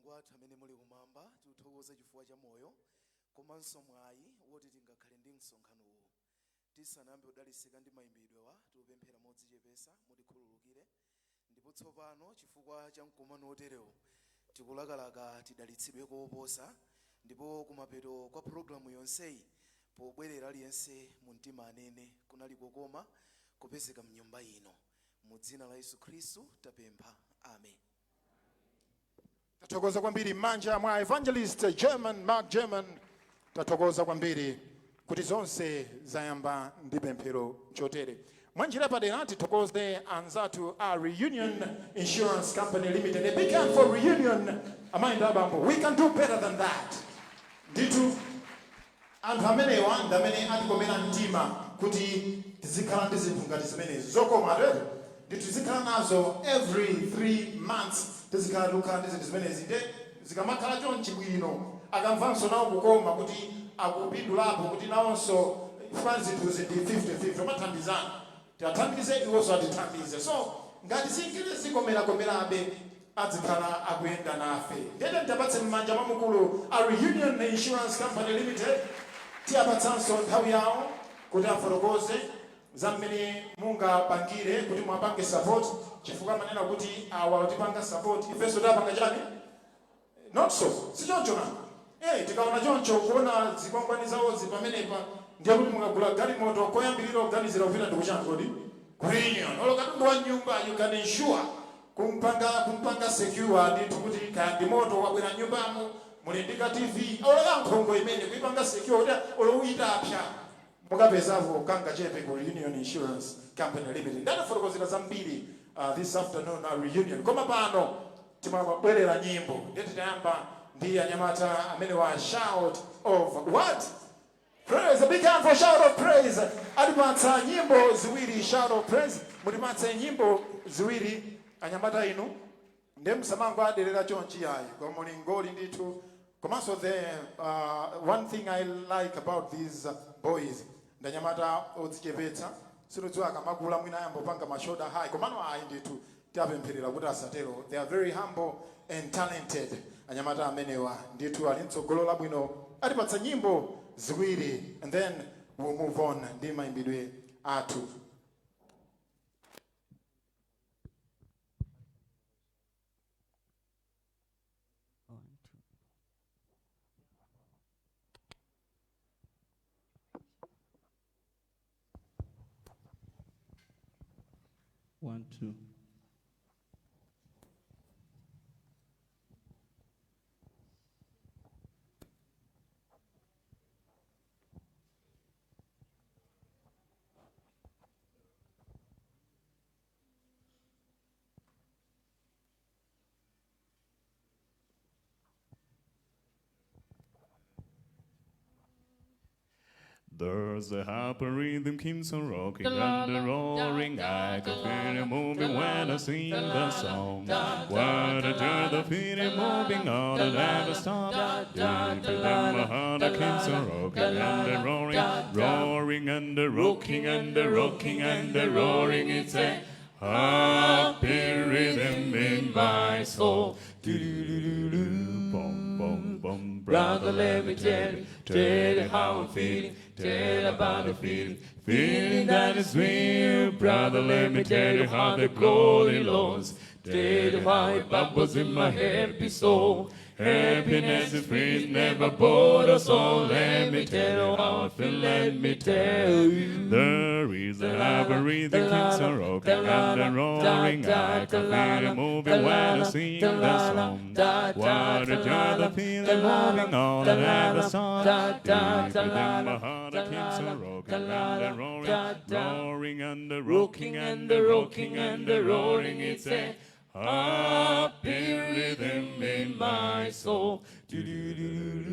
Mulungu wathu amene muli kumwamba, tikuthokoza chifukwa cha moyo komanso mwayi woti tingakhale ndi msonkhano uwu. Tisanayambe kudalitsika ndi mayimbidwewa, tikupemphera modzichepetsa mutikhululukire. Ndipo tsopano chifukwa cha mkumano woterewu, tikulakalaka tidalitsidwe koposa, ndipo kumapeto kwa pulogalamu yonseyi, pobwerera aliyense mu mtima anene, "Kunali kokoma kupezeka mnyumba ino." Mu dzina la Yesu Khristu tapempha, amen. Tathokoza kwambiri m'manja mwa Evangelist German Mark German. Tathokoza kwambiri kuti zonse zayamba ndi pemphero chotere. Mwanjira padera tithokoze anzathu a Reunion Insurance Company Limited. A big hand for Reunion. Amayi ndi abambo, we can do better than that. Ndithu anthu amenewa ndi amene atikomera mtima kuti tizikhala ndi zinthu ngati zimenezi zokoma atete. Ndithu tizikhala nazo every 3 months, tizikhala tikukhala ndi zinthu zimenezi. Nde zikamakhala chonchi bwino, akamvanso nawo kukoma kuti akupindulapo, kuti nawonso chifukwa zinthuzi ndi 50-50, umathandizana, tiathandize, iwonso atithandize. So ngati zinkete zikomerakomerabe, adzikhala akuyenda nafe. Ndete nditapatse m'manja mwa mukulu a Reunion Insurance Company Limited. Tiyapatsanso nthawi yawo kuti afotokoze za mmene mungapangire kuti mwapange support, chifukwa manena kuti awa tipanga support, ifenso tapanga chani? Not so, si choncho na? Tikaona choncho, kuona zikwangwani zawozi pamenepa, ndiye kuti mukagula galimoto, koyambirira kuganizira kupita ndikuchani kodi? Ku Reunion. Olo katundu wa nyumba you can insure, kumpanga secure ndithu, kuti kaya ndi moto wabwera nyumbamo, muli ndi ka TV olo ya nkhongo imene, kuipanga secure kuti olo itapsa mukapezapo kangachepe ku Reunion Insurance Company Limited. Ndatafotokozera zambiri this afternoon Reunion, koma pano timabwerera nyimbo. Ndiye titayamba ndi anyamata amene wa Shout of what? Praise. A big hand for Shout of Praise. Atipatsa nyimbo ziwiri. Shout of Praise, mutipatse nyimbo ziwiri anyamata inu. Ndiye msamango aderera chonchi yayi, koma muli ngoli ndithu. Komanso the one thing I like about these boys, ndanyamata odzichepetsa. Sinodziwa akamakula mwina ayambopanga ma shoulder high, komano ayi ndithu, tiapempherera kuti asatero. They are very humble and talented. Anyamata amenewa ndithu ali mtsogolo labwino. Atipatsa nyimbo ziwiri and then we'll move on ndi mayimbidwe athu. One, two. One, two. There's a happy rhythm keeps on rocking and roaring. I can feel it moving when I sing the song. What a joy, the feeling moving on and never stop. Deep within my heart, it keeps on rocking and roaring, roaring and rocking and rocking and roaring. It's a happy rhythm in my soul. Do-do-do-do-do, boom, boom, boom. Brother, let me tell you how I'm feeling, tell about the feeling, feeling that is real. Brother, let me tell you how the glory rolls. Tell you how it bubbles in my happy soul. Happiness is free, never bored us all. Let me tell you how I feel, let me tell you. There is a happy rhythm keeps on rocking and roaring. I can feel it moving when I sing the song. What a joy, the feeling moving on and never stop. Deep within my heart, it keeps on rocking and roaring, roaring and rocking and rocking and roaring. It's a happy rhythm in my soul. Do-do-do-do-do,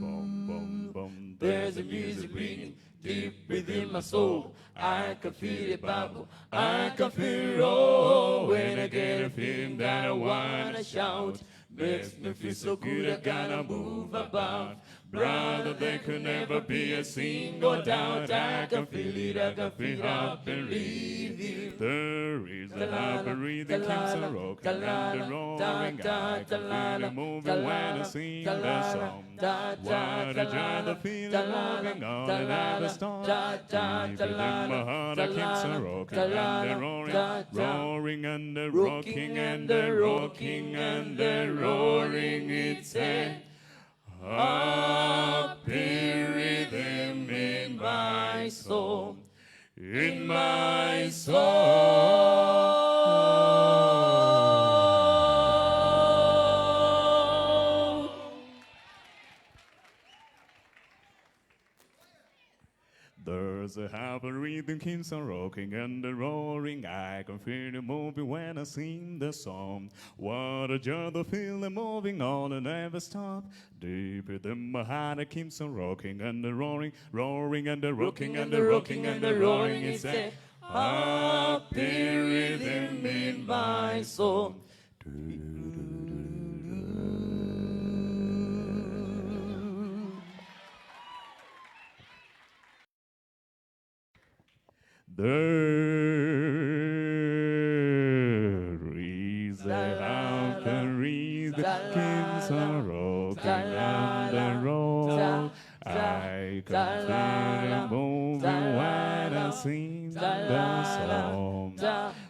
boom, boom, boom. There's a music ringing deep within my soul. I can feel it bubble, I can feel it roll. When I get a feeling that I wanna shout, makes me feel so good, I gotta move about. Brother, there could never be a single doubt. I can feel it, I can feel happy rhythm. There is a happy rhythm keeps on rocking and the roaring. I can feel it moving when I sing the song. What a joy the feeling moving on and never stop. Deep within my heart, I keeps on rocking and the roaring, roaring and the rocking and the rocking and the roaring. It's a happy rhythm in my soul, in my soul. There's a happy rhythm keeps on rocking and the roaring. I can feel it moving when I sing the song. What a joy the feeling moving on and never stop. Deep within my heart it keeps on rocking and the roaring, roaring and the rocking and the rocking and the roaring. It's a happy rhythm in my soul. There is a happy rhythm keeps on rocking and the roll. I can feel it moving when I sing the song.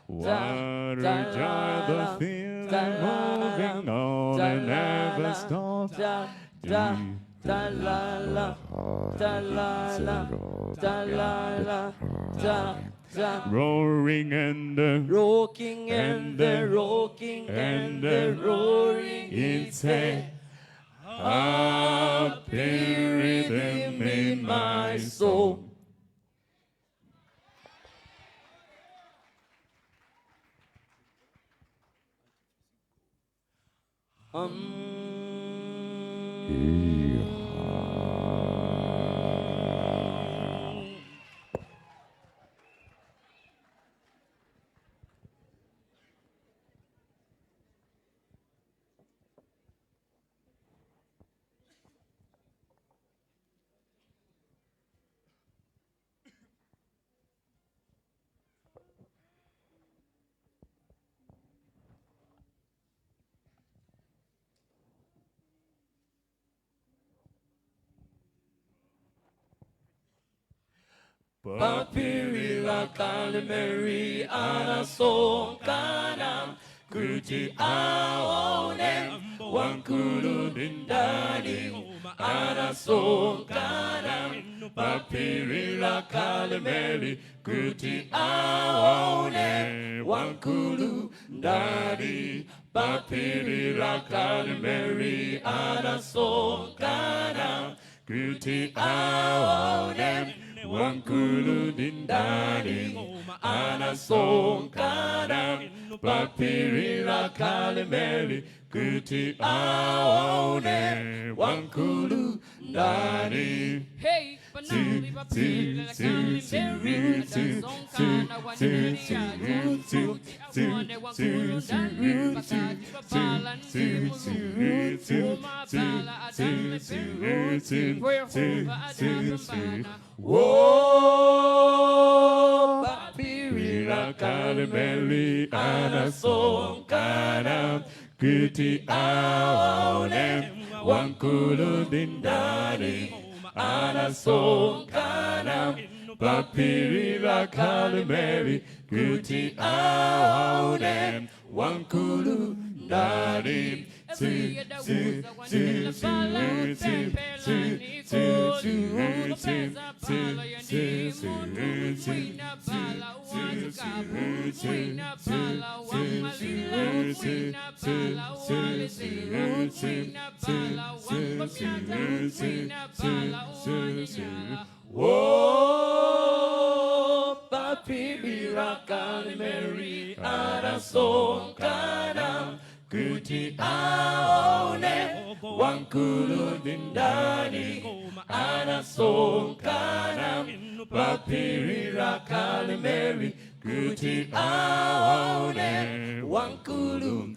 What a joy the feeling moving on and never stop. Da da la la, da la la, da la la, da da. Roaring and the Rocking and the rocking and the roaring. It's a happy rhythm in my soul. Pa phiri la Kalimeri anasonkhana kuti aone wamkulu ndani anasonkhana pa phiri la Kalimeri kuti aone wamkulu ndani pa phiri la Kalimeri anasonkhana kuti aone wamkulu ndani anasonkhana pa phiri la Kalimeri kuti aone wamkulu ndani. Hey, panali pa phiri la Kalimeri anasonkhana kuti aone wamkulu ndani pakati pa Bala ndi Mulungu koma Bala adalephera Yehova adapambana. Oh, pa phiri la Kalimeri anasonkhana kuti aone wamkulu ndani anasonkhana pa phiri la Kalimeri kuti aone wamkulu ndani. Eliya adauza wanenela Bala pempherani kodi popeza Bala ndi munthu mwina Bala wachikapu mwina Bala wamalila mwina Bala waledzera mwina Bala wangomyata mwina Bala wanyanyala. Oh, pa phiri la Kalimeri anasonkhana kuti aone wamkulu ndani anasonkhana pa phiri la Kalimeri kuti aone wamkulu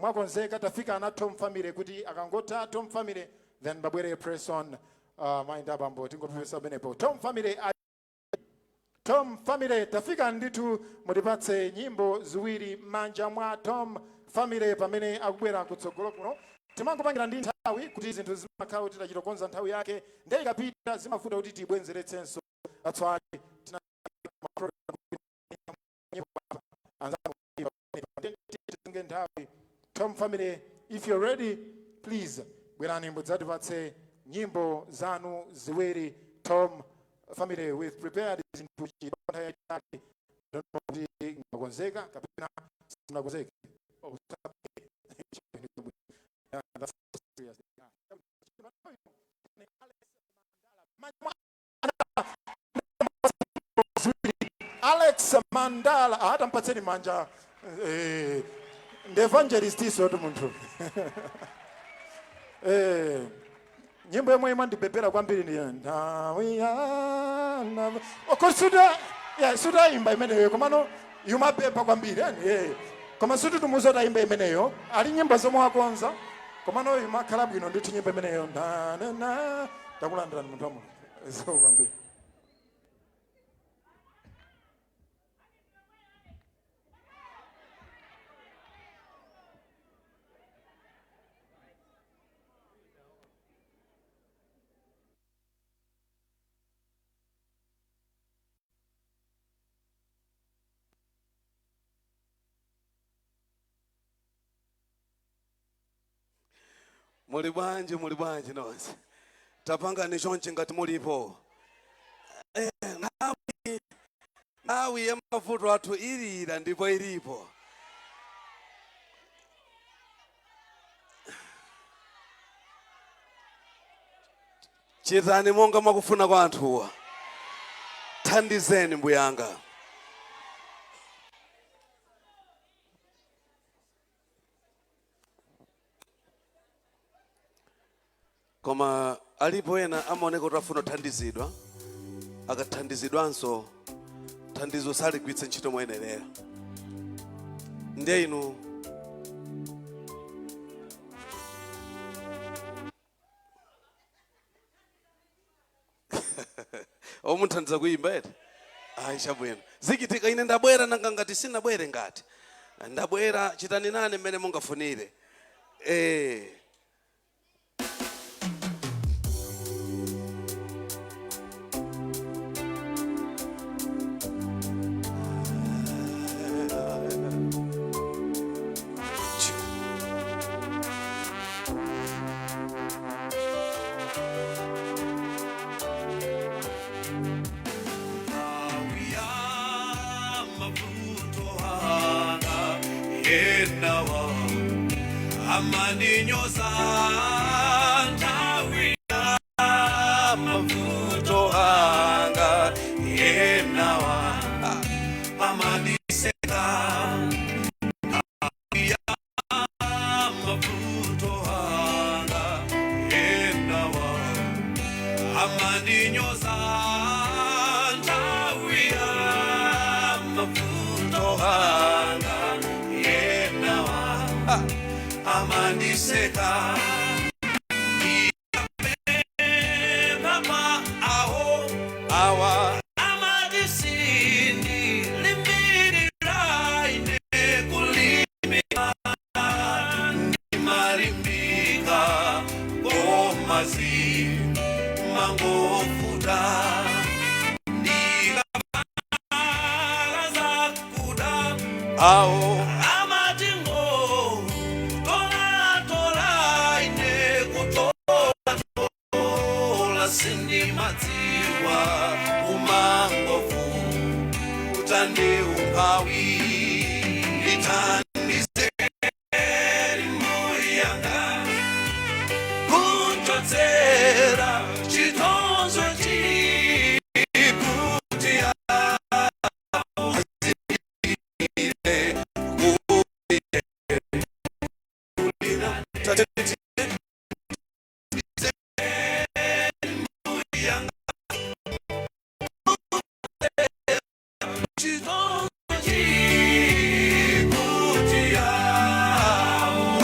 Mwakonzeka? Tafika ana Tom Family, kuti akangotha Tom Family then babwere Press On. Mayi abambo, tingopepesa pamenepo. Tom Family, Tom Family, tafika ndithu, mutipatse nyimbo ziwiri m'manja mwa Tom Family pamene akubwera kutsogolo kuno. Timangopangira ndi nthawi kuti zinthu zimakhala kuti tachitokonza nthawi yake, ndiye ikapita zimavuta kuti tibwenzeretsenso. Atswali tina anzanu nthawi. Tom Family, if you're ready, please bwerani mudzatipatse nyimbo zanu ziwiri. Tom Family, we've prepared zinthu nthawi yayitali. Don't know kuti mwakonzeka kapena simunakonzeke. Oh, yeah, that's serious. Alex Mandala, hata mpatseni manja, ndi evangelist iso tu munthu. Nyimbo yomwe imandibebera kwambiri ndi nthawi ya suta, yeah, sutayimba imeneyo, komano yumabeba kwambiri yani, yeah. Koma sutitumuza utayimba imeneyo, ali nyimbo zomwe wakonza, komano imakhala bwino ndithu nyimbo imeneyo. Na takulandirani munthu wa Mulungu, so kwambiri. Muli bwanji? Muli bwanji nonse? Tapangani chonchi ngati mulipo. Nthawi ya mavuto athu ilira ndipo ilipo. Chitani monga mwakufuna kwa anthuwa, thandizeni mbuyanga. Koma alipo ena amaoneka kuti afuna kuthandizidwa, akathandizidwanso thandizo saligwiritse ntchito moyenerera. Ndiye inu omuthandiza kuyimba eti? Ayi, chabwino, zichitika. Ine ndabwera, nanga ngati sinabwere, ngati ndabwera, chitani nane mmene mungafunire. Enawa amandinyoza, nthawi ya mavuto anga enawa amandiseka, nthawi ya mavuto anga enawa amandinyoza, nthawi ya mavuto anga enawa amandiseka. Mama aho Awa amadisindi limbiriraine kulimika ndimalimbika komazi mangofuta ndikavala zakuda awo amatingo tola tola ine kutola tola sindimadziwa umangofu utande umphawi ndithandizeni mbuyanga kunchotsera chitonzo chikuti azile kuti chitonzo chikuti awo.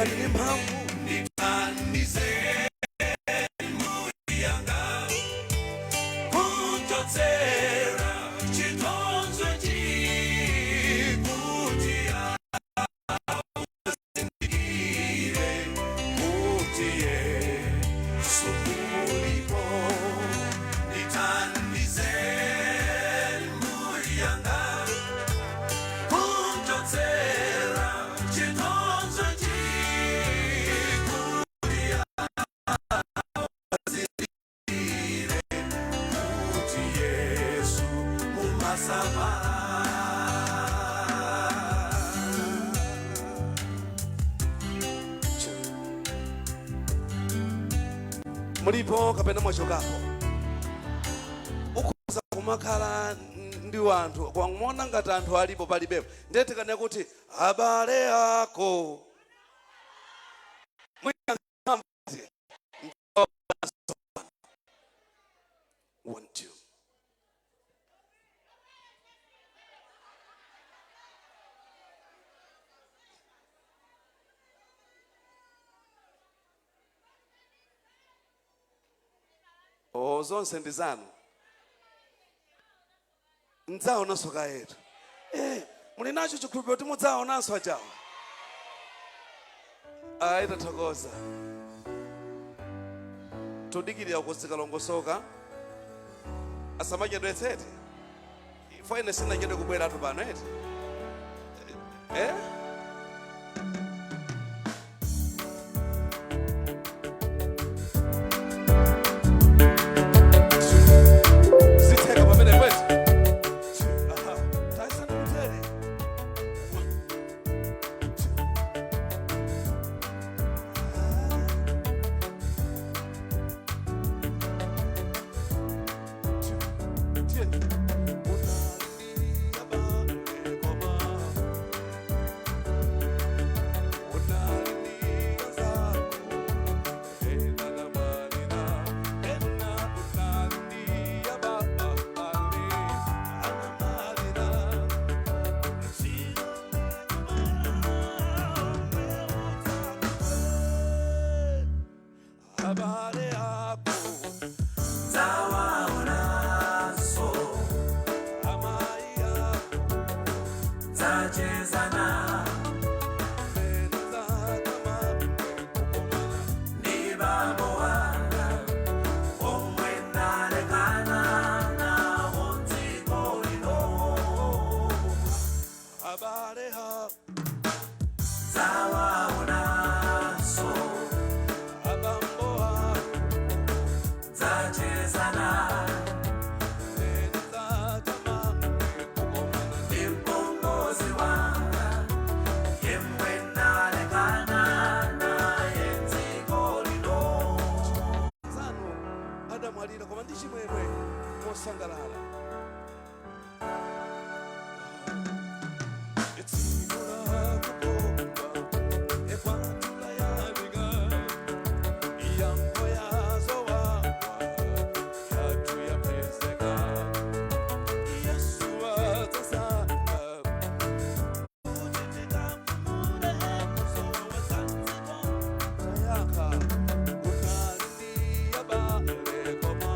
Imbani ndi mphamvu. Ndithandizeni mbuyanga kunchotsera chitonzo chikuti azindikire kuti Yesu ulipo. Ndithandizeni mbuyanga kunchotsera chitonzo chikuti azindikire kuti Yesu mumasamala. Mulipo kapena mwachokapo? Ukhoza kumakhala ndi wanthu kwang'ona ngati anthu alipo, palibepo. Ndiye tikane kuti abale ako. Mwiyankhamve. One, two. Oh, zonse ndi zanu. Mudzaonanso kayetu. Muli nacho chikhulupiriro kuti mudzaonanso ajawa? Ayi, tathokoza. Tudikirira kuzikalongosoka, asamachedwetsete. Ifo ine sinachedwe kubweratu pano, eti? Eh? Zitheka pamene kweti. Aha, tayesani kutere. One, two. Two, tiye. Unaliyabale koma. Unaliyazako. Ena namalira. Ena unaliyabale. Anamalira. Abale ako. Zawaonanso. Amai ako. Zachezana. Ndi bambo wanga omwe ndalekana nawo dziko lino. Abale ako. Zawaonanso. Abambo ako. Zachezana. Ndi mpongozi wanga yemwe ndalekana naye dziko lino. Zanu adamwalira koma ndi chimwemwe, mosangalala. Tsiku la kukomba ekwatula yabika iyango yazowawa yathu yapezeka. Yesu adzasanga kuti tikampumule kuzowa zanziko. Tayakha unaliyabale koma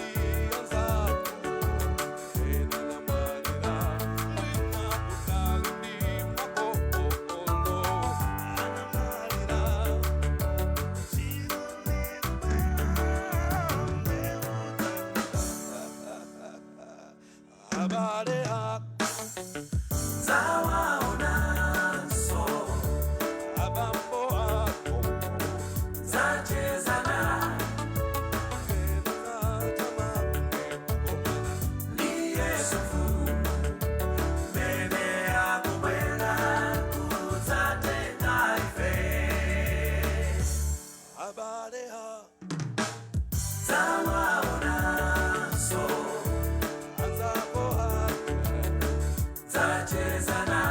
unaliyazako. Ena namalira mwina unalimakokolo. Anamalira. Abale ako. Zawaonanso. Abambo ako. Zachezana. Ndi Yesu mfumu mene akubwera kudzatenga ife. Abale ako. Zawaonanso. Anzako ako. Zachezana.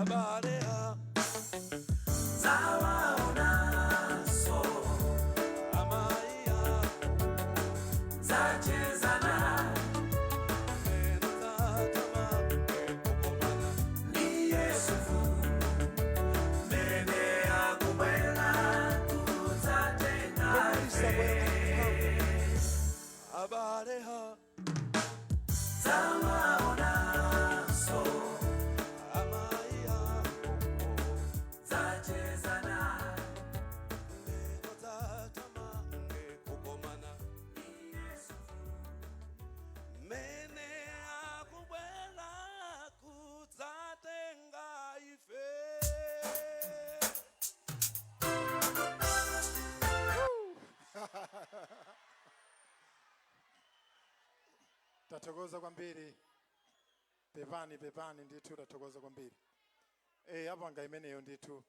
Abale ha. Zawaonanso. Amaiya. Zachezana. Lero tatamange kukomana. Ndi Yesu mfumu. Mene akubwera kudzatenga ife. Abale ha. Zawaonanso. Amaiya. Zachezana. Lero tatamange kukomana. Mene akubwera kudzatenga ife. Tathokoza kwambiri. Pepani, pepani ndithu, tathokoza kwambiri. Apanga imeneyo ndithu.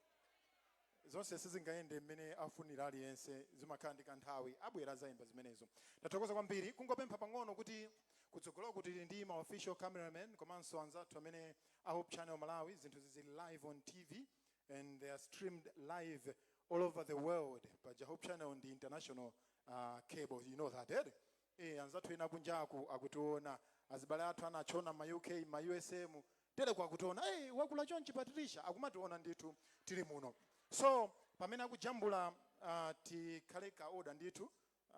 Zonse sizingayende mmene afunira aliyense, zimakhala ndi kanthawi, abwera zayimba zimenezo. Tathokoza kwambiri. Kungopempha pang'ono kuti kutsogolo kuti tili ndi ma official cameraman komanso anzathu amene a Hope Channel Malawi, zinthu zili live on TV and they are streamed live all over the world. But Hope Channel ndi international cable, you know that, eh? Anzathu ena kunjaku akutiona, azibale athu anachona ma UK, ma USA mu tere kwakutiona, wakula chonchi Patricia akumationa ndithu tili muno. So pamene akujambula, tikhale ka order ndithu.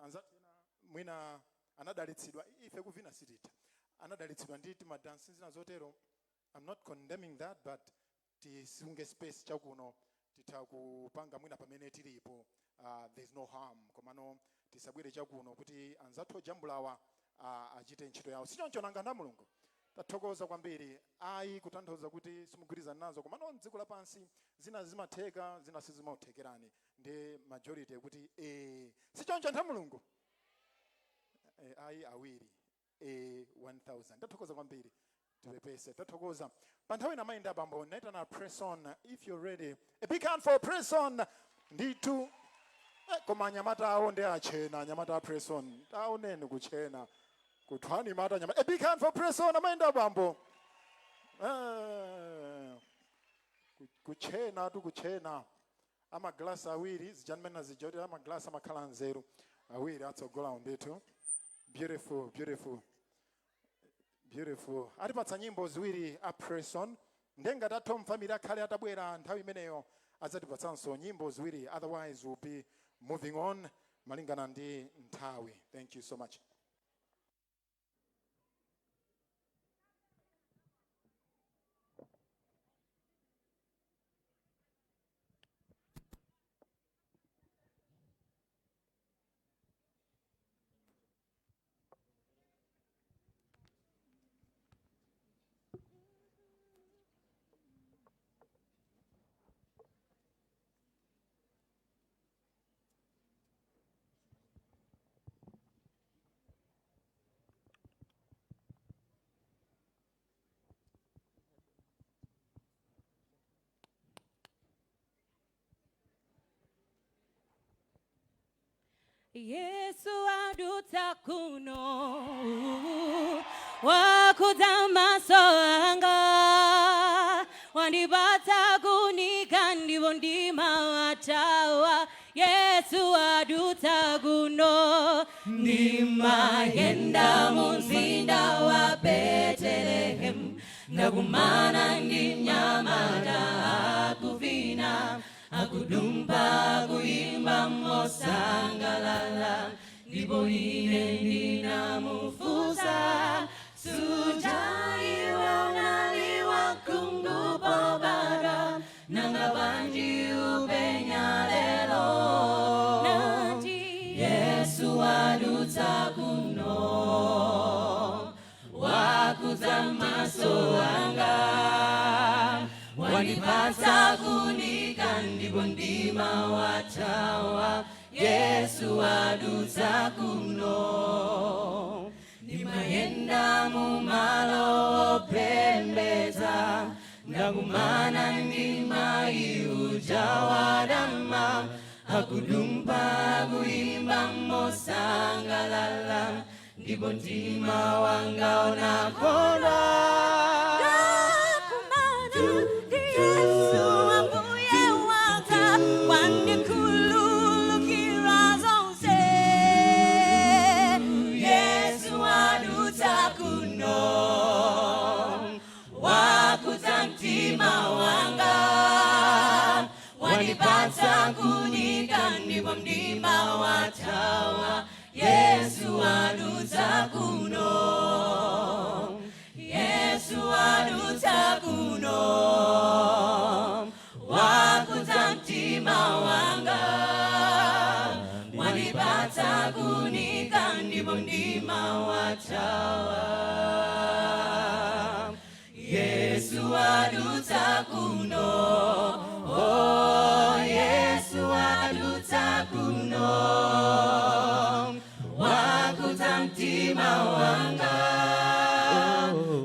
Anzathu ena mwina anadalitsidwa, ife kuvina sititha, anadalitsidwa ndi timadansi zina zotero. I'm not condemning that, but tisunge space chakuno, titha kupanga mwina pamene tilipo, there's no harm, komano tisabwere chakuno kuti anzathu ojambulawa achite ntchito yawo. Sichoncho nanga nda Mulungu? Tathokoza kwambiri. Ayi, kutanthauza kuti simugwirizana nazo, komano mdziko lapansi zina zimatheka, zina sizimathekerani, ndi majority kuti sichoncho anthu a Mulungu? Ayi, awiri, 1000. Tathokoza kwambiri, tipepese. Tathokoza. Pa nthawi inamayenda abambo naitana Press On. If you're ready, a big hand for Press On ndithu. Koma anyamata awo ndi achena, anyamata a Press On, taoneni kuchena kuthwani mata anyamata. A big hand for Press On, amayenda abambo. Kuchena tu, kuchena. Amaglasi awiri zijanimene zijoti amaglasi amakhala nzeru awiri atsogolawo ndithu. Beautiful, beautiful, beautiful. Atipatsa nyimbo ziwiri a Press On. Ndenga tathu mfamili akhale atabwera nthawi imeneyo, adzatipatsanso nyimbo ziwiri, otherwise we'll be moving on malingana ndi nthawi. Thank you so much. Yesu adutsa kuno, wakhudza maso anga, wandipatsa kunika ndipo ndimawathawa. Yesu adutsa kuno. Ndimayenda mu mzinda wa Betelehemu, ndakumana ndi mnyamata akuvina, akudumba, kuimba mosangalala, ndipo ine ndinamufunsa, suja iwe unali wakhungu pobadwa, nanga bwanji upenya lero? Nati Yesu adutsa kuno, wakhudza maso anga, wandipatsa kunika ndipo ndimawathawa. Yesu adutsa kuno. Ndimayenda mu malo opembedza, ndakumana ndi mayi uja wadama, akudumba, kuimba mosangalala, ndipo mtima wanga unakondwa. Ndakumana ndi kuno, wakuza mtima wanga, wanipata kunika ndipo mdima watawa. Yesu adutsa kuno, Yesu adutsa kuno, wakuza mtima wanga, wanipata kunika ndipo mdima watawa. Yesu adutsa kuno, oh Yesu adutsa kuno, wakuza mtima wanga,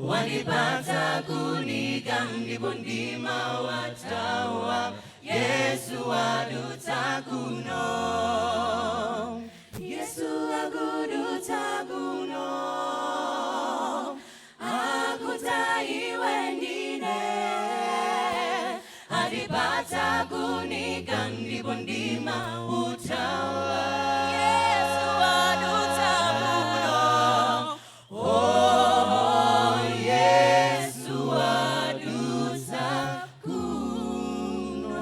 wanipata kunika ndipo mdima watawa. Yesu adutsa kuno, Yesu akudutsa kuno, akuta iwe ndine, atipata kunika ndipo mdima utawa. Yesu adutsa kuno, oh Yesu adutsa kuno.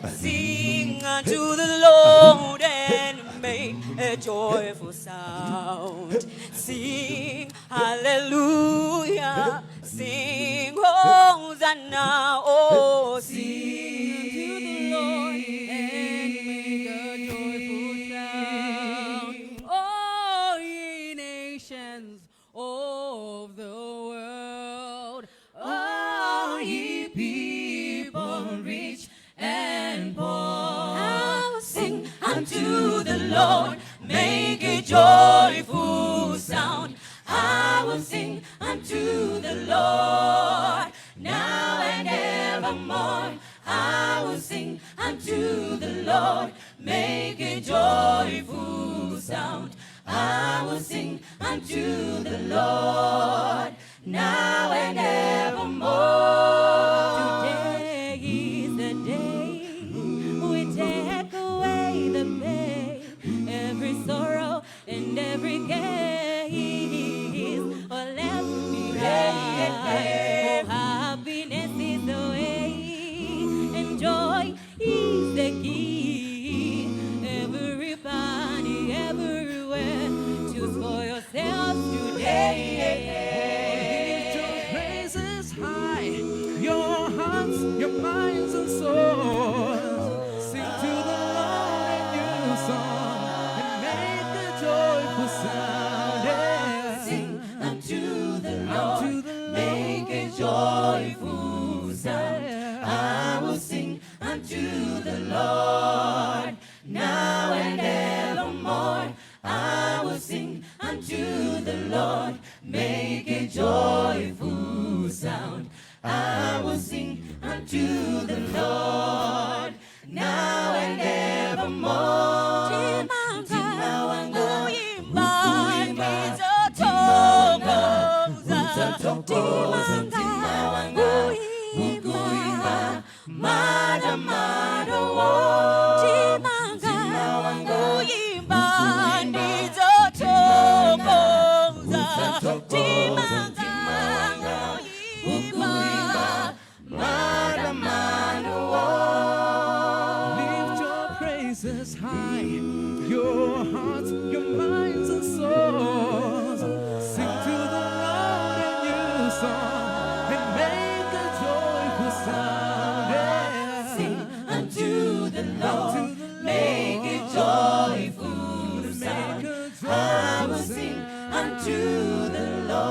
Sing unto the Lord and make a joyful sound. Sing hallelujah. Sing hosanna. Oh, sing unto the Lord and make a joyful sound. Oh, ye nations of the world. Oh, ye people rich and poor. I will sing unto the Lord, make a joyful sound. I will sing unto the Lord, now and evermore. I will sing unto the Lord, make a joyful sound. I will sing unto the Lord, now and evermore. Today is the day we take away the pain, every sorrow and every case. Oh, left behind. Oh, happiness is the way, and joy is the key. Everybody, everywhere, choose for yourself today. Lift your praises high, your hearts, your minds, and souls. Sing to the Lord a new song and make a joyful sound. Yeah. Sing unto the Lord, Unto the make a joyful sound. I will sing unto the Lord, now and evermore. I will sing unto the Lord, make a joyful sound. I will sing unto the Lord, now and evermore. Mtima wanga ukuimba ukuimba, ndizothokoza, utatokoza mtima wanga ukuimba madamado wo Mtima wanga ukuimba ukuimba, ndizothokoza, utatokoza mtima mtima wanga ukuimba praises high, your hearts, your minds, and souls. Sing to the Lord a new song and make a joyful sound. Yeah. Sing unto the Lord, make a joyful sound. I will sing unto the Lord,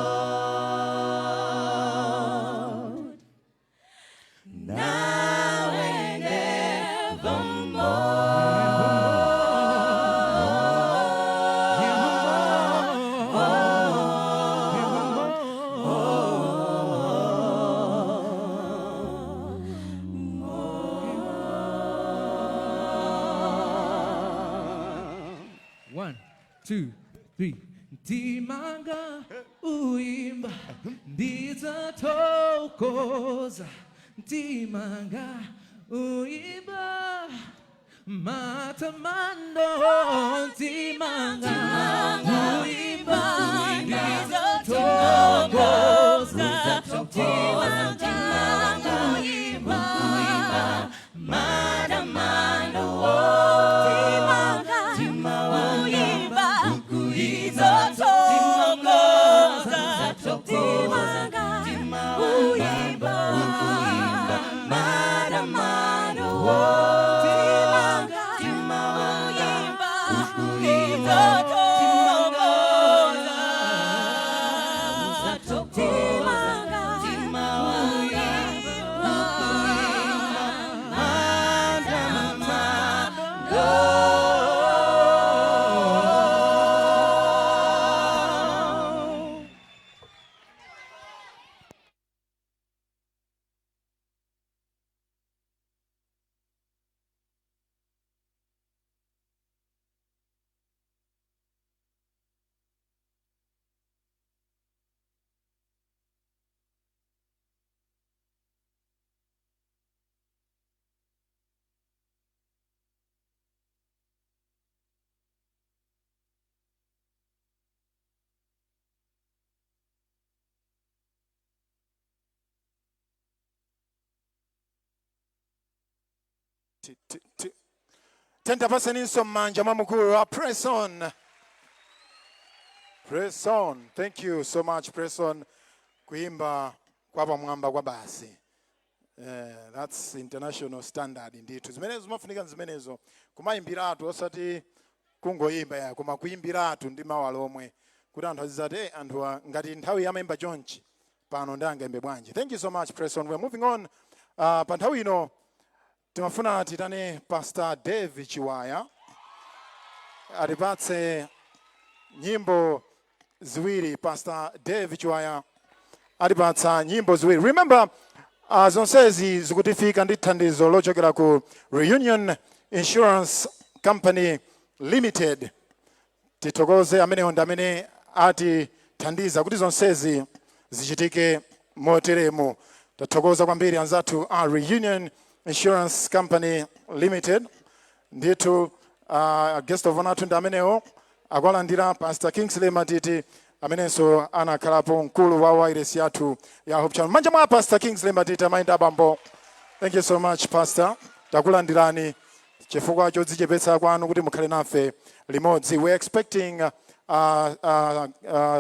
now and evermore. One, two, three. Mtima wanga uimba ndidzathokoza, mtima wanga uimba matamando, mtima wanga uimba ndidzathokoza, mtima wanga uimba Matamando, mtima wanga Ndizathokoza, mtima wanga uimba matamando, mtima wanga ndizathokoza, mtima wanga matamando. Tentapaseninso m'manja mwa mkulu wa Press On. Press On. Thank you so much, Press On. Kuimba kwa pamwamba kwa basi. That's international standard ndithu. Zimenezo zimafunika, zimenezo kumayimbiratu, osati kungoyimba ya, koma kuyimbiratu ndi mawu lomwe kuti anthu azizati, "Eh, anthu ngati nthawi yamayimba chonchi pano ndangayimbe bwanji?" Thank you so much, Press On. We're moving on. Pa nthawi ino timafuna titane Pastor Dave Chiwaya atipatse nyimbo ziwiri. Pastor Dave Chiwaya atipatsa nyimbo ziwiri. Remember, zonsezi zikutifika ndi thandizo lochokera ku Reunion Insurance Company Limited. Tithokoze amenewo, ndi amene atithandiza kuti zonsezi zichitike moteremo. Tathokoza kwambiri anzathu a Reunion Insurance Company Limited ndithu. Guest of honor athu ndi amenewo akuwalandira, Pastor Kingsley Matiti, amenenso anakhalapo mkulu wa wireless yathu ya Hope Channel. Manja mwa Pastor Kingsley Matiti, amayenda abambo. Thank you so much, Pastor. Takulandirani chifukwa chodzichepetsa kwanu kuti mukhale nafe limodzi. We're expecting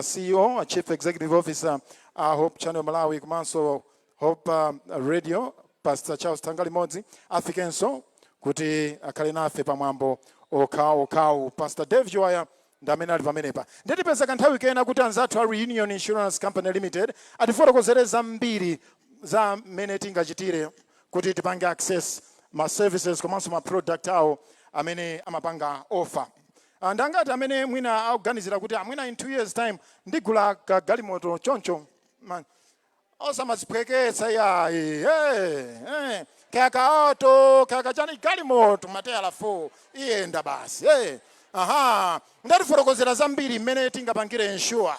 CEO, Chief Executive Officer, Hope Channel Malawi komanso Hope Radio, Pastor Charles Thangalimodzi, afikenso kuti akhale nafe pamwambo okhaokhawu. Pastor Dave Chiwaya ndi amene ali pamenepa. Nditipeza kanthawi kena kuti anzathu a Reunion Insurance Company Limited atifotokozere zambiri za mmene tingachitire kuti tipange access ma services komanso ma product awo amene amapanga offer. Ndangati amene mwina akuganizira kuti amwina in 2 years time ndigula kagalimoto choncho man, osamaziphweketsa yayi. Hey, hey. Kaya kaoto, kaya kachani, galimoto mateyala 4 iyenda basi, hey. Aha, ndatifotokozera zambiri mmene tingapangire insure.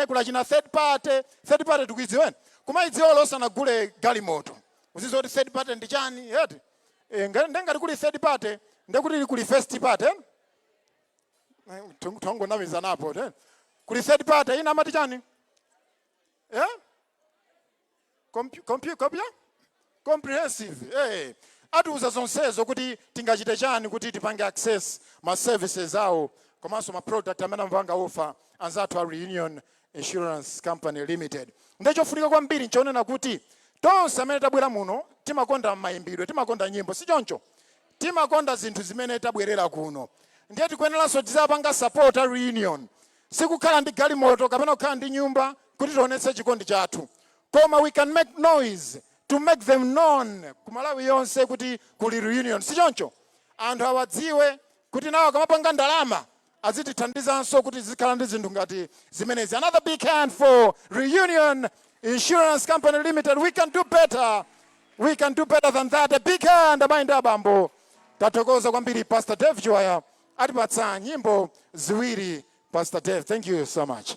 Kula china third party. Third party tikuidziweni, kumaidziwa losanagule galimoto, uzizo kuti third party ndi chani eti. Ndengati kuli third party, ndekuti kuli first party, eh? Tongonamizanapo, eh? Kuli third party ina amati chani, eh? Comprehensive. Atiuza zonsezo kuti tingachite chani kuti tipange access ma services awo komanso ma product amene amapanga offer anzathu a Reunion Insurance Company Limited. Ndechofunika kwambiri nchonena kuti tonse amene tabwera muno timakonda mayimbidwe, timakonda nyimbo, si choncho? Timakonda zinthu zimene tabwerera kuno. Ndiye tikuyeneranso tizapanga support a Reunion. Sikukhala ndi galimoto kapena kukhala ndi nyumba kuti tionetse chikondi chathu, koma we can make noise to make them known ku Malawi yonse kuti kuli Reunion, si choncho? Anthu awadziwe kuti nawo akamapanga ndalama azitithandizanso kuti zikhala ndi zinthu ngati zimenezi. Another big hand for Reunion Insurance Company Limited. We can do better, we can do better than that. A big hand, amayi ndi abambo. Tathokoza kwambiri. Pastor Dave Chiwaya atipatsa nyimbo ziwiri. Pastor Dave, thank you so much.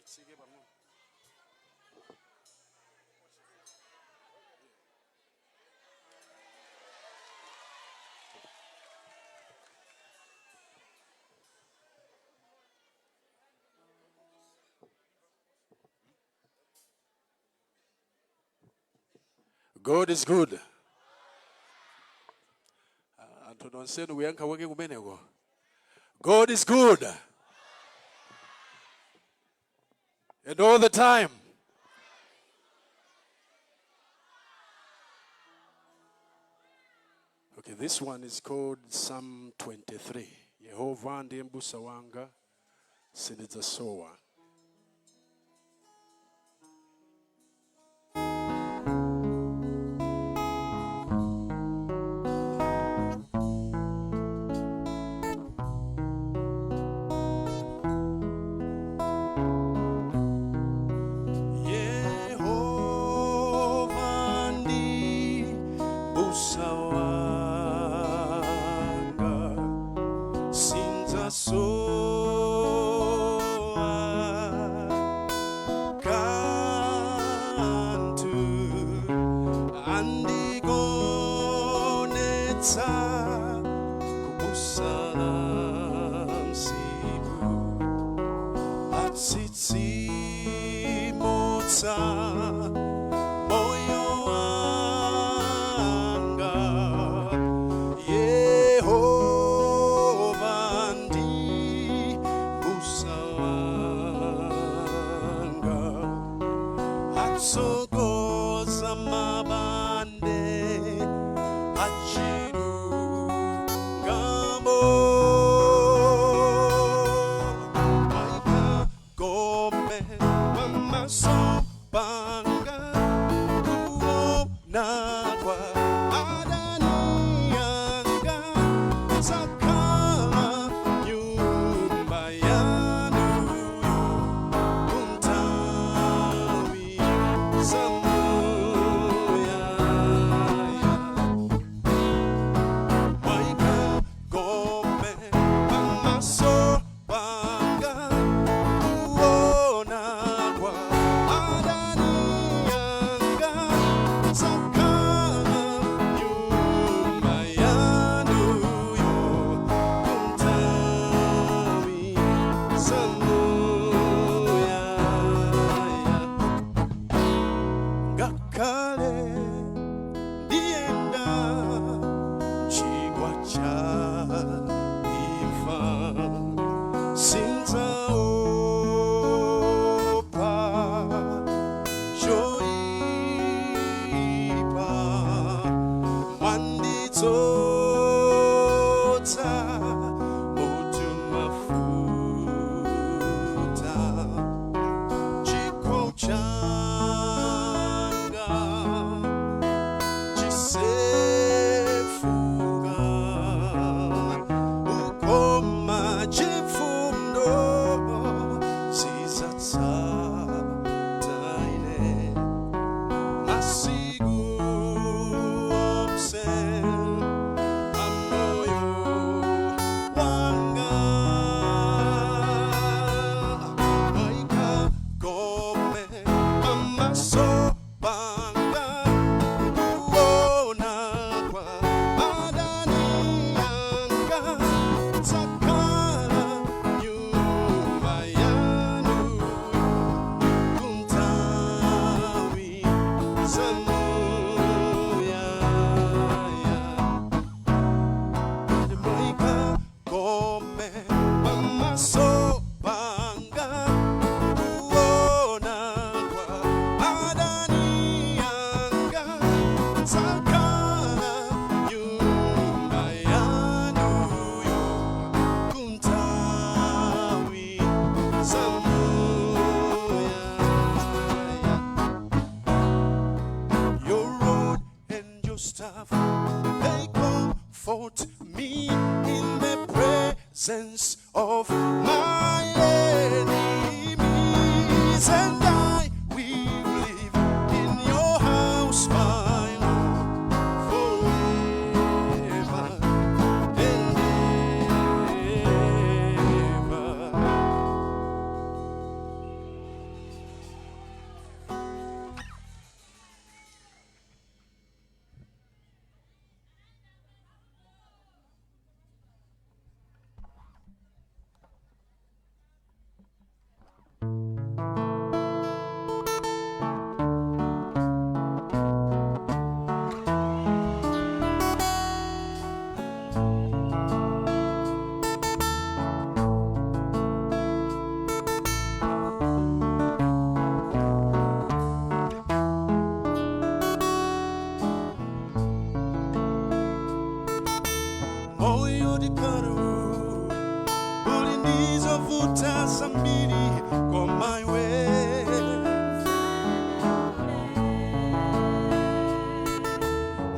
Itsike pang'ono. God is good. Ah, anthu nonsenu kuyankha kwake kumeneko. God is good. And all the time. Okay, this one is called Psalm 23. Yehova ndiye mbusa wanga, sindidzasowa. Yehova ndi mbusa wanga, sindidzasowa kanthu. Andigonetsa kubusa la msipu, atsitsimutsa moyo wanga. Yehova ndi mbusa wanga, atsogoza mabande achilungamo. Mwaika gome pamaso panga kuona kwa adani anga. Ndidzakhala m'nyumba yanuyo kunthawi zamuyaya. Mwaika gome pamaso panga kuona kwa adani. Staff, they comfort me in the presence of my enemies, and I will live in your house, my Lord, forever and ever. Moyo ndikaro uli ndizovuta zambiri koma iwe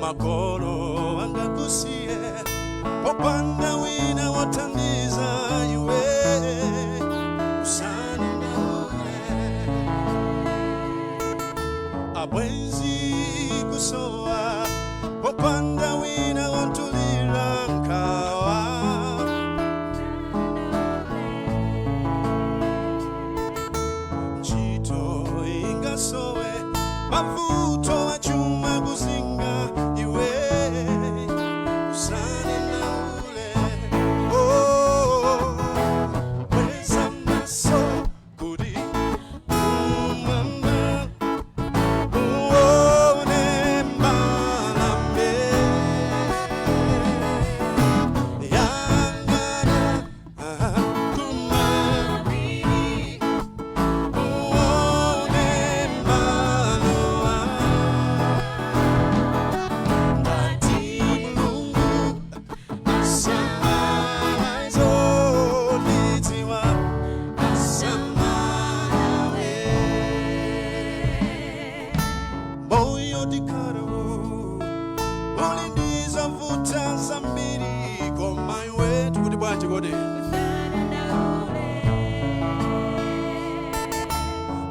makolo angakusiye popanda wina wothandiza iwe usanendaule abwenzi kusowa popanda wina wontulira nkhawa ntchito ingasowe mavuto achuma kuzinga iwe usanendaule oh, kweza maso kuti umama uone mbalame yangana kumapiri uone maluwa ngati Mulungu asamala izondidziwa asamala we moyo ndikarawo uli ndizovuta zambiri koma iwe tikuti bwanji kodi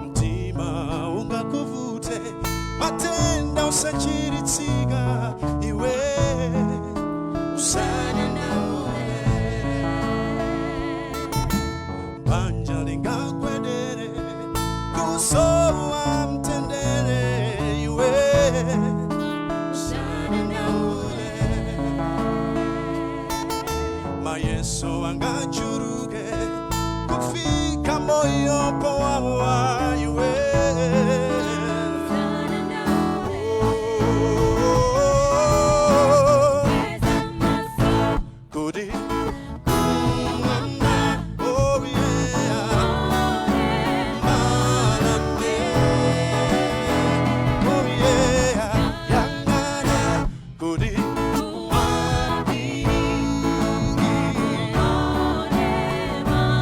mtima ungakuvute matenda usachiritsika iwe usanendaule banja lingagwedere kusowa mtendere iwe usanendaule mayeso angachuruke kufika moyo powawa iwe Kuti kumwamba, oh yeah, mbalame, oh yeah, yang'ana kuti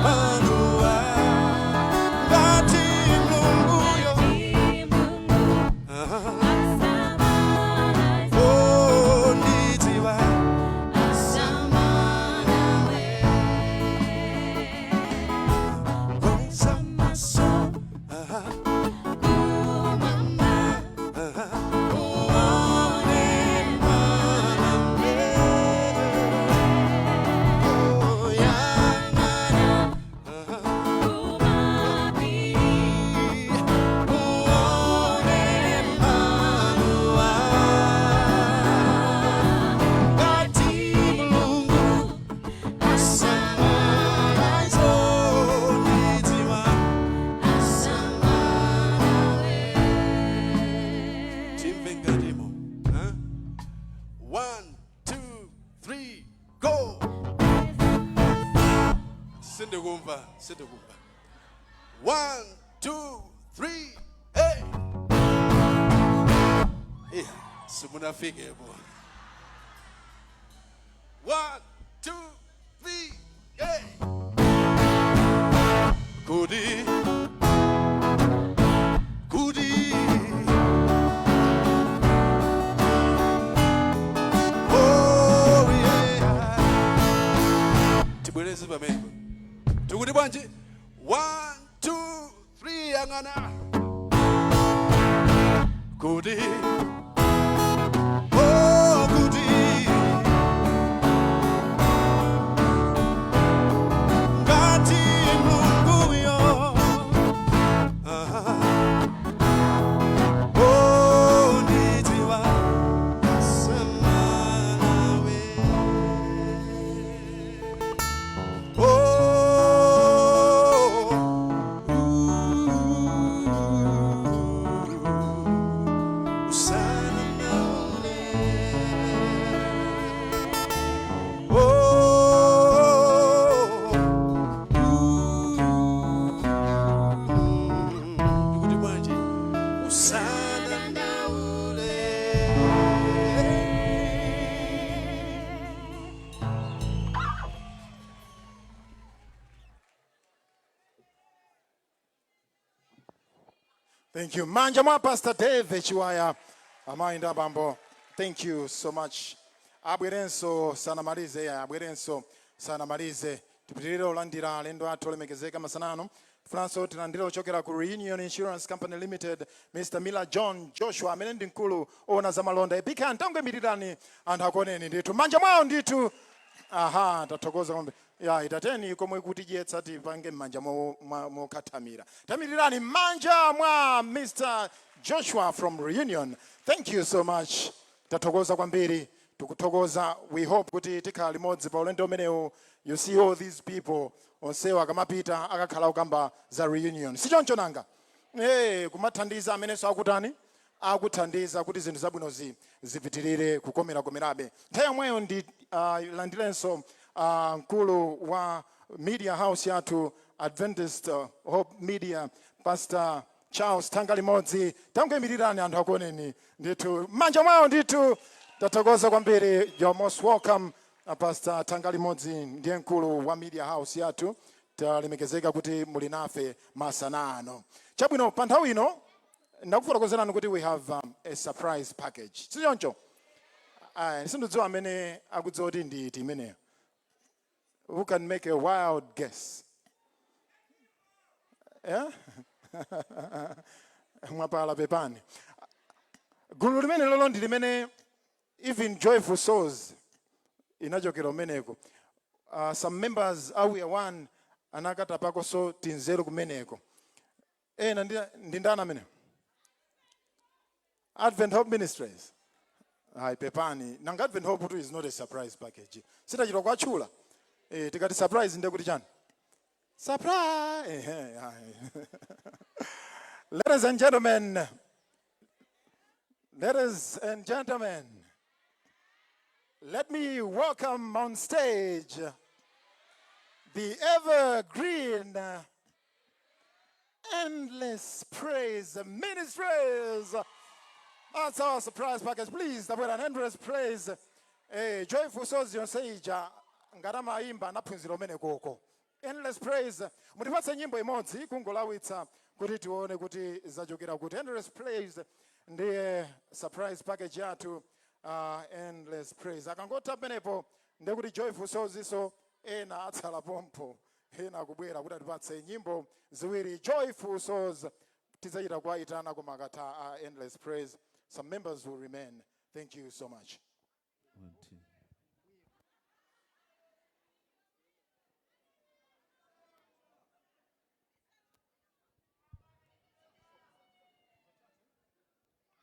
maluwa ngati Mulunguyo. Oh, ndidziwa kweza maso uone mbalame, oh yang'ana uone maluwa ngati Mulungu asamala izondidziwa timve ngatimo huh? 1 2 3 go sindikumva sindikumva 1 2 3 hey yeah simunafikepo 1 2 3 hey kuti kuti Kuti, oh, kuti ngati Mulunguyo, aha, oh, ndidziwa samanawe, oh, usana naone, oh, ndikuti bwanji usana naule. Thank you. Manja mwa Pastor Dave Chiwaya. Amayi ndi abambo. Thank you so much. Abwerenso sanamalize ya abwerenso sanamalize. Tipitirire olandira alendo athu olemekezeka masana ano. Tifunanso tilandire ochokera ku Reunion Insurance Company Limited, Mr. Miller John Joshua, amene ndi mkulu owona za malonda. Epika tangoimirirani anthu akuoneni ndithu. Manja mwawo ndithu. Aha, tathokoza kwambiri. Ya, itateni komwe kutidyetsa tipange m'manja mokhathamira. Tamirirani m'manja mwa Mr. Joshua from Reunion. Thank you so much. Tathokoza kwambiri. Tikuthokoza. We hope kuti tikhala limodzi pa ulendo umenewu. You see all these people onsewo akamapita akakhala kukamba za Reunion. Si choncho nanga? Kumathandiza amenenso akutani? Akuthandiza kuti zinthu zabwinozi zipitirire kukomerakomerabe. Nthawi yomweyo ndi landirenso mkulu wa media house yathu, Adventist Hope Media, Pastor Charles Thanga Limodzi. Tangoyimirirani anthu akuoneni ndithu m'manja mwawo ndithu. Tathokoza kwambiri. You're most welcome, Pastor Thanga Limodzi ndiye mkulu wa media house yathu. Talemekezeka kuti muli nafe masana ano. Chabwino, pa nthawi ino ndakufotokozerani kuti we have a surprise package, sichoncho? Aya, sindidziwa amene akudziwa kuti ndi iti imeneyo. Who can make a wild guess? Yeah? Mwapala, pepani. Gulu limene lolo ndi limene even Joyful Souls inachokera umeneko. Some members a We Are One anakatapakonso tinzeru kumeneko. Ena ndi ndani amene Advent Hope Ministries? Ayi, pepani. Nanga Advent Hope tu is not a surprise package, sitachitwa kwatchula. Tikati surprise ndiye kuti chani? Surprise. Ehe, ayi. Ladies and gentlemen, ladies and gentlemen, let me welcome on stage the evergreen Endless Praise Ministries. That's our surprise package. Please, tabwera Endless Praise. Joyful Souls yonse ija ngati amayimba anaphunzira umene koko. Endless Praise, mutipatse nyimbo imodzi kungolawitsa kuti tione kuti zachokera kuti. Endless Praise ndiye surprise package yathu. Endless Praise akangotha pamenepo ndiye kuti Joyful Souls iso ena atsala pompo, ena akubwera kuti atipatse nyimbo ziwiri. Joyful Souls tidzachita kuwayitana, koma akatha Endless Praise, some members will remain. Thank you so much. One, two.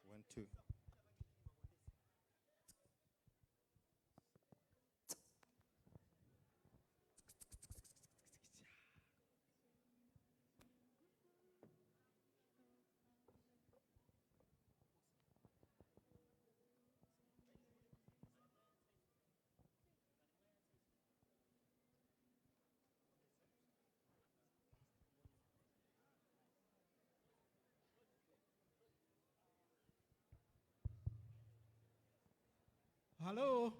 One, two. Hello.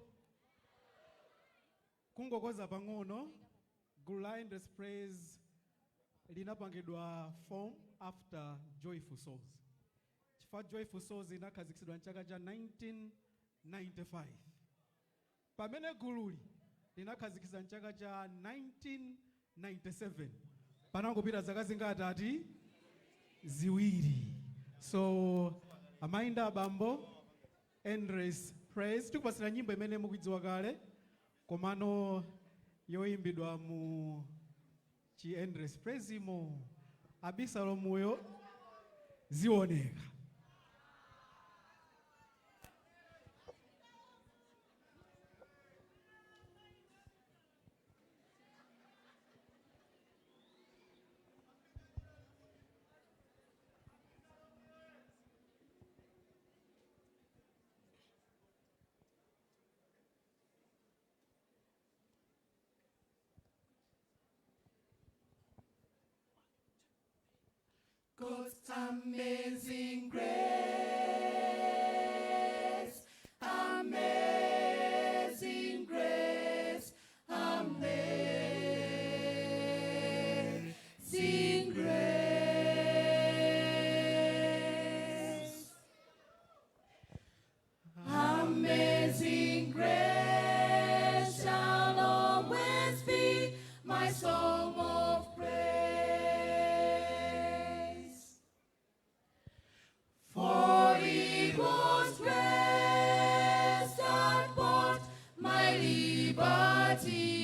Kungokoza pang'ono, gulu la Endless Praise linapangidwa form after Joyful Souls, chifukwa Joyful Souls inakhazikitsidwa mchaka cha 1995, pamene gululi linakhazikitsidwa mchaka cha 1997. Panangopita zaka zingati ati? 2. So Amayi ndi abambo, Endless Praise, tikupasira nyimbo imene mukuidziwa kale, komano yoyimbidwa mu chi Endless Praise imo Abisalomuyo zioneka. God's amazing grace, amazing grace, amazing grace. Amazing grace shall always be my song of praise. For it was grace that bought my liberty.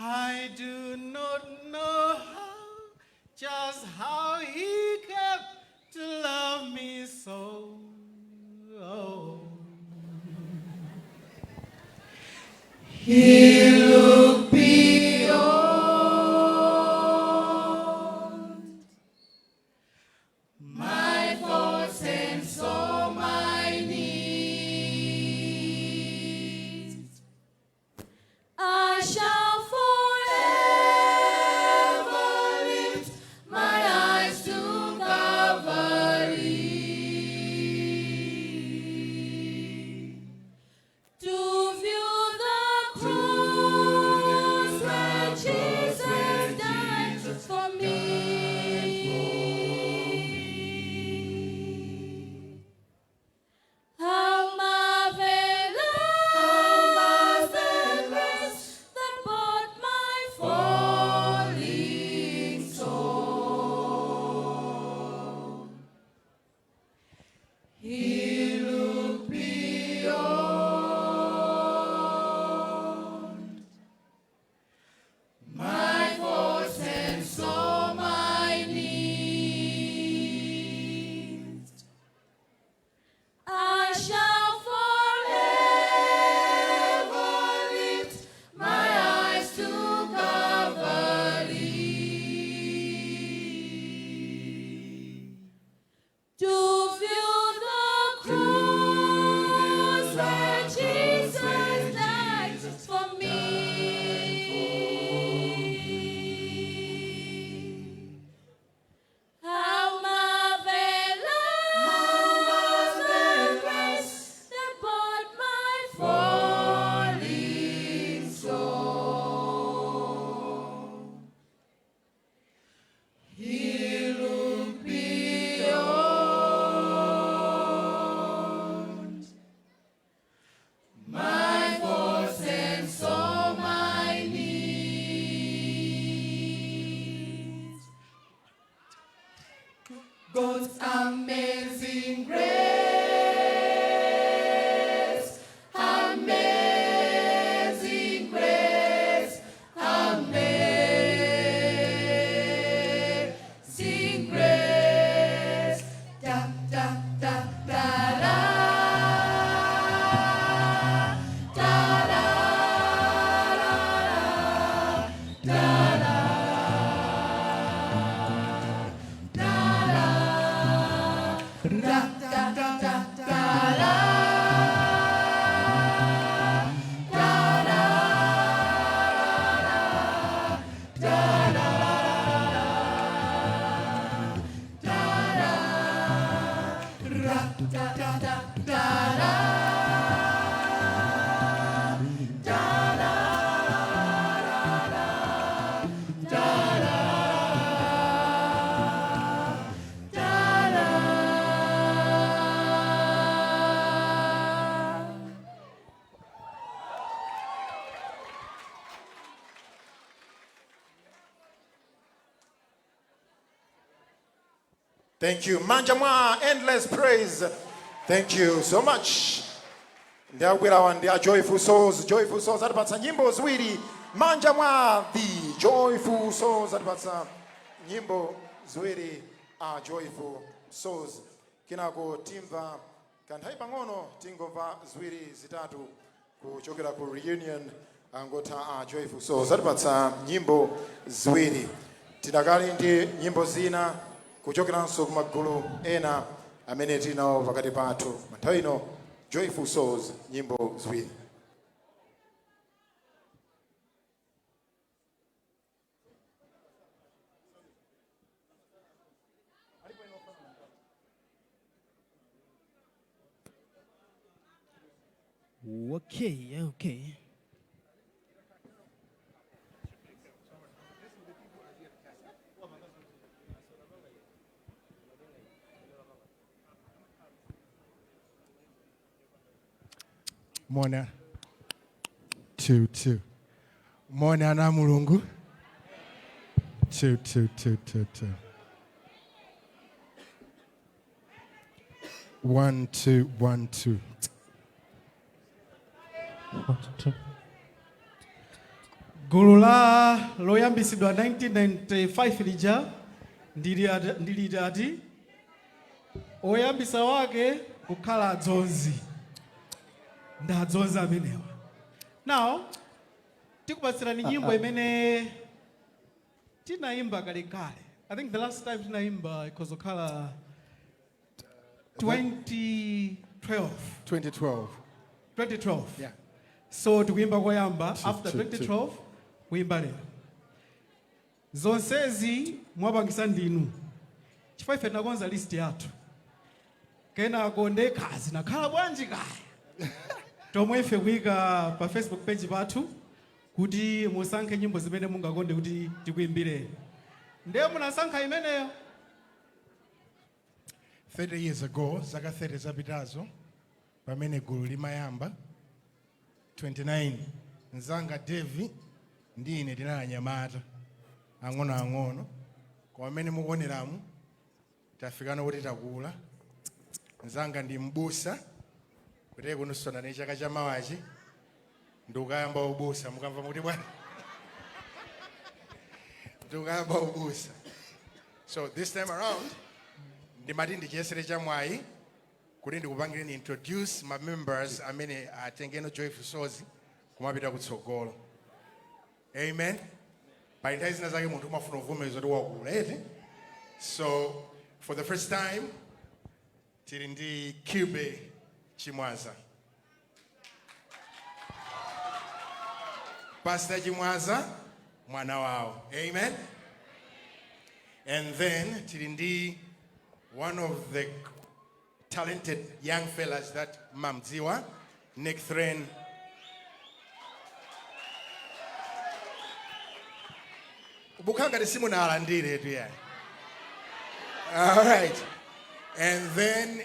I do not know how, just how he kept to love me so. He looked beyond my faults and saw my needs. I shall forever lift my eyes to Calvary, to view the cross where Jesus died for me. How marvelous the grace that bought my falling soul. He looked beyond my faults and saw my needs. I shall forever lift my eyes to Calvary, to view the cross where Jesus died for me. How marvelous the grace that bought my falling soul. He looked beyond my faults and saw my needs. God's amazing grace, amazing grace, amazing grace. Da da da da da da da da da da da da da. Thank you. Manja mwa Endless Praise. Thank you so much. Ndiakwerawa ndi a Joyful Souls. Joyful Souls atipatsa nyimbo ziwiri. Manja mwa the Joyful Souls, atipatsa nyimbo ziwiri a Joyful Souls. Kenako timva kanthawi pang'ono, tingomva ziwiri zitatu kuchokera ku Reunion. Angotha a Joyful Souls atipatsa nyimbo ziwiri, tidakali ndi nyimbo zina kuchokeranso ku magulu ena amene tili nawo pakati pathu. Nthawi ino, Joyful Souls, nyimbo ziwiri. Okay. Mona two two, moni ana Mulungu. Two two two two two, one two one two. Gulu la loyambisidwa 1995 lija ndili ati oyambisa wake kukhala adzonzi, ndi adzonzi amenewa. Now tikupatsirani nyimbo imene tinayimba kalekale. I think the last time tinayimba ikhozokhala 2012. 2012. 2012. Yeah. So tikuyimba koyamba Two, after two, two. 2012, kuyimba lero. Zonsezi mwapangisa ndinu, chifukwa ife tinakonza list yathu, kenako ndekhazi nakhala bwanji kaya tomwe ife kuyika pa Facebook page pathu kuti musankhe nyimbo zimene mungakonde kuti tikuyimbireni, ndiye munasankha imeneyo. 30 years ago, zaka 30 zapitazo, pamene gulu limayamba, 29, mzanga Devi ndi ine tinali anyamata ang'onoang'ono. Koma amene mukuoneramu, tafikana kuti takula. Mzanga ndi mbusa kuti kunosonana chaka chamawachi ndikukayamba ubusa. Mukamva mukuti bwana, ndikukayamba ubusa. So this time around ndimati ndichiyesere chamwayi kuti ndikupangireni introduce ma members amene atengeno Joyful Souls kumapita kutsogolo. Amen. Pa nthawi zina zake munthu umafuna uvomereza kuti wakula, eti? So for the first time tili ndi Cube Chimwaza, Pastor Chimwaza, mwana wawo. Amen. And then tili ndi one of the talented young fellas that mamdziwa, Nick Thren. Bukhala ngati simunalandire tu yayi. All right. And then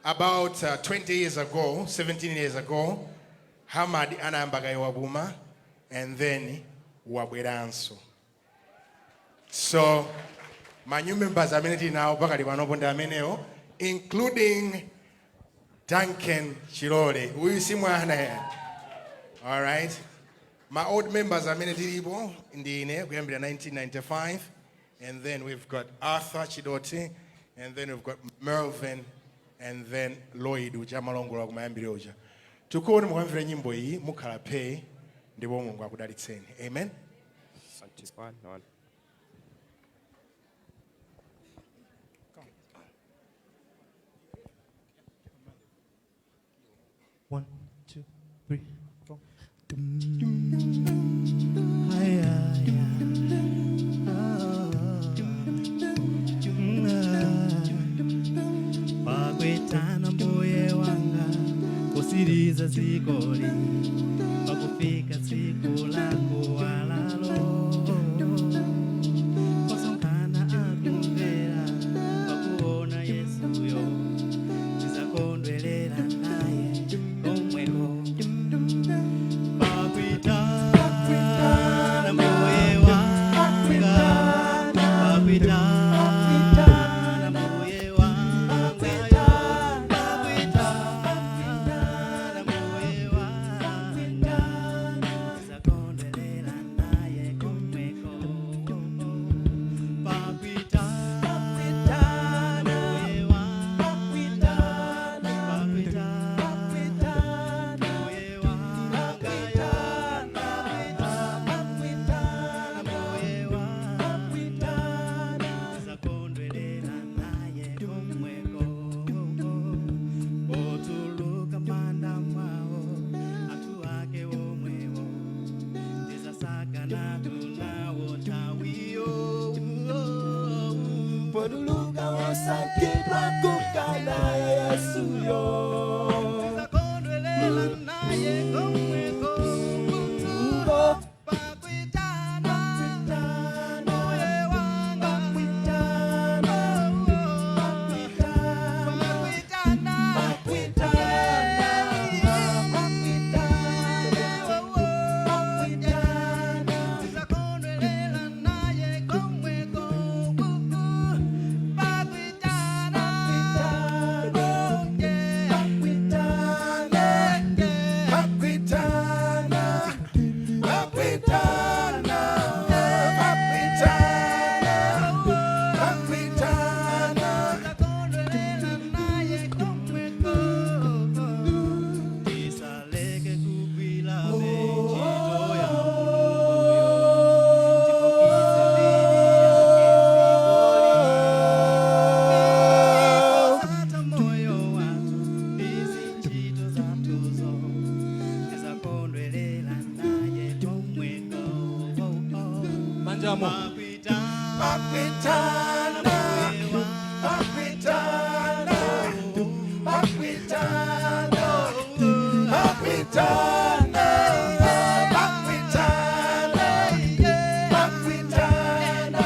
about 20 years ago, 17 years ago, Hamad anayamba kaye wapuma and then wabweranso. So my new members amene tili nawo pakali panopo ndi amenewo, including Duncan Chilole. Uyu si mwana ya. All right. My old members amene tilipo ndi ine kuyambira 1995, and then we've got Arthur Chidoti, and then we've got Mervin, and then Lloyd uja amalongola kumayambiro uja. Tikuoni mukamvera nyimbo iyi, mukhala phe ndipo Mulungu akudalitseni. Amen. One, two, one, one. One, two, three, four. Ay, ay, ay. Pakuitana Mbuye wanga kusiriza dzikoli, pakufika tsiku lako walalo, osonkhana akumvera, pakuona Yesuyo tizakondwerera naye. Ochuluka osankhidwa kukana Yesuyo. Kondwelela naye komweko pakwitana Mbuye wanga pakwitana Kondwelela naye komweko pakwitana. Pakwitana, pakwitana, pakwitana, pakwitana. Tisaleke kugwila ntchito ya Mulunguyo, tipukitse mbiri yake dzikoli. Sata moyo wathu ndi ntchito zathuzo, tizakondwelela naye komweko. Manjamo. Pakwitana, pakwitana, pakwitana, pakwitana, pakwitana, pakwitana. Pakwitana,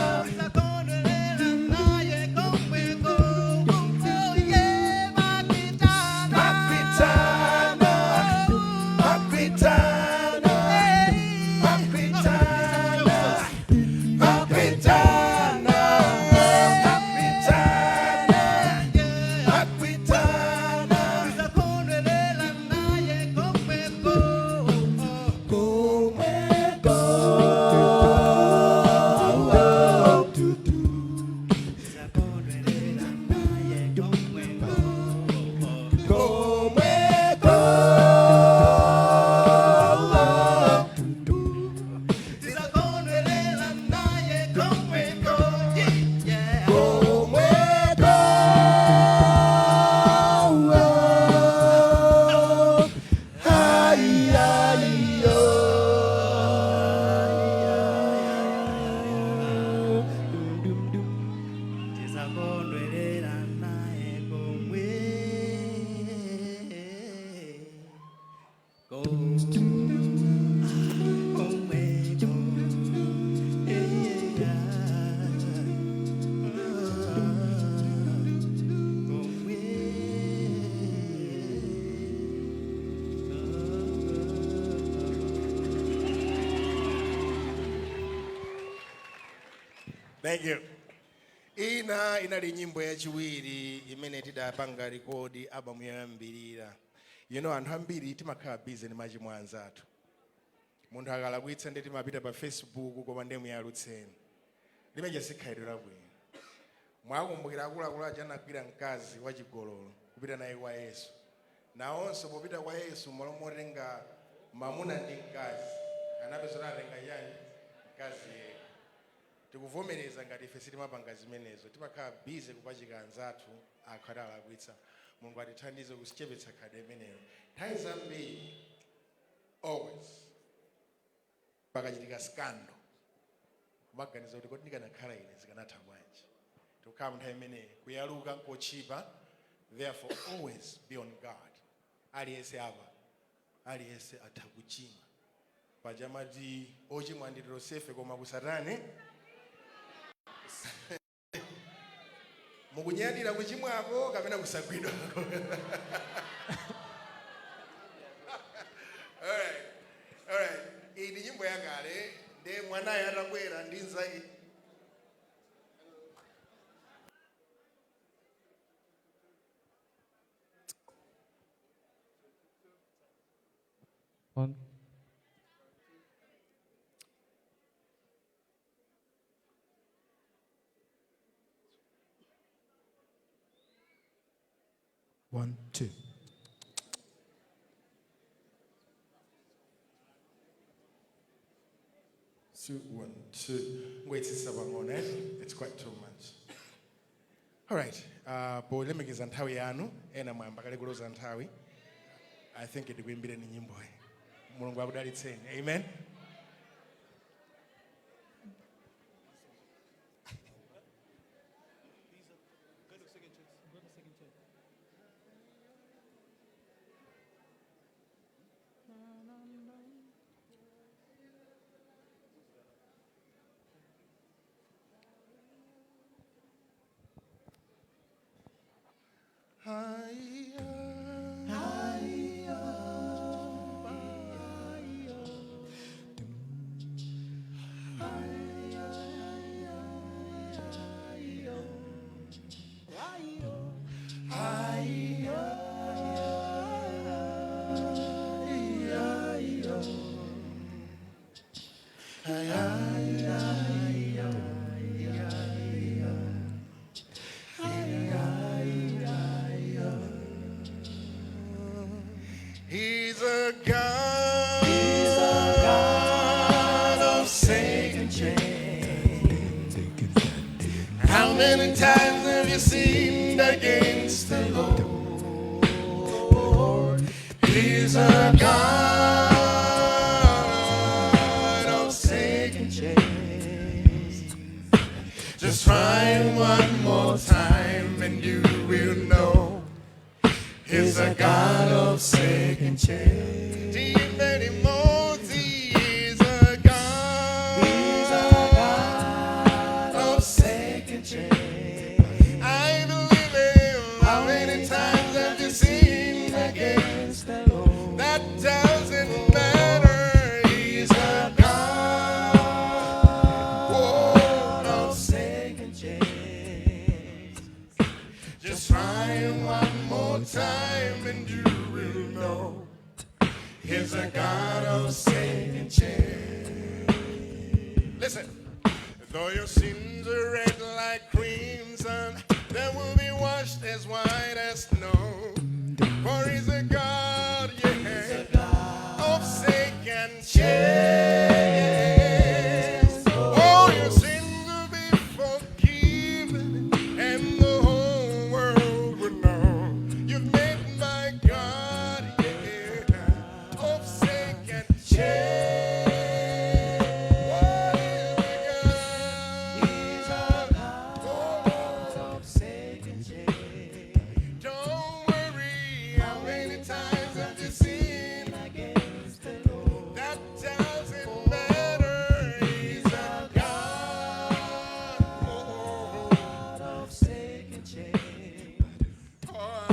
pakwitana, pakwitana, pakwitana, pakwitana, pakwitana. Tizakondwelela naye komweko. Thank you. Ina inali nyimbo yachiwiri imene tidapanga record album yoyambirira. Anthu ambiri timakhala busy ndi machimo anzathu. Munthu akalakwitsa ndi timapita pa Facebook, koma ndiye muyalutseni. Limeja sikhalidwe labwino. Mwakumbukira akuluakulu aja anagwira mkazi wachigololo kupita naye kwa Yesu. Nawonso popita kwa Yesu, malo motenga mamuna ndi mkazi, anapeza kuti atenga chani? Mkazi yekha. Tikuvomereza ngati ife sitimapanga zimenezo, timakhala busy kupachika anzathu akhati alakwitsa. Mulungu atithandize kusichepetsa khadi imeneyo. Nthawi zambiri, always pakachitika scandal, kumaganiza kuti kodi ndikanakhala ine zikanatha bwanji? Tikukhala mu nthawi imeneyi, kuyaluka nkochipa. Therefore always be on guard. Aliyense apa, aliyense atha kuchimwa. Paja mati ochimwa ndi tonsefe, koma kusatani mukunyadira kuchimwako kapena kusagwidwako. Alright, alright. Iyi ndi nyimbo yakale, nde mwanayo atabwera ndi nzake. One. One, two. Two, one, two. Ngoyitsitsa pang'ono, eh? It's quite too much. Alright, polemekeza nthawi yanu, ena mwayamba kale kuloza nthawi. I think ndikuimbireni nyimboyi. Mulungu akudalitseni. Amen. many times have you sinned against the Lord? He's a God of second chance. Just try him one more time and you will know He's a God of second chance. He is a God. He's a God of second chance. I believe him. How many times have you sinned against the Lord? That doesn't matter. He's a God of second chance. Just try him one more time and you will know He's a God of second chance. Listen, though your sins are red like crimson, they will be washed as white as snow. For He's a God, yeah, of second chance. All your sins will be forgiven, and the whole world will know you've met my God, yeah, of second chance. What is the God? He's a God of second chance. Don't worry how many times have you sinned against the Lord. That doesn't matter. He's a God of second chance. Oh,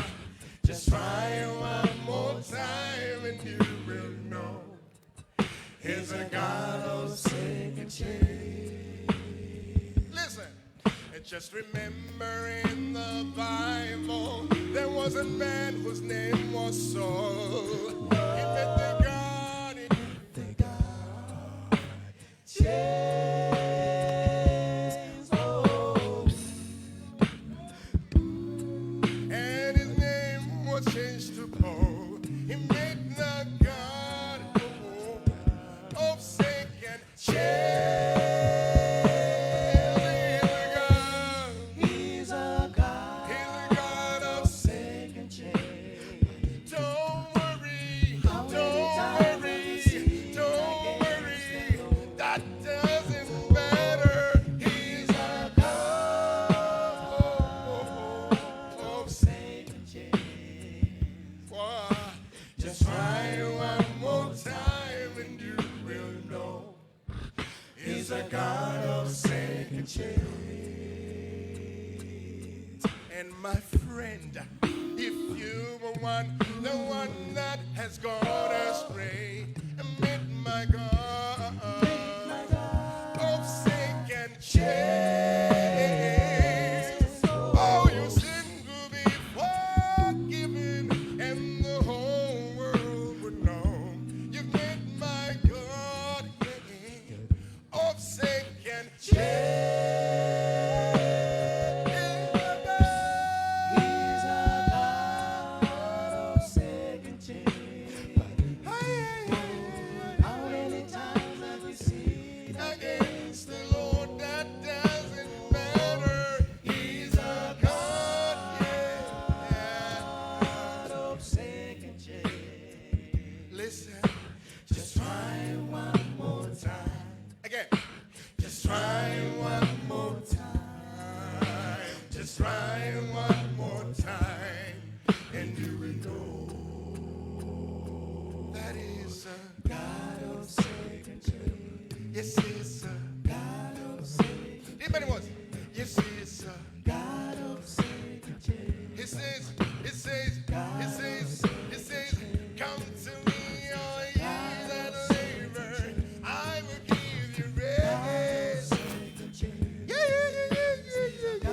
just try one more time and you will know He's a God of second chance. Listen. And just remember in the Bible, there was a man whose name was Saul. He met the God, he met the God. Chance. Oh. And his name was changed to Paul. He met the God of second chance. He's a God. He's a God of second chance. Don't worry, don't worry, don't worry. That doesn't matter. He's a God of second chance. Why? Just try one more time and you will know He's a God of second chance. And my friend, if you were one, the one that has gone astray, admit my God of second chance. All your sins will be forgiven, and the whole world would know you've met my God, yeah, of second chance. He's a God of second chance. How many times have you sinned against the Lord? That doesn't matter. He's a God, yeah, of second chance. Listen, just try one more time. Again, just try one more time. Just try one more time, and you will know that is a God of second chance. Yes, it's a God of second chance. Anybody wants? Yes, it's a God of second chance. He says, he says, he says, he says, come to me, all ye that labor, I will give you rest. Yeah, yeah, yeah, yeah, yeah, yeah.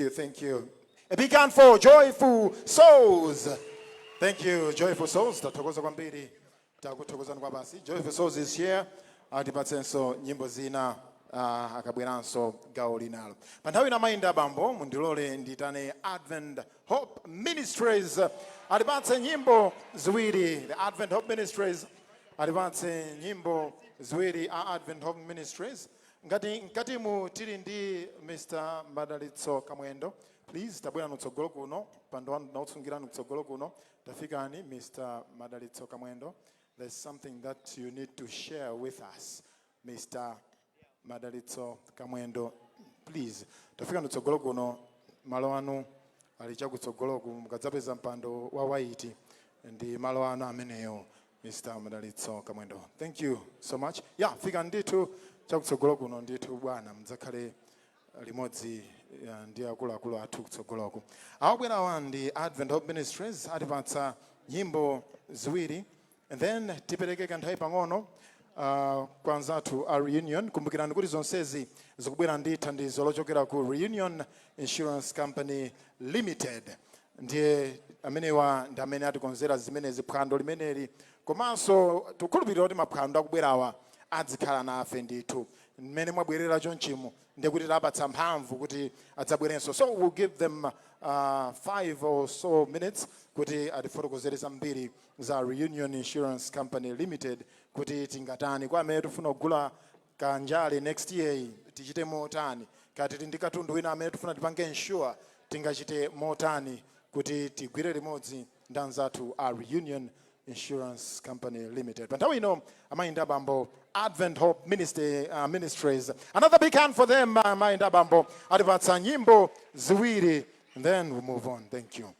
Thank you, thank you. A big hand for Joyful Souls. Thank you, Joyful Souls. Tathokoza kwambiri. Takuthokozani kwa basi. Joyful Souls is here. Atipatsenso nyimbo zina akabweranso gawo linalo. Pa nthawi ino amayi ndi abambo, mundilole nditane Advent Hope Ministries. Atipatse nyimbo ziwiri. The Advent Hope Ministries atipatse nyimbo ziwiri a Advent Hope Ministries. Ngati mkatimu tili ndi Mr. Madalitso Kamwendo, please tabwera kutsogolo kuno, mpando wanu nautsungirani kutsogolo kuno. Tafikani Mr. Madalitso Kamwendo. There's something that you need to share with us. Mr. Madalitso Kamwendo, please. Tafika kutsogolo kuno, malo anu ali chakutsogoloku, mukadzapeza mpando wa white ndi malo anu ameneyo. Mr. Madalitso Kamwendo, thank you so much. Yeah, fika ndithu chakutsogolo kuno ndithu bwana, mudzakhale limodzi ndi akuluakulu athu kutsogoloku. Awabwerawa ndi Advent Hope Ministries, atipatsa nyimbo ziwiri and then tipereke kanthawi pang'ono kwa anzathu a Reunion. Kumbukirani kuti zonsezi zikubwera ndi thandizo lochokera ku Reunion Insurance Company Limited. Ndiye amenewa ndi amene atikonzera zimenezi, phwando limeneli, komanso tikukhulupirira kuti maphwando akubwerawa adzikhala nafe ndithu. Mmene mwabwerera chonchimo ndiye kuti tapatsa mphamvu kuti adzabwerenso. So we'll give them 5 or so minutes kuti atifotokozere zambiri za Reunion Insurance Company Limited, kuti tingatani kwa amene tifuna kugula kanjale next year, tichite motani, kati tili ndi katundu wina amene tifuna tipange insure, tingachite motani kuti tigwire limodzi ndi anzathu a Reunion Insurance Company Limited. Pa nthawi ino, amayi ndi abambo, Advent Hope Ministries, another big hand for them. Amayi ndi abambo, atipatsa nyimbo ziwiri and then we move on. Thank you.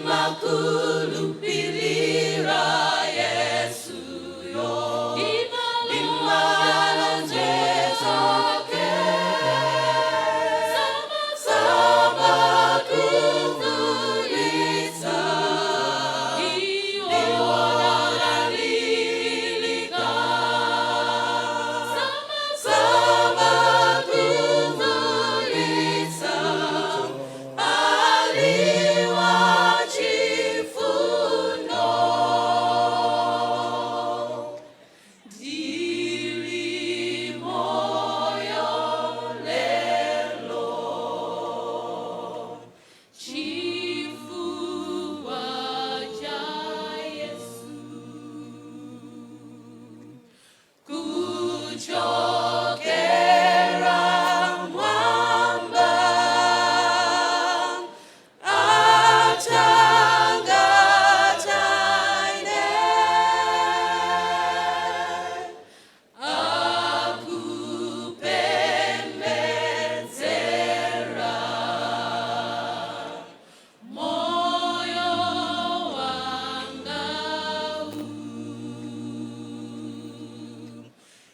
Ndimakhulupirira Yesu yo, ndimalonjezo ake, samakhudlulisa, ndiwolalilika, samakhudlulisa, aliwa chifundo. Ndili moyo lelo, chifuwa cha Yesu, kuchokera mwamba, atangataine, akupembedzera moyo wanga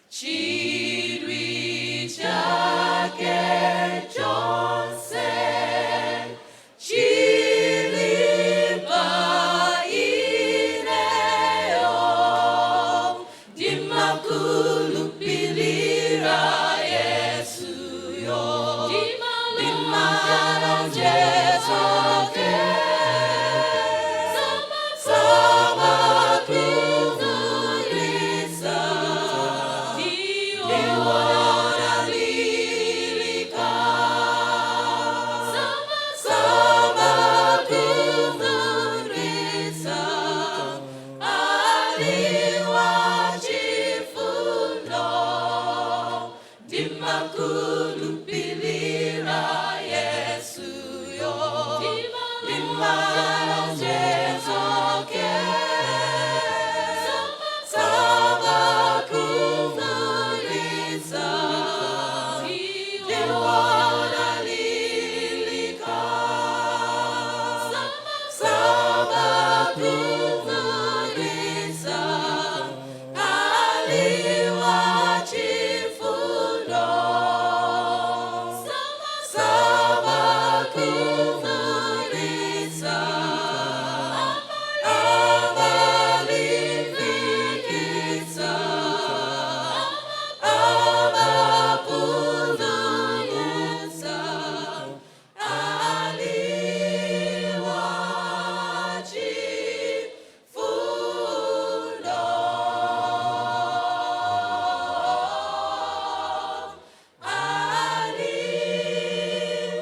chidwi chake chonse chilimba ineyo, ndimakhulupirira Yesu yo, ndimalonjezo ake, samakhudlulisa, ndiwolalilika, samakhudlulisa, aliwa chifundo, ndimakhulupirira Yesu yo, ndimalonjezo ake, samakhudlulisa, ndiwolalilika, samakhudlulisa, aliwa chifundo, samakhudlulisa, amalifikisa, amapulumusa, aliwa chifundo,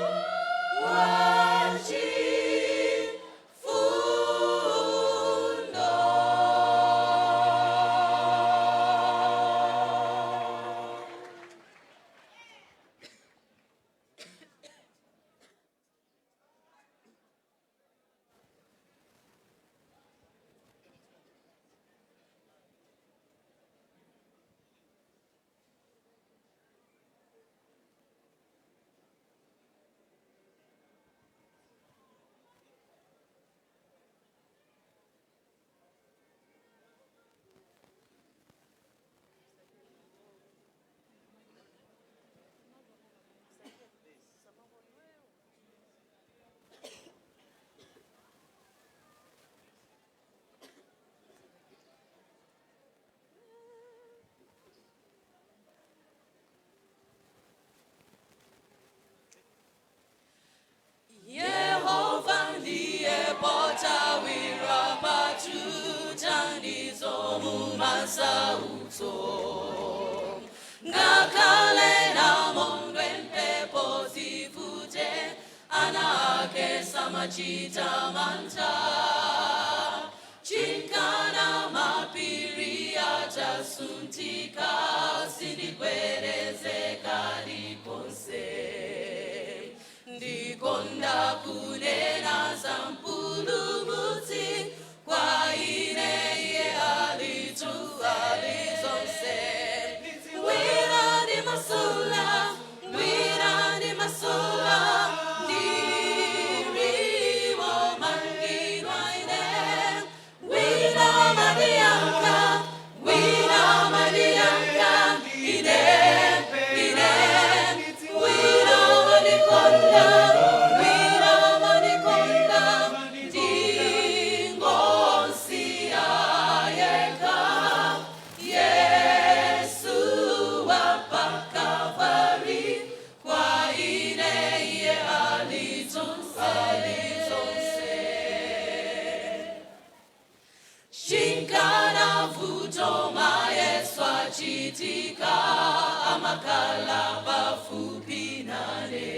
aliwa chifundo. Yehova ndiye potawira pathu thandizo mumasautso, ngakhale namondwe mphepo zivute, ana ake samachita mantha, chinkana mapiri atasunthika, sindigwedezeka likonse, ndikonda kunena za mpulumutsi, kwa ine iye alitu alizonse, wina ndi masula, wina ndi masula, ndiriwo mangidwa. Zikachitika amakhala pafupi nane,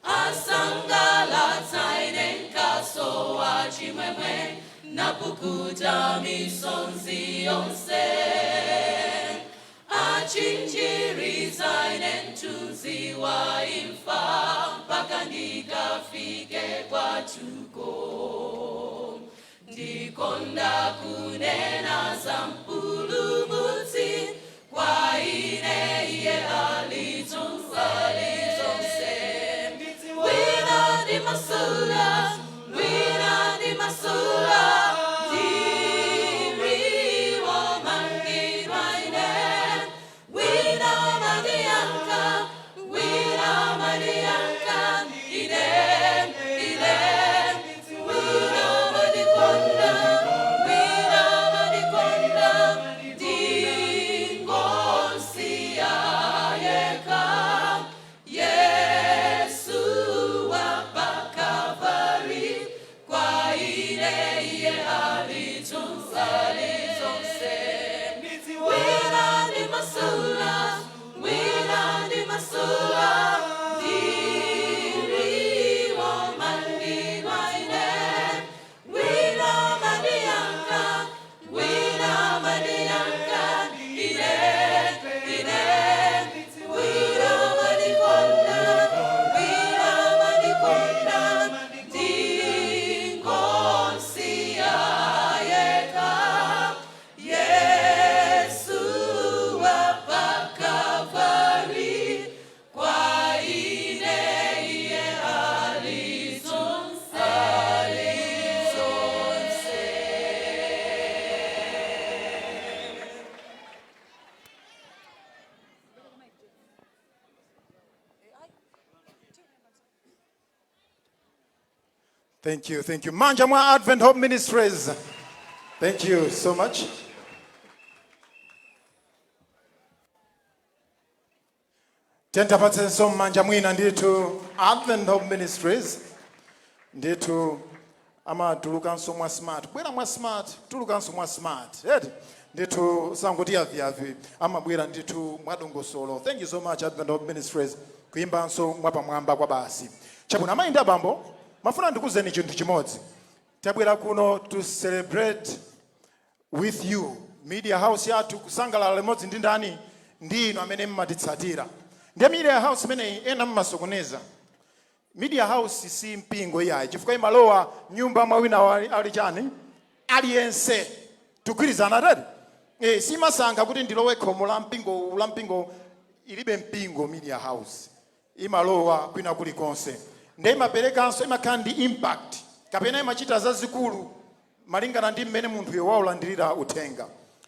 asangalatsa ine nkasowa chimwemwe, napukuta misonzi yonse, achinjiriza ine mthunzi wa imfa mpaka ndikafike kwathuko. Ndikonda kunena za Mpulumutsi, kwa ine iye ali zonse, zonse. Wina ndimasula, wina ndimasula, ndiliwo mangidwa ine. Wina mandiyanka, wina mandiyanka, ine, ine. Wina mandikonda, wina mandikonda, ndingosiya yekha. Yesu wa pa Kalvari, kwa ine iye ali zonse, zonse. Wina ndimasula, wina ndimasula, ndiliwo mangidwa ine. Wina mandiyanka, wina mandiyanka, ine, ine. Wina mandikonda, wina mandikonda, ndingosiya yekha. Yesu wa pa Kalvari, kwa ine iye ali zonse, ali zonse. Thank you, thank you. Manja mwa Advent Hope Ministries. Thank you so much. Tentapatsenso mmanja mwina ndithu Advent Hope Ministries. Ndithu amatulukanso mwa smart, bwera mwa smart, tulukanso mwa smart eti. Ndithu sanguti yaviyavi, amabwera ndithu mwadongosolo. Thank you so much, Advent Hope Ministries, kuyimbanso mwapamwamba kwa basi. Chabwino, amayi ndi abambo, mafuna ndikuzeni chinthu chimodzi. Tabwera kuno to celebrate with you, media house yathu, kusangalala limodzi ndi ndani? Ndi inu amene mmatitsatira. Ndiye media house imeneyi, ena mmasokoneza, media house si mpingo iyayi, chifukwa imalowa nyumba mwa wina ali chani, aliyense. Tugwirizana tati simasankha kuti ndilowe khomo la mpingo, la mpingo ilibe mpingo. Media house imalowa kwina kulikonse, ndiye imaperekanso, imakhala ndi impact kapena imachita zazikulu malingana ndi mmene munthuyo waulandirira uthenga.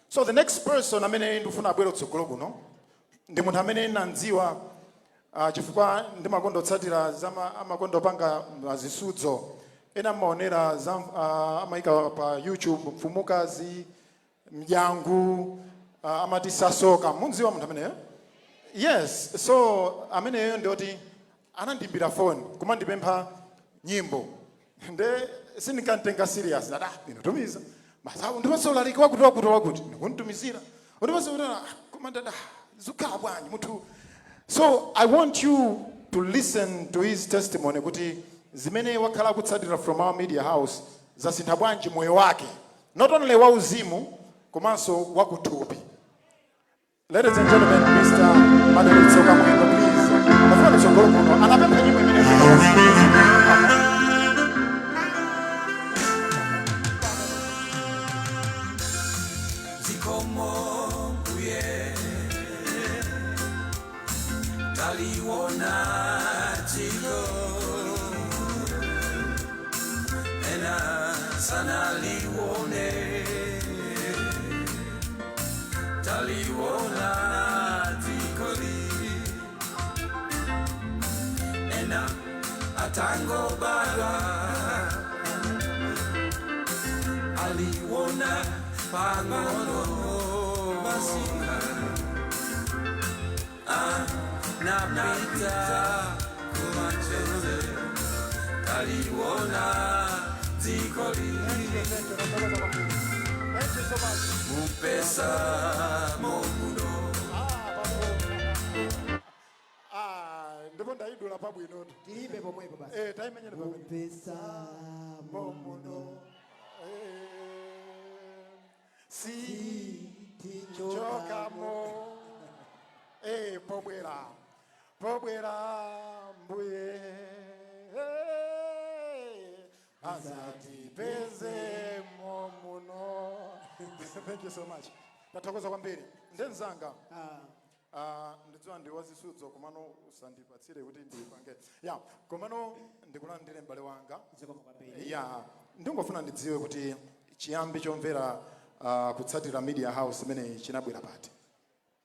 So the next person amene ndikufuna abwere kutsogolo kuno ndi munthu amene nandziwa chifukwa ndimakonda kutsatira amakonda kupanga zisudzo. Ena mmaonera za amayika pa YouTube, Mfumukazi Mjangu, amati Sasoka. Mundziwa munthu ameneyo? Yes. So ameneyo ndioti anandimbira foni kumandipempha nyimbo, nde sindinkantenga serious. Nada inotumiza masawu, ndipatse ulaliki wakuti wakuti wakuti, ndikuntumizira, undipatse kuti koma ndada zukhala bwanji munthu. So I want you to listen to his testimony, kuti zimene wakhala kutsatira from our media house zasintha bwanji moyo wake, not only wauzimu komanso wakuthupi. Ladies and gentlemen, Mr. Madalitso Kamwendo, please. Nafuna kutsogolo kuno, anapempha nyimbo imene. Zikomo Mbuye, taliwona dziko, ena sanaliwone. Taliwona dzikoli, ena atangobadwa aliwona pang'ono basi, anapita kumacheze. Taliwona dzikoli, mupesa. Mwayidula pabwino. Tiyimbe pomwepo basi. Eh, tayimenyeni pamene. Mumpesa momuno. Si tichokamo. Eh, pobwera. Pobwera mbuye. Eh, azatipeze momuno. Thank you so much. Tathokoza kwambiri. Ndenzanga. Ah, ndidziwa ndi wazisudzo, komano usandipatsire kuti ndipange ya, komano ndikulandire, m'bale wanga. Ya, ndingofuna ndidziwe kuti chiyambi chomvera kutsatira media house imeneyi chinabwera pati?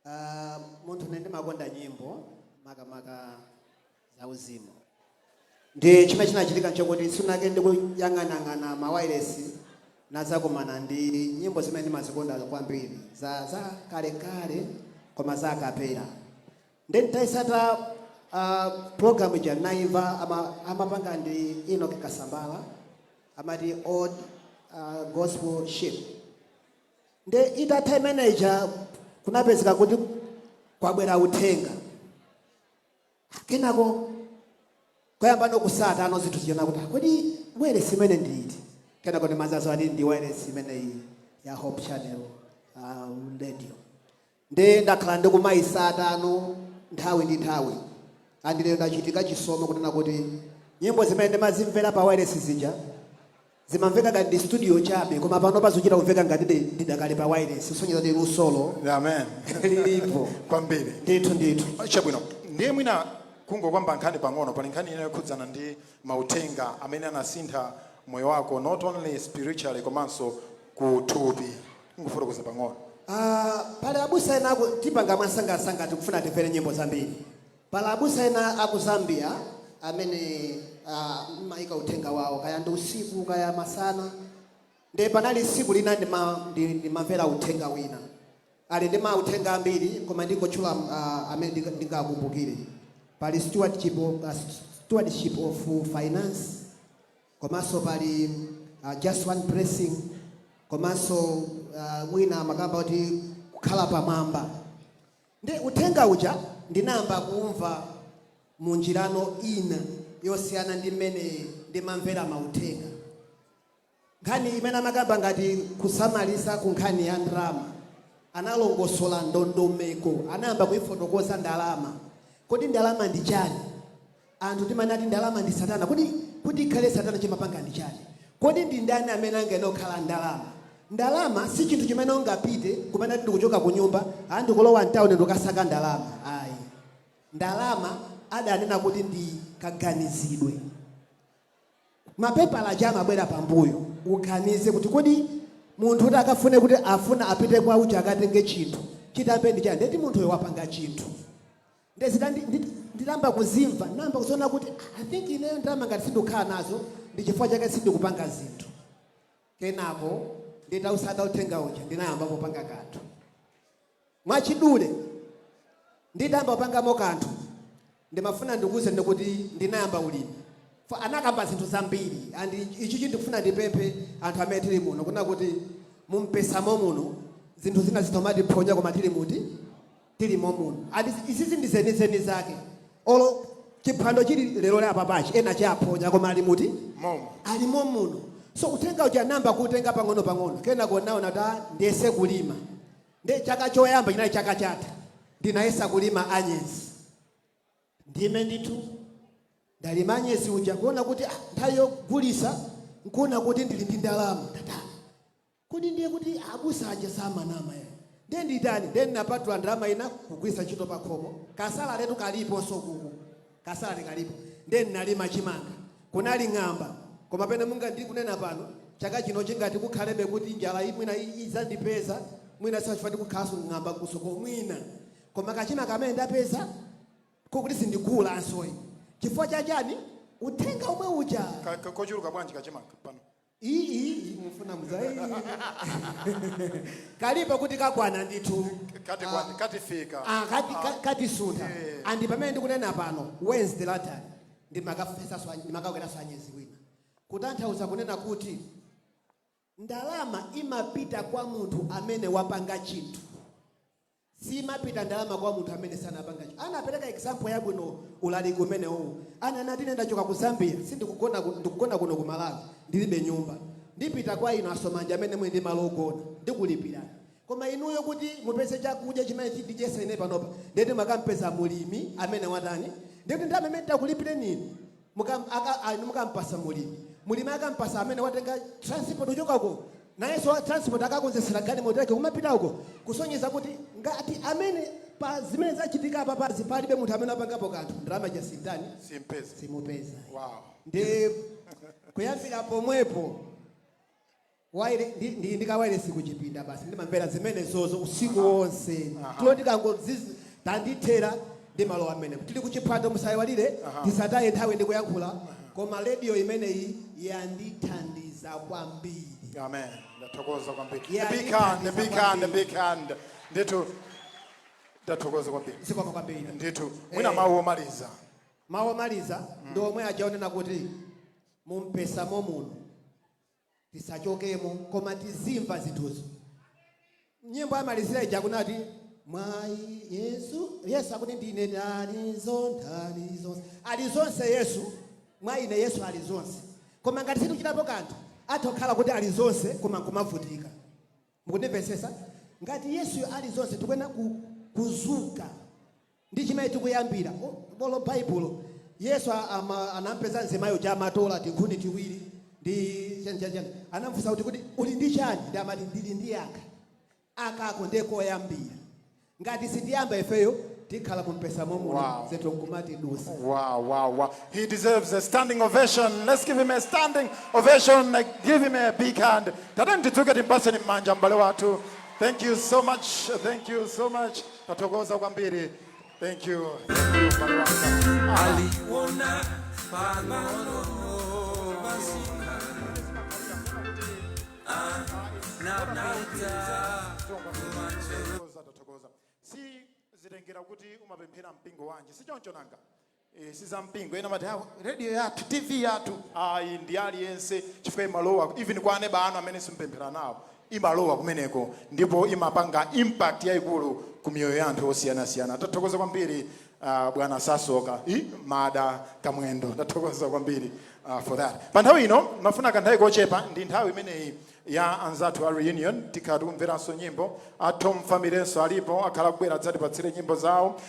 Ah, munthu ine ndimakonda nyimbo, makamaka za uzimu. Ndi chimene chinachitika nchokuti sunake ndikuyang'anang'ana mawayilesi, nazakumana ndi nyimbo zimene ndimazikonda kwambiri za kalekale, koma za acapella. Ndi nditayisata program ija, naimva amapanga ndi Enoch Kasambala, amati Old Gospel Ship. Ndi itatha imeneja, kunapezeka kuti kwabwera uthenga. Kenako kuyamba nokusata ano zinthu ziyona kuti, kodi wireless imene ndiyiti? Kenako ndimazazo ati ndi wireless imeneyi ya Hope Channel Radio. Ndi ndakhala ndikumayisata ano nthawi ndi nthawi, andilero ndachitika chisomo kunena kuti nyimbo zimene ndimazimvera pa wireless zija zimamveka ngati ndi studio chabe, koma pano pazochita kumveka ngati ndidakali pa wireless, kusonyeza kuti lusolo Amen. lilipo. Kwambiri. Ndithu, ndithu. Chabwino, ndiye mwina kungokwamba nkhani pang'ono, pali nkhani ina yokhudzana ndi mauthenga amene anasintha moyo wako, not only spiritually komanso kuthupi. Kungofotokoza pang'ono. Ah, pali abusa ena aku tipanga mwasangasanga, tikufuna timvere nyimbo zambiri. Pali abusa ena aku Zambia amene mayika uthenga wawo kaya ndi usiku kaya masana. Ndi panali tsiku lina ndimamvera uthenga wina. Ali ndi mauthenga ambiri, koma ndingotchula amene ndingakumbukire. Pali stewardship of finance, komanso pali just one blessing, komanso mwina amakamba kuti kukhala pamwamba. Ndi uthenga uja ndinayamba kumva munjirano ina yosiyana ndi mmene ndimamvera mauthenga. Nkhani imene amakamba ngati kusamalisa ku nkhani ya ndalama, analongosola ndondomeko, anayamba kuifotokoza ndalama. Kodi ndalama ndi chani? Anthu timanati ndalama ndi satana. Kodi kuti ikhale satana chimapanga ndi chani? Kodi ndi ndani amene angene okhala ndalama? Ndalama si chinthu chimene ungapite kumene ati ndikuchoka ku nyumba, a ndikulowa mtawuni, ndikasaka ndalama. Ayi, ndalama adanena kuti ndi kaganizidwe. Mapepala aja amabwera pambuyo. Uganize kuti kodi munthu kuti akafune kuti afuna apite kwa uja akatenge chinthu, chitambe ndi chani? Ndeti munthuyo wapanga chinthu. Ndezita nditamba kuzimva, namba kuziona kuti, "Ah, I think ineyo ndalama ngati sindikukhala nazo, ndi chifukwa chake sindikupanga zinthu." Kenako nditausata uthenga uja, ndinayamba kupanga kanthu. Mwachidule, nditayamba kupangamo kanthu, ndimafuna ndikuwuze ndikuti ndinayamba ulimi. Anakamba zinthu zambiri, and ichichi ndikufuna ndipemphe anthu amene tili muno kuna kuti mumpesamo muno zinthu zina zitomatiphonya, koma tili muti tilimo muno, and izizi ndi zenizeni zake. Olo chiphwando chili lero lapa pachi, ena chaphonya, koma ali muti? Momo. Alimo muno. So uthenga uja namba kuutenga pang'ono pang'ono. Kenako naona kuti, ah, ndiyese kulima. Ndi chaka choyamba chinali chaka chatha, ndinayesa kulima anyezi. Ndime ndithu ndalima anyezi uja, kuona kuti, ah, nthawi yogulisa nkuona kuti ndili ndi ndalama. Tata, kodi ndiye kuti abusa aja samanama ya? Ndiye nditani? Ndiye ndinapatula ndalama ina kugwiritsa ntchito pa khomo. Kasala letu kaliponso kuku, kasala kalipo. Ndiye ndinalima chimanga, kunali ng'amba, koma pene munga ndikunena pano, chaka chino chingati kukhalebe kuti njala mwina izandipeza, mwina sachifukwa tikukhalanso ng'amba kusoko mwina, koma kachimanga kamene ndapeza kokuti sindigulanso chifukwa chachani? Uthenga omwe uja. Kochuluka bwanji kachimanga pano? Iyi mufuna muza kalipo kuti kakwana ndithu. Kati katifika. Ah, katisuntha. Andi pamene ndikunena pano, Wednesday latali ndimakakweranso anyezi wina. Kutanthauza kunena kuti ndalama imapita kwa munthu amene wapanga chinthu. Simapita ndalama kwa munthu amene sanapanga. Anapereka example yabwino ulaliki umenewu. Ananati, "Ine ndachoka ku Zambia, sindikugona ndikugona kuno ku Malawi, ndilibe nyumba. Ndipita kwa inu asomanja amene muli ndi malo ogona, ndikulipirani. Koma inuyo kuti mupeze chakudya chimene chindidyesa ine panopa, ndeti makampeza mulimi amene watani. Ndikuti ndalama imene ndakulipireni inu, inu mukampasa mulimi, mulimi akampasa amene watenga transport kuchokako, nayenso wa transport akakonzesera galimoto yake kumapita uko." Kusonyeza kuti ngati amene pa zimene zachitika apa pazi palibe munthu amene apangapo kanthu, ndalama jasintani? Simpeza. Simupeza. Wow. Ndi kuyambira pomwepo ndikawayilesi kuchipinda basi, ndimamvera zimene zozo usiku wonse. Tulo ndikango tandithera ndi malo amene tili kuchiphwando. Musayiwalire, tisataye nthawi ndikuyankhula, koma radio imeneyi yandithandiza kwambiri. Amen, ndathokoza kwambiri. Yeah, A big hand, a big hand, a kwambiri. big hand. Ndithu ndathokoza kwambiri. Zikomo kwambiri. Ndithu mwina mawu omaliza. Mawu omaliza ndi omwe ajaonena kuti mumpesamo muno tisachokemo, koma tizimva zinthuzo. Nyimbo yamalizira ija kunati mwayi Yesu, Yesu akuti, "Ndine dalizo, ndali zonse." Ali zonse Yesu mwa ine, Yesu ali zonse. Koma ngati sitikuchitapo kanthu, atha kukhala kuti ali zonse koma nkumavutika. Mukundimvetsetsa? Ngati Yesu ali zonse, tikuyenera kuzuka ndi chimene tikuyambira. Bolo Baibulo, Yesu anampeza mzimayi uja amatola tinkhuni tiwiri ndi chani chani chani. Anamfunsa kuti uli ndi chani? Ndi amati, "Ndili ndi aka akako." Ndekoyambira. Ngati sitiyamba ifeyo, tikhala mumpesa momuno, zinthu nkumati dusa. Wow. He deserves a standing ovation. Let's give him a standing ovation. Like, give him a big hand. Tatiyeni tidzuke timpaseni m'manja m'bale wathu. Thank you so much. Thank you so much. Tathokoza kwambiri. Thank you. Thank you, m'bale wanga. Aliwona pang'ono basi napita. Tathokoza, tathokoza. Si zitengera kuti umapemphera mpingo wanji, si choncho nanga? Si za mpingo. Ena mati, "Ah, radio yathu, TV yathu." Ayi, ndi aliyense, chifukwa imalowa even kwa aneba anu amene simpemphera nawo, imalowa kumeneko ndipo imapanga impact yayikulu ku miyoyo ya anthu osiyanasiyana. Tathokoza kwambiri, bwana Sasoka i Mada Kamwendo. Tathokoza kwambiri for that. Pa nthawi ino mafuna kanthawi kochepa, ndi nthawi imeneyi ya anzathu a Reunion. Tikhala tikumveranso nyimbo, a Tom Familenso alipo, akhala kubwera adzatipatsire nyimbo zawo,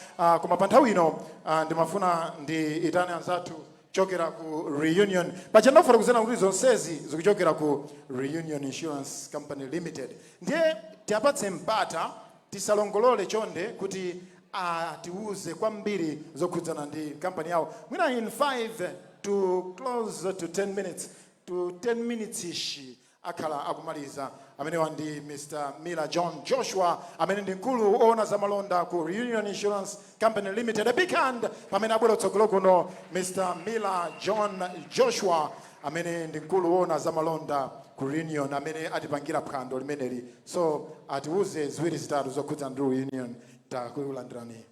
koma pa nthawi ino ndimafuna ndi itane anzathu chokera ku Reunion. Paja ndafotokozera kuti zonsezi zikuchokera ku Reunion Insurance Company Limited, ndiye tiapatse mpata, tisalongolole chonde, kuti atiuze kwambiri zokhudzana ndi kampani yawo. Mwina in 5 to close to 10 minutes, to 10 minutes ish, akhala akumaliza. Amenewa ndi Mr Miller John Joshua, amene ndi mkulu oona zamalonda ku Reunion Insurance Company Limited. A big hand pamene abwera kutsogolo kuno, Mr Miller John Joshua, amene ndi mkulu woona zamalonda ku Reunion, amene atipangira phwando limeneli. So atiuze ziwiri zitatu zokhudza ndi Reunion. Takulandirani,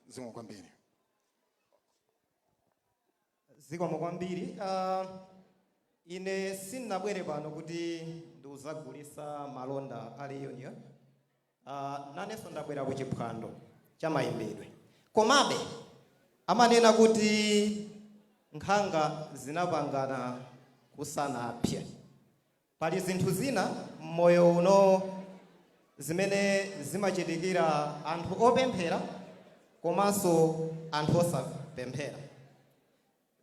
zikomo kwambiri. Zikomo kwambiri. Ine sindinabwere pano kuti ndiuzagulisa malonda a Reunion. Nanenso ndabwera ku chiphwando cha mayimbidwe, komabe amanena kuti nkhanga zinapangana kusanapye. Pali zinthu zina mmoyo uno zimene zimachitikira anthu opemphera komanso anthu osapemphera.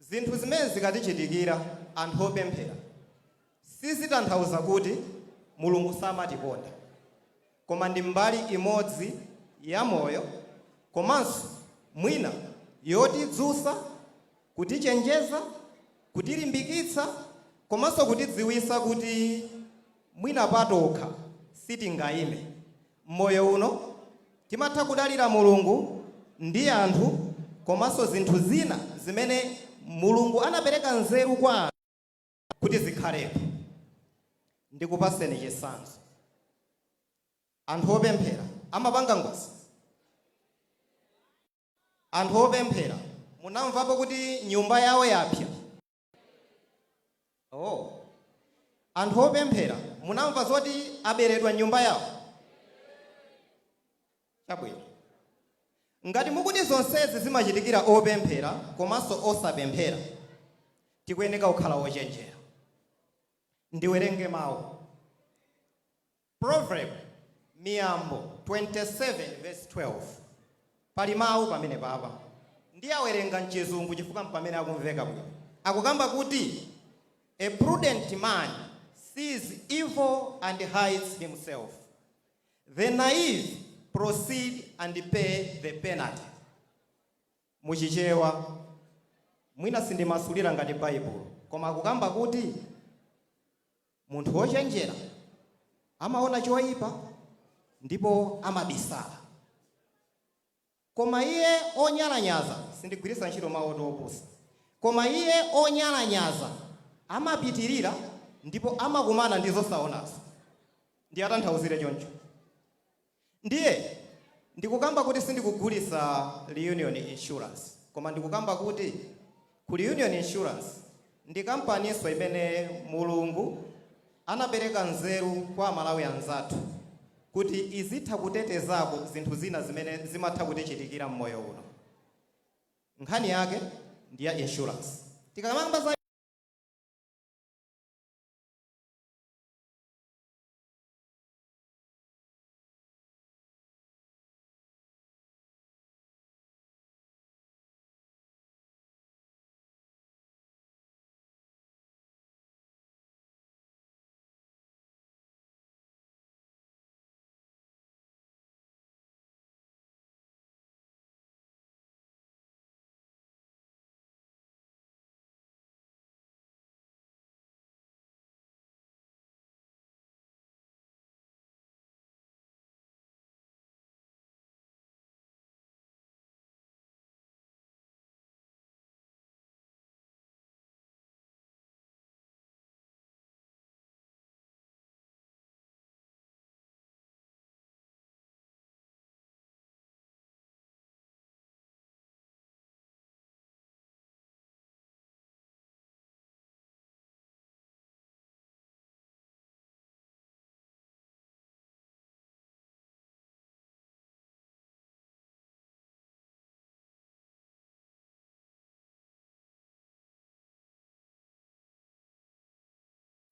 Zinthu zimene zikatichitikira anthu opemphera sizitanthauza kuti Mulungu samatikonda, koma ndi mbali imodzi ya moyo, komanso mwina yotidzutsa, kutichenjeza, kutilimbikitsa, komanso kutidziwitsa kuti mwina patokha sitingayime mmoyo uno. Timatha kudalira Mulungu ndi anthu komanso zinthu zina zimene Mulungu anapereka nzeru kwa anthu kuti zikhalepo. Ndikupaseni chitsanzo. Anthu opemphera amapanga ngozi? Anthu opemphera munamvapo kuti nyumba yawo yapsa? Oh, anthu opemphera munamva zoti aberedwa nyumba yawo? Chabwino. Ngati mukuti zonsezi zimachitikira opemphera komanso osapemphera, tikuyeneka kukhala ochenjera. Ndiwerenge mawu. Proverb, Miyambo 27 verse 12, pali mawu pamene papa. Ndiyawerenga mchizungu chifukwa pamene akumveka bwino. Akukamba kuti, "A prudent man sees evil and hides himself. The naive proceed and pay the penalty." Muchichewa, mwina sindimasulira ngati Baibulo, koma akukamba kuti munthu wochenjera amaona choyipa ndipo amabisala, koma iye onyalanyaza, sindigwiritsa ntchito mawu oti opusa, koma iye onyalanyaza amapitirira ndipo amakumana ndi zosaonazo. Ndiye atanthauzire choncho. Ndiye ndikukamba kuti sindikugulisa Reunion Insurance, koma ndikukamba kuti ku Reunion Insurance ndi kampaninso imene Mulungu anapereka nzeru kwa Amalawi anzathu kuti izitha kutetezako zinthu zina zimene zimatha kutichitikira mmoyo uno. Nkhani yake ndi ya insurance. Tikamamba za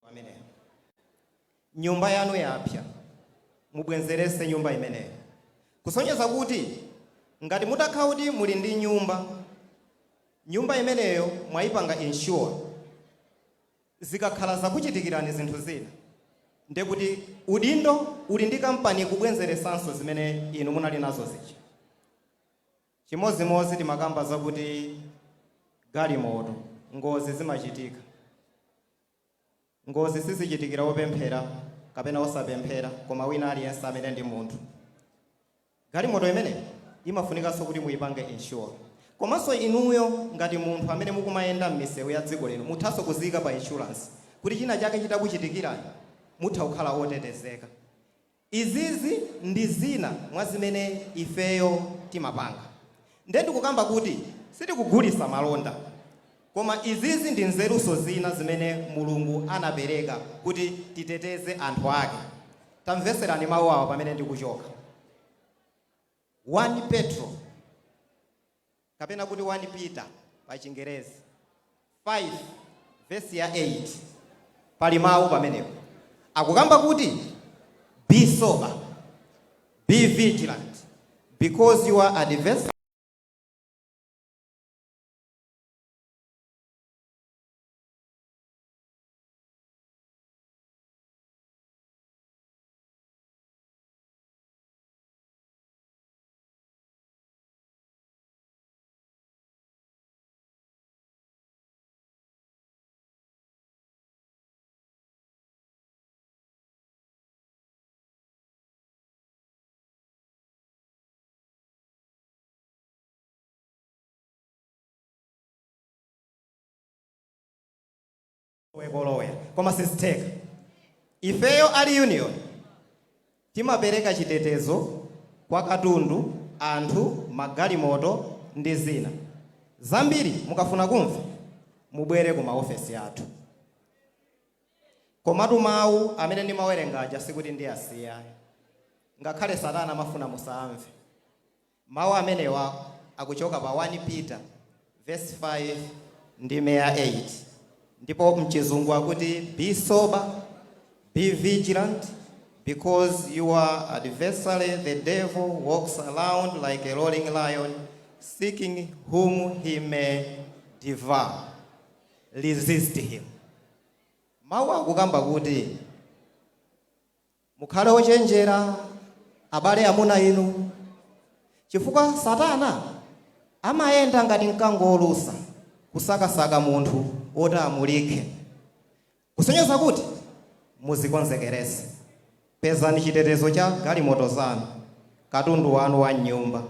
ameneyo, nyumba yanu yapya, mubwenzerese nyumba imeneyo. Kusonyeza kuti ngati mutakhala kuti muli ndi nyumba, nyumba imeneyo mwayipanga insure, zikakhala zakuchitikirani zinthu zina, ndekuti udindo uli ndi kampani kubwenzeresanso zimene inu munali nazo zija. Chimozimozi timakamba zakuti galimoto, ngozi zimachitika. Ngozi sizichitikira opemphera kapena osapemphera, koma wina aliyense amene ndi munthu. Galimoto imeneyi imafunikanso kuti muyipange insure. Komanso inuyo ngati munthu amene mukumayenda m'misewu ya dziko lino, muthanso kuziyika pa insurance kuti china chake chitakuchitikirani mutha kukhala otetezeka. Izizi ndi zina mwa zimene ifeyo timapanga. Nde ndikukamba kuti sitikugulisa malonda, koma izizi ndi nzeruso zina zimene Mulungu anapereka kuti titeteze anthu ake. Tamveserani mawu awa pamene ndikuchoka. 1 Petro, kapena kuti 1 Peter pa Chingerezi, 5 vesi ya 8, pali mawu pamenepo akukamba kuti, "Be sober, be vigilant, because your adversary wekolowera." Koma sizitheka. Ifeyo ali Union timapereka chitetezo kwa katundu, anthu, magalimoto ndi zina zambiri. Mukafuna kumva, mubwere ku maofesi athu. Komatu mawu amene ndimawerenga aja sikuti ndiyasiya, ngakhale Satana amafuna musaamve. Mawu amenewa akuchoka pa 1 Peter verse 5 ndime ya 8, ndipo mchizungu akuti, "Be sober, be vigilant, because your adversary the devil walks around like a roaring lion, seeking whom he may devour. Resist him." Mawu akukamba kuti mukhale ochenjera, abale amuna inu, chifukwa Satana amayenda ngati mkango wolusa kusakasaka munthu woti amulike. Kusonyeza kuti muzikonzekerese, pezani chitetezo cha galimoto zanu, katundu wanu wa nyumba,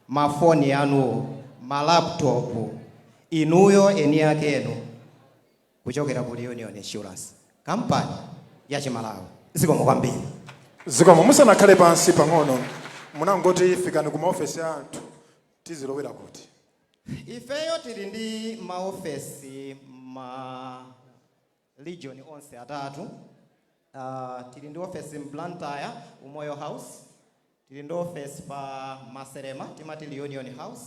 mafoni anuwo, ma laptop, inuyo eni akenu, kuchokera ku Reunion Insurance Kampani ya Chimalawi. Zikomo kwambiri. Zikomo. Musanakhale pansi pang'ono, munangoti fikani ku maofesi athu, tizilowera kuti? Ifeyo tili ndi maofesi ma region onse atatu. Tili ndi ofesi m'Blantyre, Umoyo House. Tili ndi ofesi pa Maserema, timati Reunion House.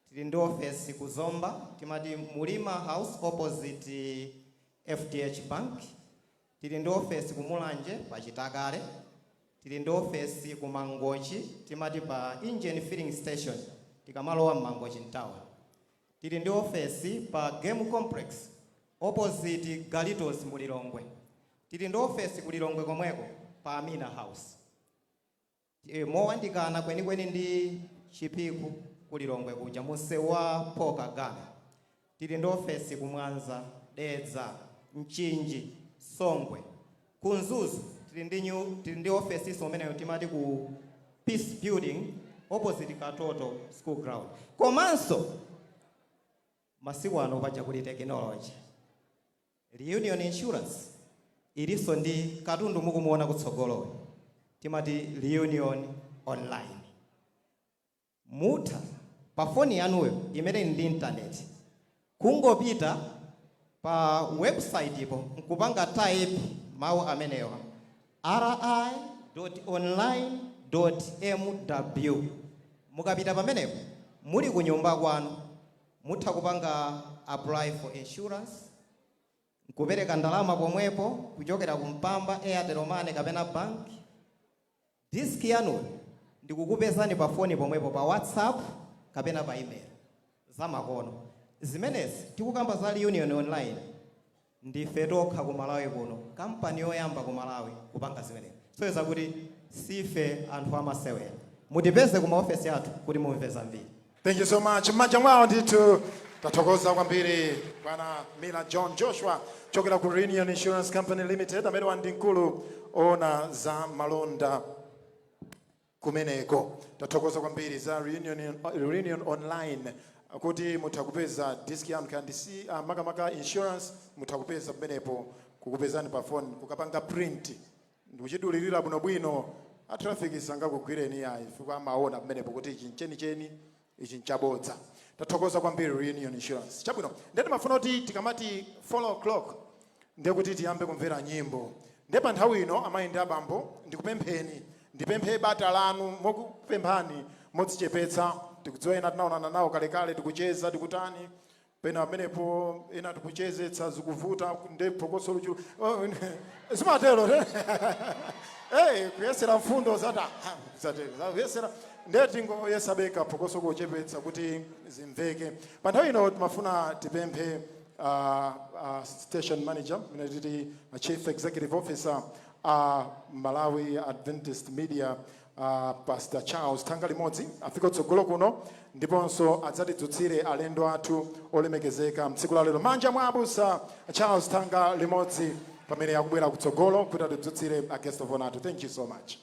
Tili ndi ofesi ku Zomba, timati Mulima House, opposite FDH Bank. Tili ndi ofesi ku Mulanje pa Chitakale. Tili ndi ofesi ku Mangochi, timati pa Engine Filling Station tikamalowa m'Mangochi mtown. Tili ndi ofesi pa Game Complex, opposite Galitos mu Lilongwe. Tili ndi ofesi ku Lilongwe komweko pa Amina House, mowandikana kwenikweni ndi Chipiku ku Lilongwe kuja, munsewu wa Paul Kagame. Tili ndi ofesi ku Mwanza, Dedza, Mchinji, Songwe. Ku Mzuzu tili ndi ofesi umeneyo, timati ku Peace Building, opposite Katoto School Ground. Komanso masiku ano paja kuli technology, Reunion Insurance ilinso ndi katundu mukumuona kutsogoloyo, timati Reunion Online. Mutha pa foni yanuyo imene ili ndi intaneti kungopita pa website ipo nkupanga type mawu amenewa, ri.online.mw. Mukapita pamenepo muli ku nyumba kwanu, mutha kupanga apply for insurance, nkupereka ndalama pomwepo kuchokera kumpamba, Airtel Money kapena bank. Disc yanuyo ndikukupezani pa foni pomwepo, pa WhatsApp kapena pa email. Zamakono zimenezi tikukamba za Reunion Online, ndife tokha ku Malawi kuno, kampani yoyamba ku Malawi kupanga zimenezi. Soyeza kuti sife anthu amasewera. Mutipeze ku maofesi athu kuti mumve zambiri. Thank you so much. M'manja mwawo ndithu. Tathokoza kwambiri Bwana Mila John Joshua chokera ku Reunion Insurance Company Limited, amene wandi mkulu ona za malonda kumeneko. Tathokoza kwambiri za Reunion Online, kuti mutha kupeza disc yanu kandi si makamaka insurance, mutha kupeza pamenepo, kukupezani pa phone, kukapanga print ndikuchidulirira bwinobwino. A traffic sangakugwireni yayi, chifukwa amaona pamenepo kuti ichi nchenicheni, ichi nchabodza. Tathokoza kwambiri Reunion Insurance. Chabwino, ndiye timafuna kuti tikamati 4 o'clock ndiye kuti tiyambe kumvera nyimbo. Ndiye pa nthawi ino, amayi ndi abambo, ndikupempheni, ndipemphe bata lanu, mokupemphani modzichepetsa. Tikudziwa ena tinaonana nawo kalekale, tikucheza, tikutani pena pamenepo, ena tikuchezetsa zikuvuta, nde phokoso luchulu zimatero. Hey, kuyesera mfundo zata zatero kuyesera, ndiye tingoyesa beka phokoso kuchepetsa kuti zimveke. Pa nthawi ino timafuna tipemphe station manager, mene titi chief executive officer Malawi Adventist Media, Pastor Charles Thanga Limodzi, afike kutsogolo kuno ndiponso adzatidzutsire alendo athu olemekezeka mtsiku la lero. Manja mwa abusa Charles Thanga Limodzi pamene akubwera kutsogolo kuti atidzutsire a guest of honor athu. Thank you so much.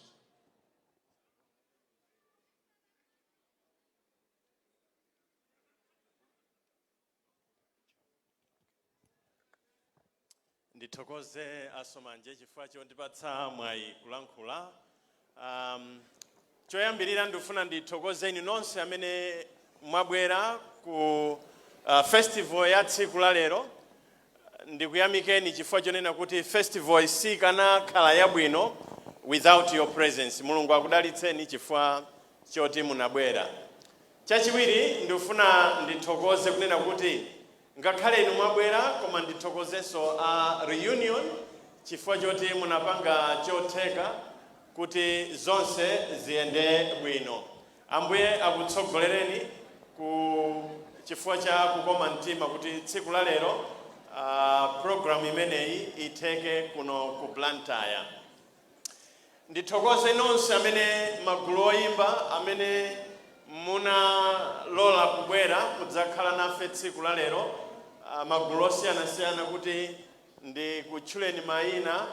Ndithokoze Asomanje chifukwa chondipatsa mwayi kulankhula. Choyambirira ndifuna ndithokoze inu nonse amene mwabwera ku festival ya tsiku la lero. Ndikuyamikeni chifukwa chonena kuti festival sikanakhala yabwino without your presence. Mulungu akudalitseni chifukwa choti munabwera. Chachiwiri, ndikufuna ndithokoze kunena kuti ngakhale inu mwabwera, koma ndithokozenso a Reunion chifukwa choti munapanga chotheka kuti zonse ziyende bwino. Ambuye akutsogolereni ku chifukwa cha kukoma mtima kuti tsiku la lero program imeneyi itheke kuno ku Blantyre. Ndithokoze nonse amene magulu oyimba amene munalola kubwera kudzakhala nafe tsiku la lero, magulu osiyanasiyana, kuti ndikutchuleni mayina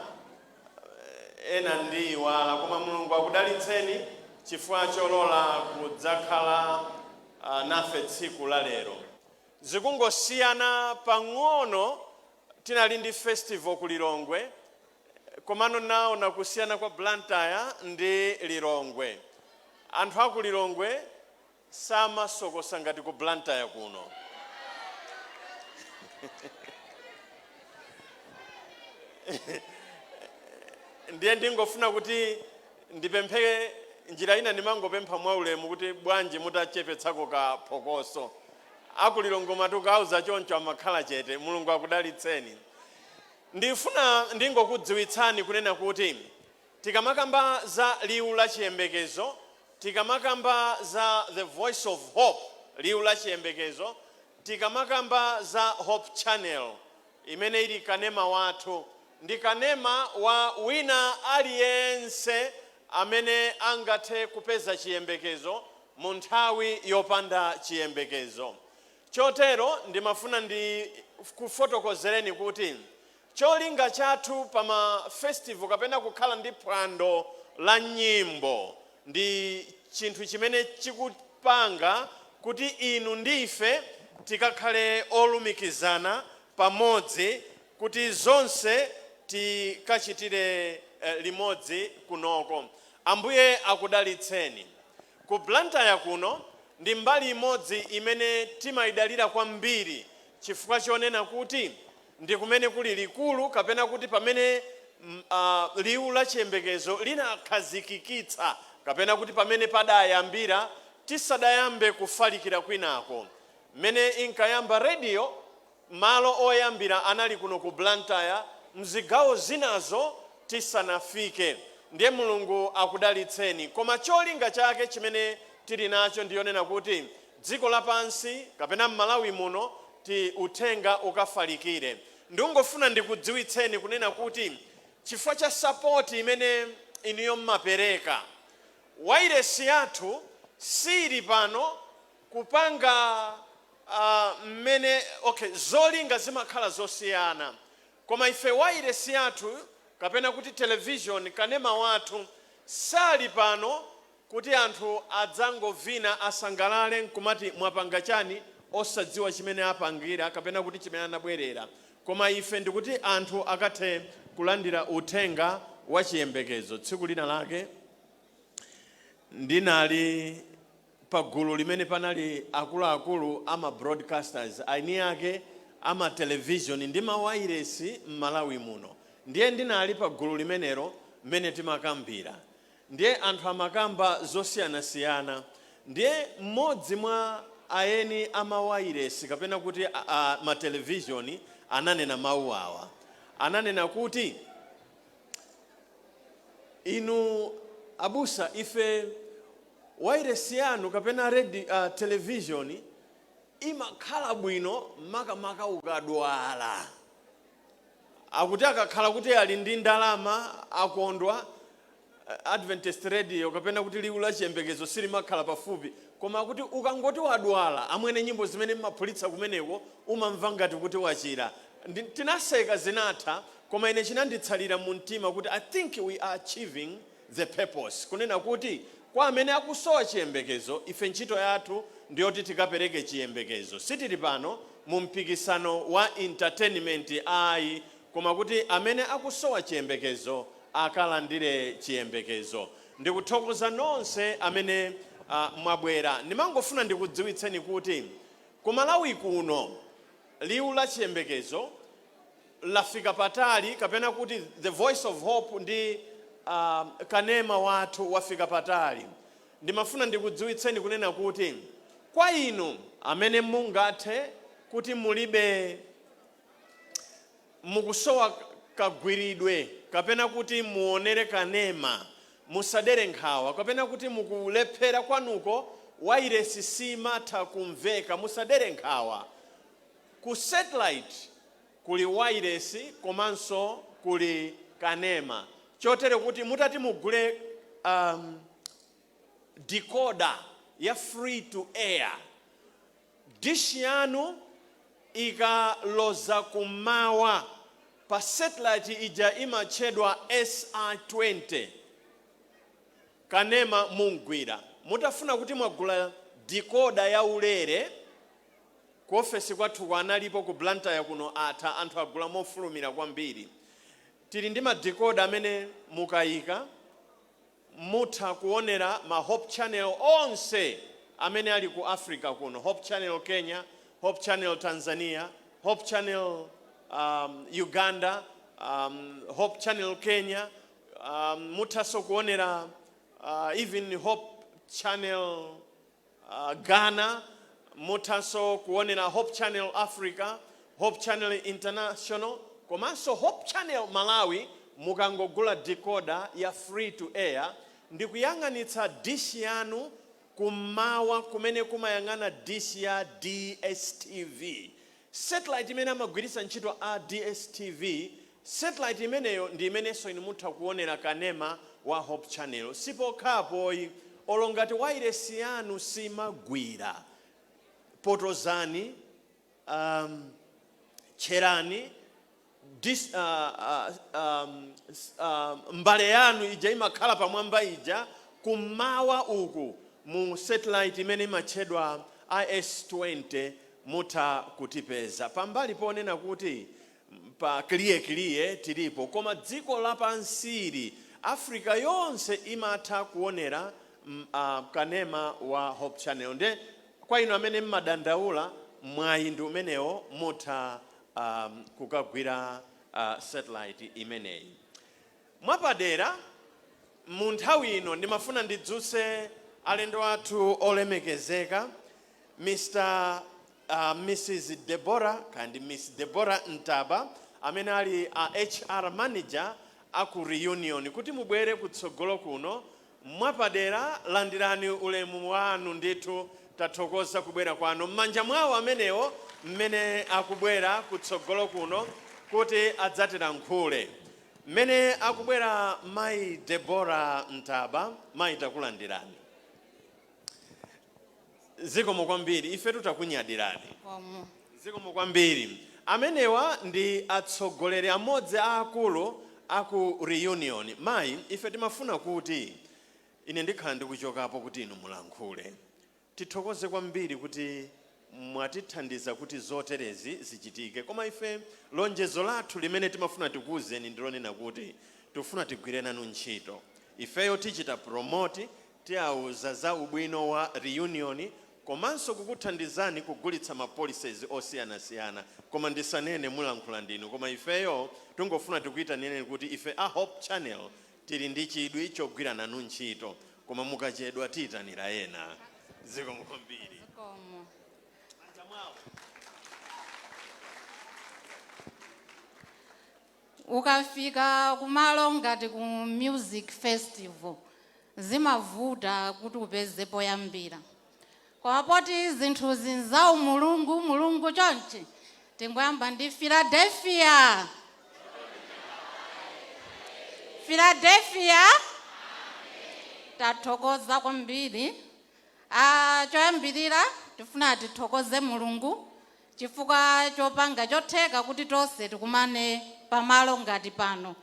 ena ndi iwala, koma Mulungu akudalitseni chifukwa cholola kudzakhala nafe tsiku la lero. Zikungosiyana pang'ono, tinali ndi festival ku Lilongwe, komano naona kusiyana kwa Blantyre ndi Lilongwe. Anthu aku Lilongwe samasokosa ngati ku Blantyre kuno. Ndiye ndingofuna kuti ndipemphe njira ina, ndimangopempha mwaulemu kuti bwanji mutachepetsako ka phokoso. Aku Lilongwe matukauza choncho amakhala chete. Mulungu akudalitseni. Ndifuna ndingokudziwitsani kunena kuti tikamakamba za Liwu la Chiyembekezo, tikamakamba za The Voice of Hope, Liwu la Chiyembekezo, tikamakamba za Hope Channel imene ili kanema wathu, ndi kanema wa wina aliyense amene angathe kupeza chiyembekezo mu nthawi yopanda chiyembekezo. Chotero ndimafuna ndi kufotokozereni kuti cholinga chathu pa ma festival kapena kukhala ndi phwando la nyimbo ndi chinthu chimene chikupanga kuti inu ndi ife tikakhale olumikizana pamodzi kuti zonse tikachitire limodzi kunoko. Ambuye akudalitseni. Ku Blantyre kuno ndi mbali imodzi imene timayidalira kwambiri chifukwa chonena kuti ndi kumene kuli likulu kapena kuti pamene Liwu la Chiyembekezo linakhazikikitsa kapena kuti pamene padayambira tisadayambe kufalikira kwinako. Mmene inkayamba radio, malo oyambira anali kuno ku Blantyre, mzigawo zinazo tisanafike. Ndiye Mulungu akudalitseni. Koma cholinga chake chimene tili nacho ndiyonena kuti dziko lapansi kapena m'Malawi muno ti uthenga ukafalikire. Ndingofuna ndikudziwitseni kunena kuti chifukwa cha support imene inuyo mmapereka, wairesi yathu sili pano kupanga mmene, okay, zolinga zimakhala zosiyana, koma ife wairesi yathu kapena kuti television kanema wathu sali pano kuti anthu adzangovina, asangalale, nkumati mwapanga chani, osadziwa chimene apangira kapena kuti chimene anabwerera. Koma ife ndikuti anthu akathe kulandira uthenga wa chiyembekezo. Tsiku lina lake ndinali pa gulu limene panali akuluakulu ama broadcasters, aini ake ama television ndi mawairesi m'Malawi muno. Ndiye ndinali pa gulu limenelo mmene timakambira, ndiye anthu amakamba zosiyanasiyana. Ndiye mmodzi mwa aeni amawairesi kapena kuti matelevishoni ananena mawu awa. Ananena kuti, "Inu abusa, ife wairesi yanu kapena television imakhala bwino makamaka ukadwala." Akuti akakhala kuti ali ndi ndalama akondwa, Adventist Radio kapena kuti Liwu la Chiyembekezo silimakhala pafupi, koma akuti ukangoti wadwala, amwene, nyimbo zimene mmaphulitsa kumeneko umamva ngati kuti wachira. Tinaseka, zinatha, koma ine chinanditsalira mu mtima kuti I think we are achieving the purpose, kunena kuti kwa amene akusowa chiyembekezo, ife ntchito yathu ndiyoti tikapereke chiyembekezo. Sitili pano mu mpikisano wa entertainment ayi, koma kuti amene akusowa chiyembekezo akalandire chiyembekezo. Ndikuthokoza nonse amene mwabwera. Ndimangofuna ndikudziwitseni kuti ku Malawi kuno Liwu la Chiyembekezo lafika patali, kapena kuti The Voice of Hope ndi kanema wathu wafika patali. Ndimafuna ndikudziwitseni kunena kuti Kwa inu amene mungathe kuti mulibe, mukusowa kagwiridwe kapena kuti muonere kanema, musadere nkhawa, kapena kuti mukulephera kwanuko wairesi simatha kumveka, musadere nkhawa. Ku satellite kuli wairesi komanso kuli kanema, chotere kuti mutati mugule decoder ya free to air, dish yanu ikaloza kummawa pa satellite ija imatchedwa SR20, kanema mungwira. Mutafuna kuti mwagula decoder ya ulere, ku ofesi kwathu analipo, ku Blantyre kuno atha, anthu agula mofulumira kwambiri. Tili ndi ma decoder amene mukayika mutha kuonera ma Hope Channel onse amene ali ku Africa kuno: Hope Channel Kenya, Hope Channel Tanzania, Hope Channel Uganda, Hope Channel Kenya, muthanso kuonera even Hope Channel Ghana, muthanso kuonera Hope Channel Africa, Hope Channel International komanso Hope Channel Malawi. Mukangogula decoder ya free to air ndi kuyang'anitsa dish yanu kummawa kumene kumayang'ana dish ya DStv, satellite imene amagwiritsa ntchito a DStv, satellite imeneyo ndi imenenso inu mutha kuonera kanema wa Hope Channel. Sipokhapoyi, olo ngati wairesi yanu simagwira, potozani, tcherani mbale yanu ija imakhala pamwamba ija kummawa uku mu satellite imene imatchedwa IS20, mutha kutipeza. Pambali ponena kuti pa clear tilipo, koma dziko lapansili, Africa yonse imatha kuonera kanema wa Hope Channel. Nde kwa inu amene mmadandaula, mwayi ndi umenewo, mutha kukagwira satellite imeneyi. Mwapadera mu nthawi ino ndimafuna ndidzutse alendo athu olemekezeka, Mr Mrs Deborah kandi Miss Deborah Ntaba, amene ali a HR manager aku Reunion, kuti mubwere kutsogolo kuno. Mwapadera landirani ulemu wanu ndithu, tathokoza kubwera kwanu. M'manja mwawo amenewo mmene akubwera kutsogolo kuno kuti adzatilankhule. Mmene akubwera mayi Debora Ntaba, mayi, takulandirani, zikomo kwambiri, ife tutakunyadirani. Komo. Zikomo kwambiri. Amenewa ndi atsogoleri amodzi aakulu aku Reunion. Mayi, ife timafuna kuti ine ndikhala ndikuchokapo kuti inu mulankhule. Tithokoze kwambiri kuti mwatithandiza kuti zoterezi zichitike, koma ife lonjezo lathu limene timafuna tikuwuzeni ndilonena kuti tifuna tigwire nanu ntchito. Ifeyo tichita promote, tiyauza za ubwino wa Reunion komanso kukuthandizani kugulitsa ma policies osiyanasiyana, koma ndisanene, mulankhula ndinu. Koma ifeyo tungofuna tikuyitanireni kuti ife a Hope Channel tili ndi chidwi chogwira nanu ntchito, koma mukachedwa tiyitanira ena. Zikomo kwambiri. Komo. Ukafika kumalo ngati ku music festival, zimavuta kuti upeze poyambira, koma poti zinthu zinzawu mulungu mulungu chonchi, tingoyamba ndi Philadelphia. Philadelphia, tathokoza kwambiri. Choyambirira tifuna tithokoze Mulungu chifukwa chopanga chotheka kuti tonse tikumane pamalo ngati pano.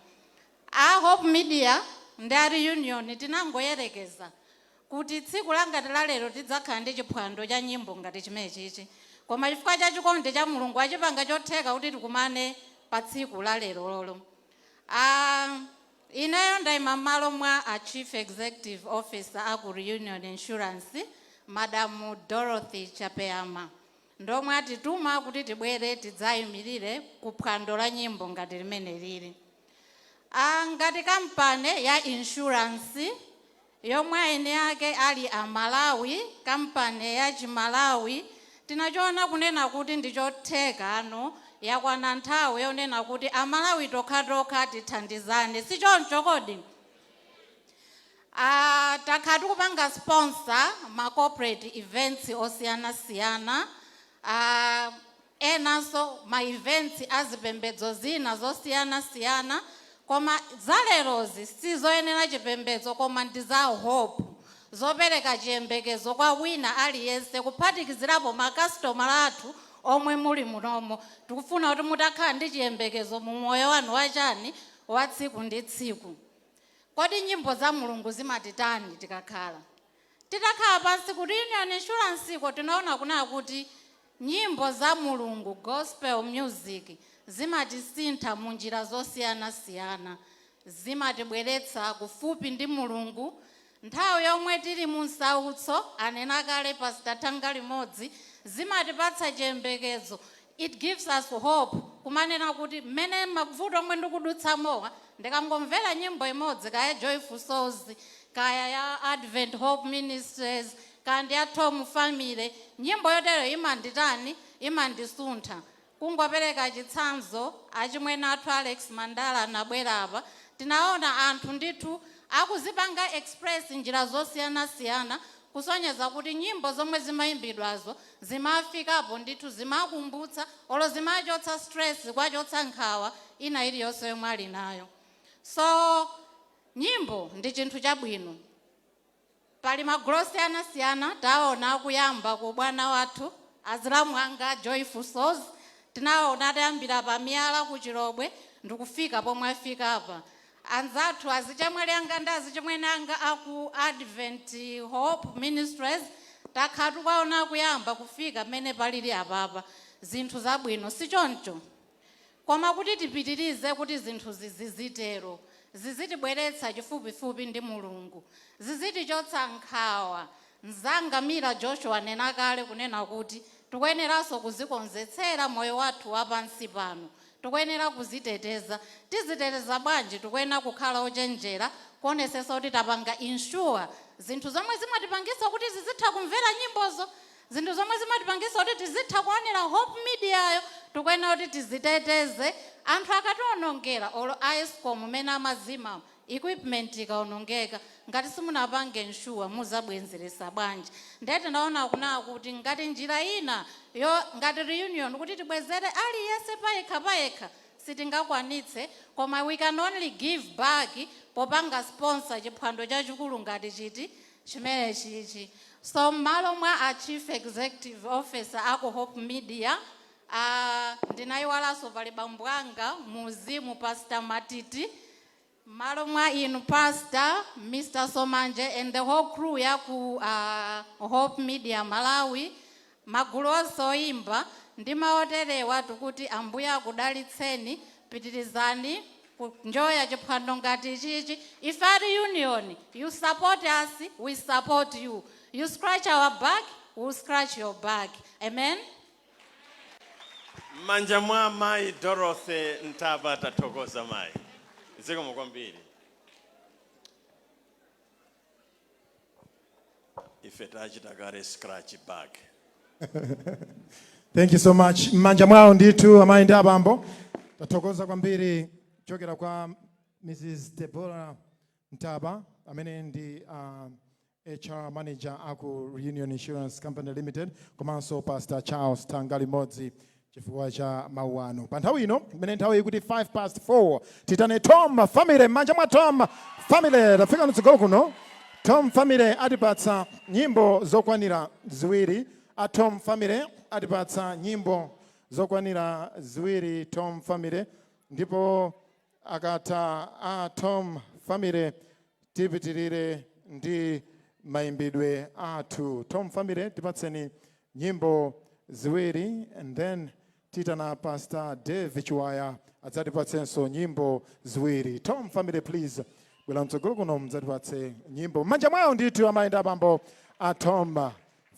A Hope Media ndi a Reunion tinangoyerekeza kuti tsiku langati la lero tidzakhala ndi chiphwando cha nyimbo ngati chimene chichi, koma chifukwa cha chikondi cha Mulungu achipanga chotheka kuti tikumane pa tsiku la lero lolo. Ineyo ndayima m'malo mwa a Chief Executive Officer aku Reunion Insurance, Madamu Dorothy Chapeyama, ndomwe atituma kuti tibwere tidzayimirire kuphwando la nyimbo ngati limene lili. Ngati kampani ya insurance. Yomwe eni ake ali a Malawi, kampani ya Chimalawi. Tinachiona kunena kuti ndichotheka ano yakwana nthawi yonena kuti Amalawi tokhatokha tithandizane, si choncho kodi? Takhala tikupanga sponsor ma corporate events osiyanasiyana, enanso ma events azipembedzo zina zosiyanasiyana, koma zalerozi sizoyenera chipembedzo, koma ndi za hope, zopereka chiyembekezo kwa wina aliyense, kuphatikizirapo makasitomala athu omwe muli munomo. Tikufuna kuti mutakhala ndi chiyembekezo mu moyo wanu wachani, wa tsiku ndi tsiku. Kodi nyimbo za Mulungu zimatitani? Tikakhala titakhala pansi ku Reunion Insurance ko, tinaona kunena kuti nyimbo za Mulungu, gospel music, zimatisintha mu njira zosiyanasiyana, zimatibweretsa kufupi ndi Mulungu nthawi yomwe tili mu msautso. Anena kale Pastor Thanga limodzi, zimatipatsa chiyembekezo. It gives us hope, kumanena kuti mmene mavuto omwe ndikudutsamowa, ndikangomvera nyimbo imodzi, kaya Joyful Souls, kaya ya Advent Hope Ministries, kaya ndi ya Tom Family, nyimbo yotero imanditani? Imandisuntha. Kungopereka chitsanzo, achimwene athu Alex Mandala anabwera apa, tinaona anthu ndithu akuzipanga express njira zosiyanasiyana, kusonyeza kuti nyimbo zomwe zimayimbidwazo zimafikapo ndithu, zimakumbutsa olo zimachotsa stress, kwachotsa nkhawa ina iliyonse yomwe ali nayo. So nyimbo ndi chinthu chabwino. Pali magulu osiyanasiyana, taona akuyamba ku bwana wathu azilamu anga Joyful Souls, tinaona atayambira pa miyala ku Chilobwe ndikufika pomwe afika apa. Anzathu azichemwali anga ndi azichimwene anga aku Advent Hope Ministries, takhala tikuwaona akuyamba kufika mmene palili apapa. Zinthu zabwino, si choncho? Koma kuti tipitirize kuti zinthu zizitero, zizitibweretsa chifupifupi ndi Mulungu, zizitichotsa nkhawa, mzanga Mira Joshua nena kale kunena kuti tikuyeneranso kuzikonzetsera moyo wathu wapansi pano, tikuyenera kuziteteza. Tiziteteza bwanji? Tikuyenera kukhala ochenjera, kuonesesa kuti tapanga insure zinthu zomwe zimatipangisa kuti zizitha kumvera nyimbozo, zinthu zomwe zimatipangisa kuti tizitha kuonera Hope Mediayo. Tikuyenera kuti tiziteteze. Anthu akationongera, olo Escom mmene amazima, equipment ikaonongeka, ngati simunapange insure, muzabwenzeresa bwanji? Ndiye tinaona kunaa kuti ngati njira ina yo, ngati Reunion, kuti tibwezere aliyense payekha payekha sitingakwanitse, koma we can only give back popanga sponsor chiphwando chachikulu ngati chiti chimene chichi. So m'malo mwa a chief executive officer aku Hope Media, ndinayiwalanso pali bambo anga muzimu, Pastor Matiti, m'malo mwa inu Pastor Mr Somanje and the whole crew ya ku Hope Media Malawi, magulu onse oyimba ndi maoterewa, tikuti Ambuye akudalitseni. Pitirizani kunjoya chiphwando ngati chichi. Ife a Reunion, you support us, we support you. You scratch our back, we'll scratch your back. Amen. M'manja mwa mayi Dorothy Ntaba. Tathokoza mayi, zikomo kwambiri. Ife tachita kale scratch back. Thank you so much. M'manja mwawo ndithu amayi ndi abambo. Tathokoza kwambiri kuchokera kwa Mrs Deborah Ntaba, amene ndi HR manager aku Reunion Insurance Company Limited, komanso Pastor Charles Thanga limodzi, chifukwa cha mawu anu. Pa nthawi ino, imene nthawi ikuti 5 past 4, titane Tom Family. M'manja mwa Tom Family. Tafika mtsogolo kuno. Tom Family atipatsa nyimbo zokwanira ziwiri. A Tom Family atipatsa nyimbo zokwanira ziwiri, Tom Family, ndipo akatha a Tom Family, tipitirire ndi mayimbidwe athu. Tom Family, tipatseni nyimbo ziwiri, and then titana Pastor Dave Chiwaya adzatipatsenso nyimbo ziwiri. Tom Family, please bwera mtsogolo kuno mudzatipatse nyimbo. M'manja mwawo ndithu amayi ndi abambo a Tom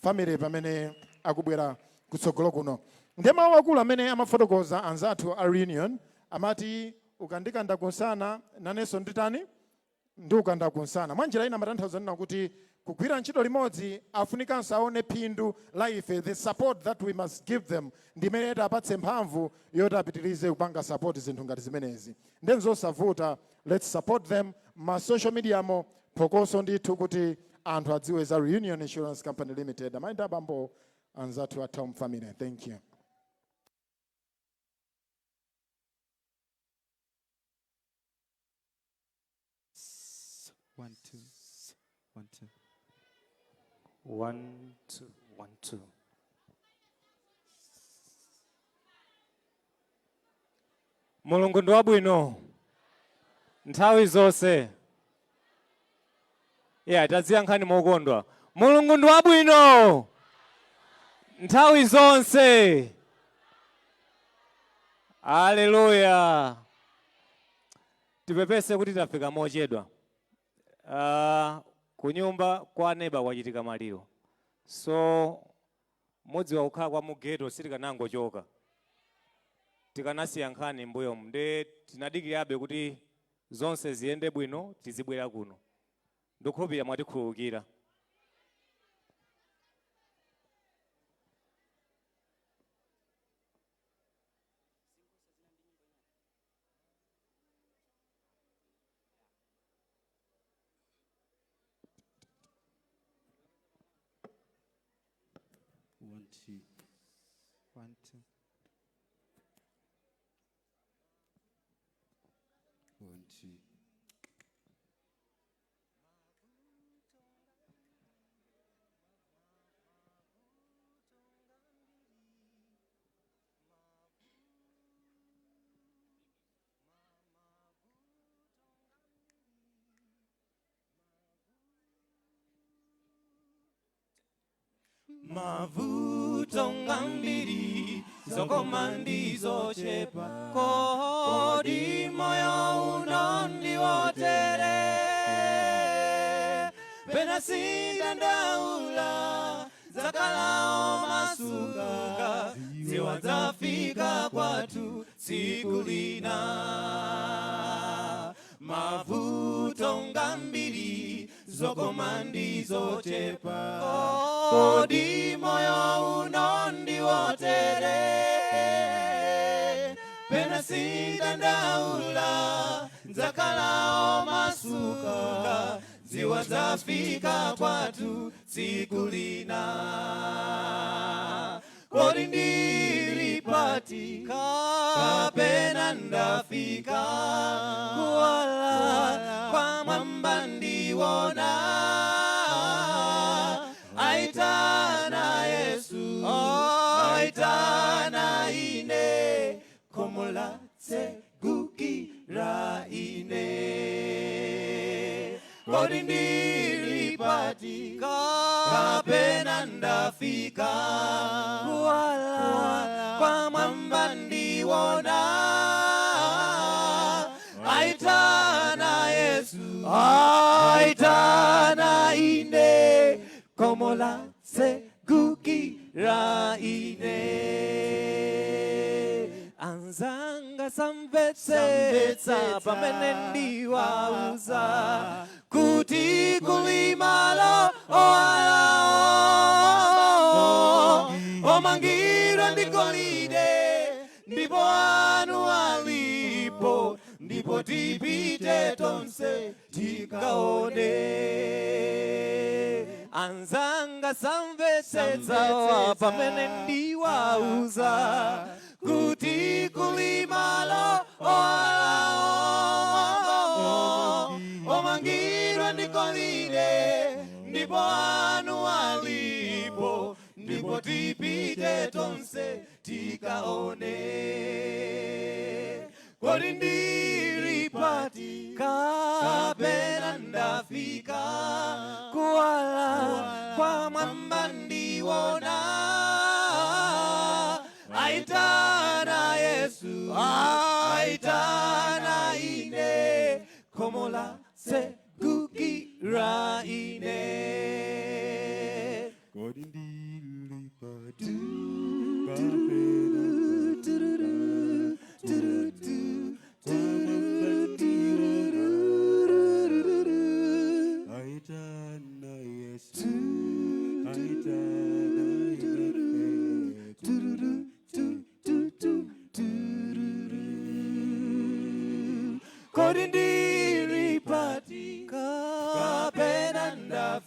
Family pamene akubwera kutsogolo kuno. Ndiye mawu akulu amene amafotokoza anzathu a Reunion amati, "Ukandikanda kunsana, nanenso nditani?" Ndi ukanda kunsana. Mwanjira ina matanthauza nena kuti kugwira ntchito limodzi afunikanso aone phindu la ife, the support that we must give them, ndimene tapatse mphamvu yoti apitirize kupanga support zinthu ngati zimenezi. Ndenzosavuta, let's support them ma social media mo, phokoso ndithu kuti anthu adziwe za Reunion Insurance Company Limited. Amayi ndi abambo, anzathu a Tom family, thank you. One, two, one, two. One, two, one, two. Mulungu ndi wabwino nthawi zonse. Yeah, tadziyankhani mokondwa. Mulungu ndi wabwino nthawi zonse. Haleluya. Tipepese kuti tafika mochedwa. Kunyumba kwa neba kwachitika maliro, so mudziwa kukhala kwa mu ghetto, sitikanangochoka, tikanasiya nkhani mbuyomu, nde tinadikirabe kuti zonse ziyende bwino tizibwera kuno. Ndikukhulupirira mwatikhululukira. One, two. One, two. One, two. Mavuto ngambiri, zokoma ndizochepa, kodi moyo uno ndiwotere? Pena sindandaula, zakalao masuka, ziwa zafika kwatu tsiku lina. Mavuto ngambiri, zokoma ndizochepa, kodi moyo uno ndiwotere? Pena sindandaula, nzakalao masuka, ziwa zafika kwatu tsiku lina. Kodi ndili pati kapena ndafika? Kuwala kwa mwamba ndiwona, aitana Yesu, aitana ine, khomo latsegukira ine. Kodi ndili pati kapena ndafika? Kuwala kwa mwamba ndiwona, aitana Yesu, aitana ine, khomo latsegukira ine. Anzanga samvetsetsa pamene ndiwauza kuti kuli malo owala omangidwa ndi golide, ndipo anu alipo, ndipo tipite tonse tikaone. Anzanga samvetsetsa pamene ndiwauza kuti kuli malo owala omangidwa ndi golide, ndipo anu alipo, ndipo tipite tonse tikaone. Kodi ndili pati kapena ndafika? Kuwala kwa mwamba ndiwona, aitana Yesu, aitana ine, khomo latsegukira ine. Kodi ndili pati kapena ndafika?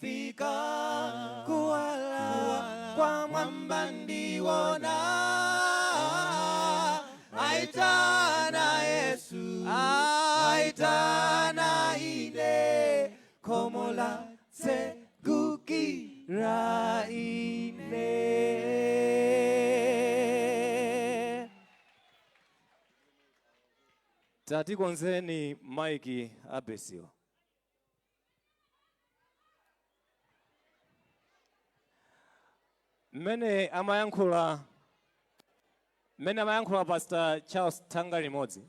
Ndikafika kuwala kwa mwamba ndiwona, aitana Yesu, aitana ine, komola tsegukira ine. Tatikonzeni maiki abesiwa. Mmene amayankhula Pastor Charles Thanga limodzi,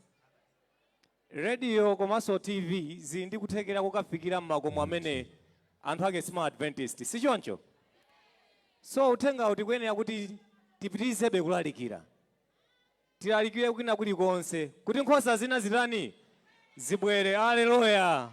radio komanso TV zili ndi kuthekera kukafikira m'makomo amene anthu ake sima Adventist, si choncho? So uthengawu tikuyenera kuti tipitirizebe kulalikira, tilalikire kwina kulikonse kuti nkhosa zina zitani? Zibwere. Aleluya.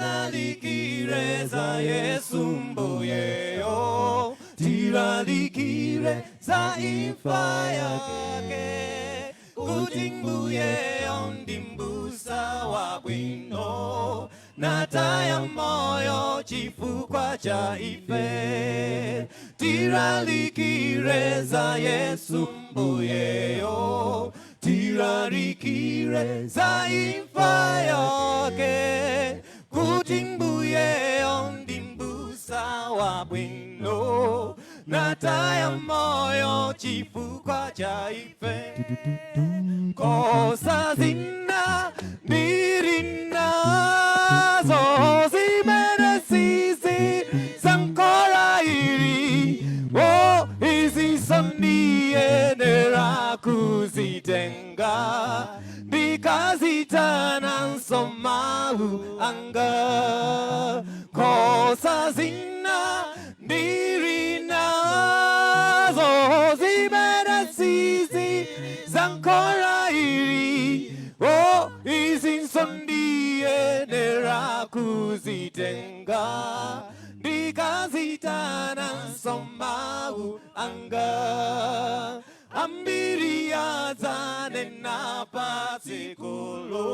Tilalikire za Yesu mbuyeyo, tilalikire za imfa yake, kuti mbuyeyo ndi mbusa wabwino, nataya moyo chifukwa cha ife. Tilalikire za Yesu mbuyeyo, tilalikire za imfa yake, kuti mbuyeyo ndi mbusa wabwino, nataya moyo chifukwa cha ife. Nkhosa zina ndili nazo zimene sizi za m'khola ili, o izinso ndiyenera kuzitenga, ndikaziitananso mawu anga. Nkhosa zina ndili nazo zimene sizi za m'khola ili, o izinso ndiyenera kuzitenga, ndikaziitananso mawu anga. Ambiri adzanena patsikulo,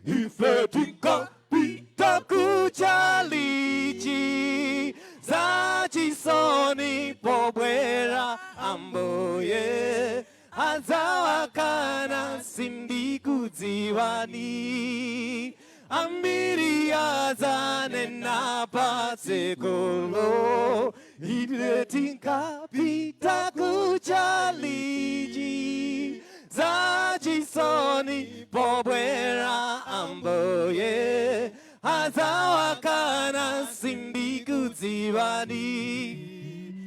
ife tinkapita kuchalichi, zachisoni pobwera Ambuye adzawakana, sindikudziwani. Ambiri adzanena patsikulo, ife tinkapita kuchalichi, zachisoni pobwera Ambuye adzawakana, sindikudziwani.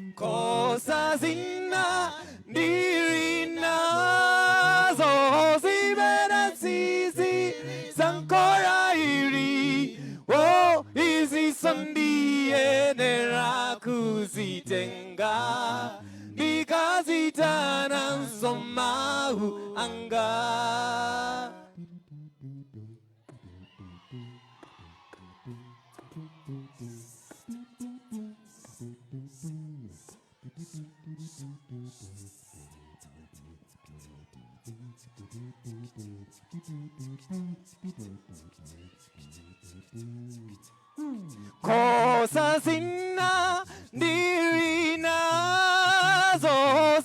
Nkhosa zina ndili nazo zimene sizi za m'khola ili, o izinso ndiyenera kuzitenga, ndikaziitananso mawu anga. Nkhosa zina ndili nazo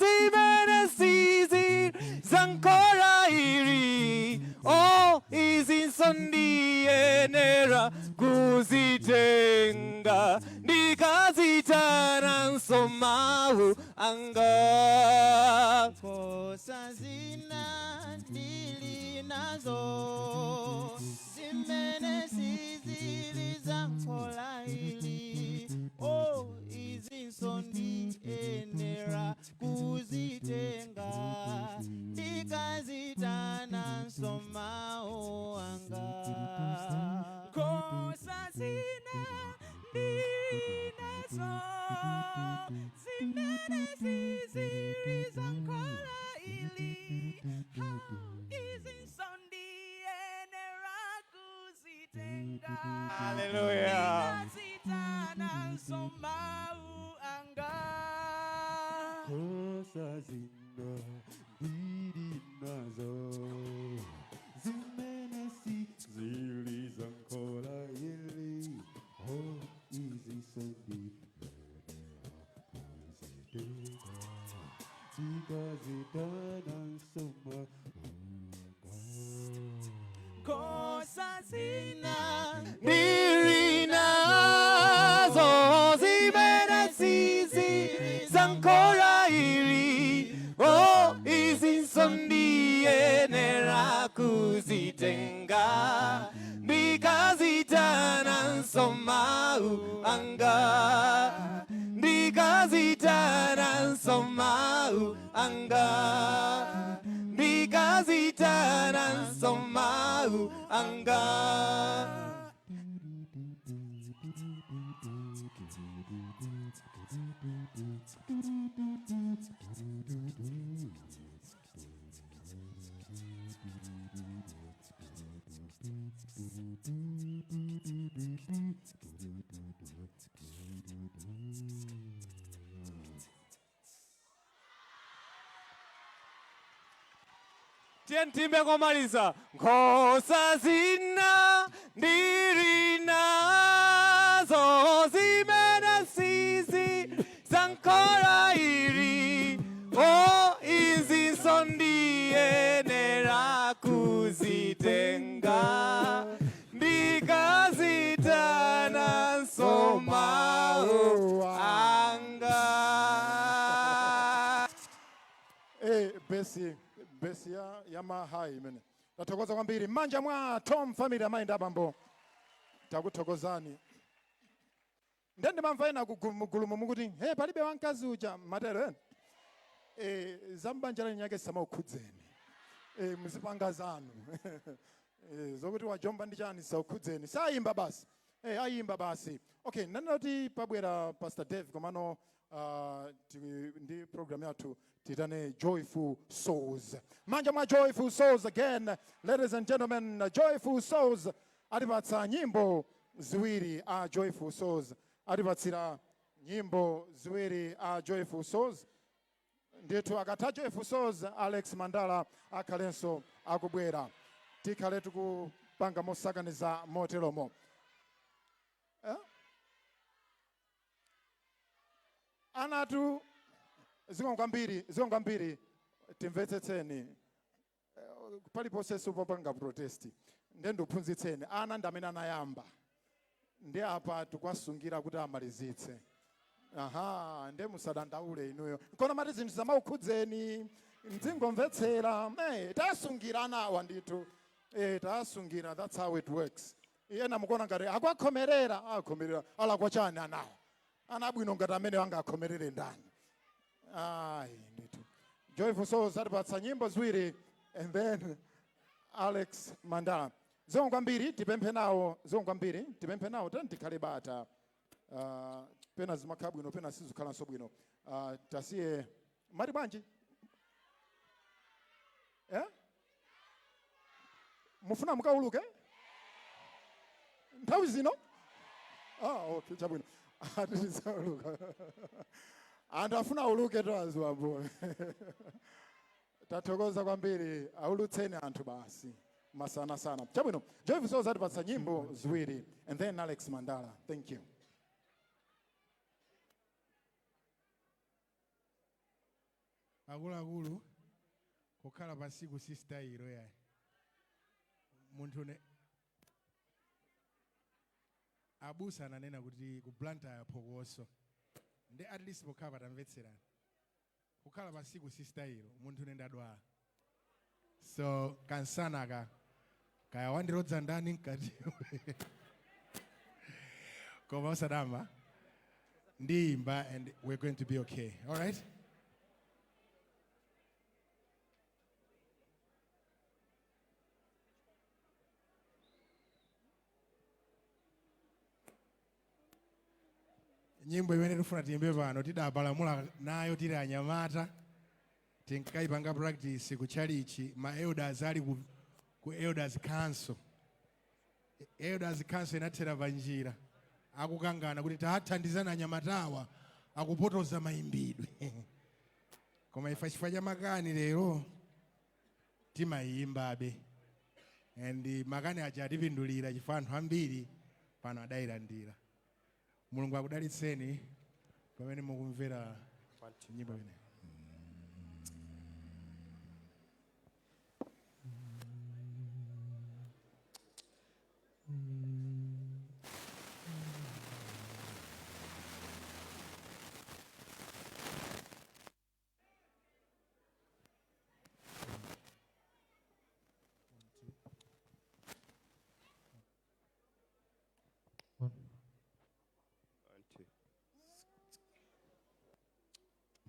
zimene sizi za m'khola ili, o izinso ndiyenera kuzitenga, ndikaziitananso mawu anga. Nkhosa zina ndili nazo zimene sizili za m'khola ili, o izinso ndiyenera kuzitenga, ndikaziitana. zankhola ili, oh, izinso ndiyenera kuzitenga. Hallelujah. Ndikazitananso mawu anga. Kosa zina ndili nazo zimene si zili zankhola ili, oh, izinso ndikazitananso mawu. Kosa zina ndili nazo zimene sizi zankhola ili, oh, izinso ndiyenera kuzitenga, ndikazitananso mawu anga, ndikazitananso mawu anga, ndikazitananso mawu anga. Tiye timbe komaliza. Nkhosa zina ndili nazo zimene sizi zankhola ili, o, izinso ndiyenera kuzitenga, ndikazitananso mawu anga. Bass, bass ya mahai imene. Tathokoza kwambiri m'manja mwa Tom family, amayi ndi abambo, takuthokozani. Ndiye ndimamva ena mugulumu mukuti, "He, palibe wamkazi uja," matero ena. Za mbanja leni yake samaukhudzeni, muzipanga zanu. Zokuti wajomba ndi chani saukhudzeni, sayimba basi. Ayimba basi. Okay, nanena kuti pabwera Pastor Dave, komano ndi program yathu titane Joyful Souls. Manja mwa Joyful Souls again, ladies and gentlemen. Joyful Souls atipatsa nyimbo ziwiri. A Joyful Souls atipatsira nyimbo ziwiri. A Joyful Souls ndithu. Akatha Joyful Souls, Alex Mandala akhalenso akubwera. Tikhale tikupanga mosakaniza moteromo, eh? Anatu, zikomo kwambiri, zikomo kwambiri. Timvetsetseni. Paliponse supapanga protest, ndiye ndikuphunzitseni. Ana ndi amene anayamba, ndi apa tikwasungira kuti amalizitse. Aha, ndiye musadandaule inuyo kona mati zinthu zamaukhudzeni, mdzingomvetsera. Tasungira anawa ndithu. Tasungira. That's how it works. Ena mukuona ngati akuakhomerera, akhomerera alakwa chani anawa? Ana abwino ngati amene angakhomerere ndani? Ayi ndithu. Joyful Souls atipatsa nyimbo ziwiri and then Alex Mandala. Zikomo kwambiri. Tipemphe nawo. Zikomo kwambiri. Tipemphe nawo tani, tikhale bata. Pena zimakhala bwino, pena sizikhalanso bwino. Tasiye mati bwanji, eh? Mufuna mukauluke nthawi zino? Ah, okay, chabwino. Atizauluka. Anthu afuna auluke to aziwambo. Tathokoza kwambiri. Aulutseni anthu basi masana sana. Chabwino, Joyful Souls atipatsa nyimbo ziwiri and then Alex Mandala. Thank you. Akuluakulu, kukhala pasiku si style yayi. Munthu ne abusa ananena kuti ku Blantyre phokoso, ndi at least pokhala patamvetserana. Kukhala pasiku si style. Munthu ne ndadwala, so kansanaka kaya wandirodza ndani mkati, koma usadama ndiyimba and we're going to be okay. All right. Nyimbo imene tifuna tiyimbe pano tidapalamula nayo tili anyamata. Tinkayipanga practice ku chalichi, ma elders ali ku elders council. Elders council inathera panjira akukangana kuti tathandizana anyamatawa akupotoza mayimbidwe. Koma ife chifukwa cha makani lero timayimbabe, and makani aja atipindulira chifukwa anthu ambiri pano adayilandira. Mulungu akudalitseni pamene mukumvera nyimbo imeneyi.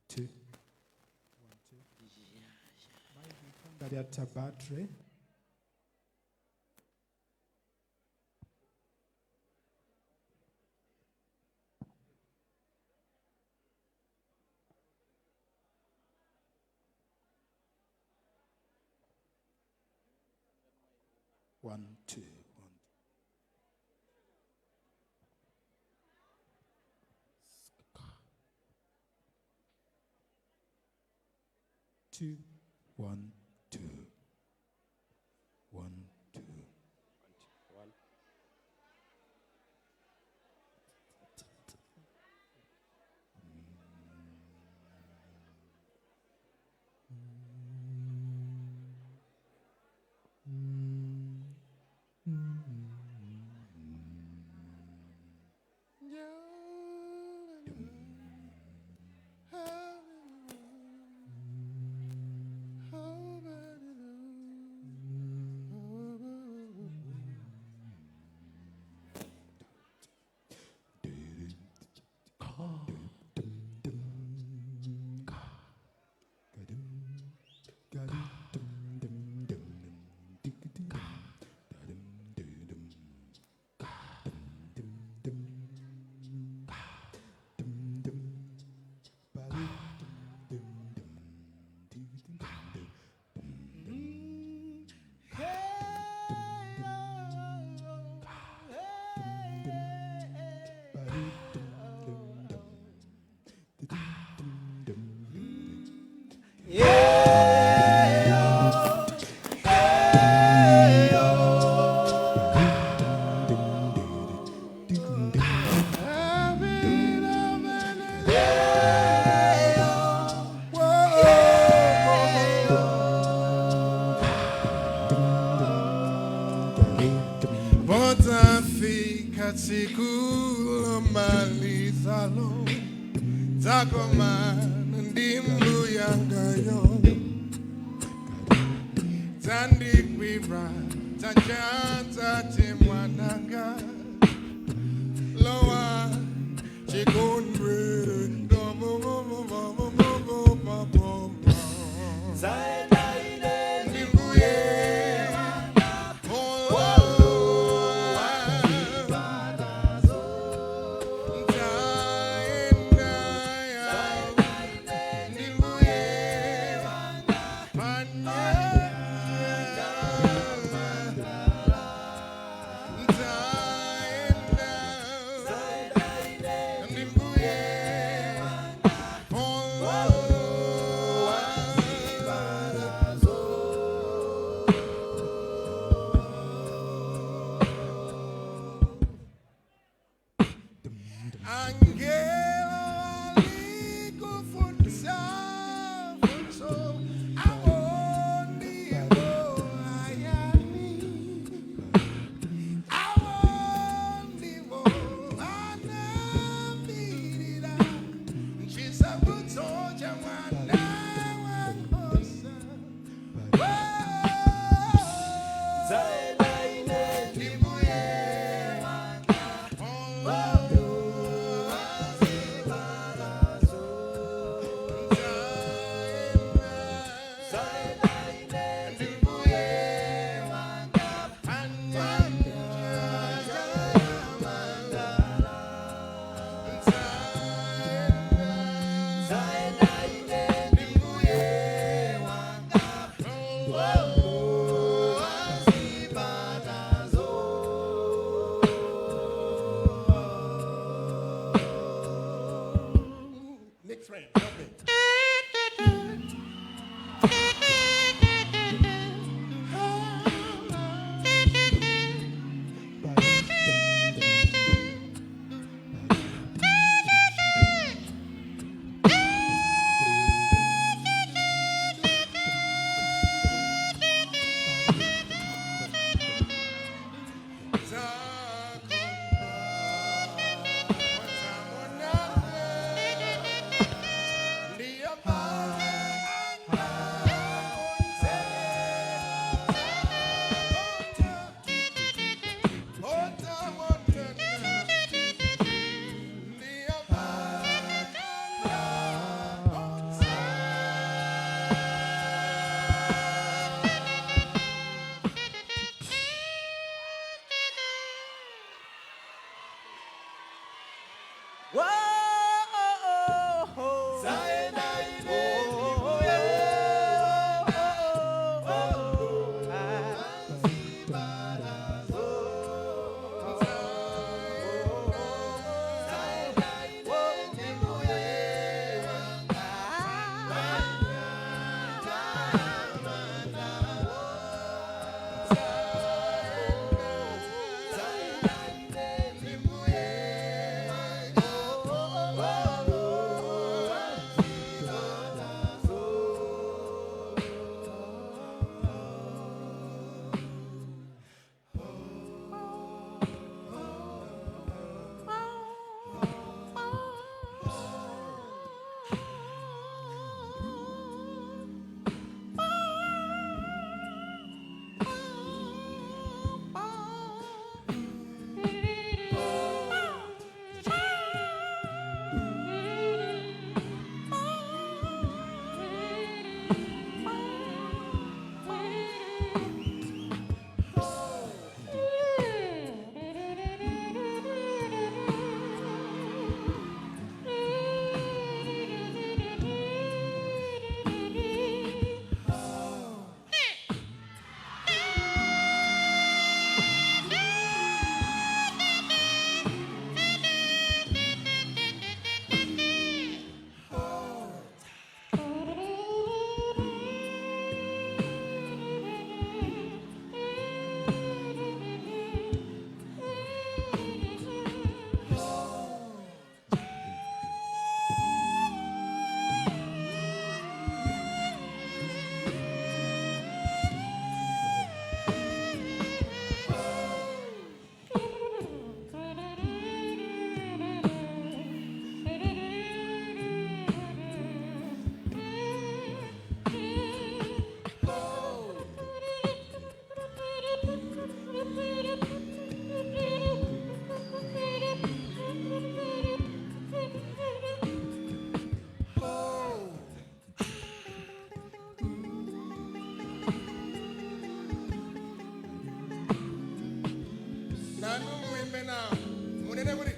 Two. Ngati atha battery. One, two, one. Two, one, two. 1, 2. 1. Potafika tsiku lomalizalo, takomana ndi mbuyangayo, tandigwira dzanja timwananga, lowa chikondwerero. Ndimbuye Nanu muimbe now. Munene kuti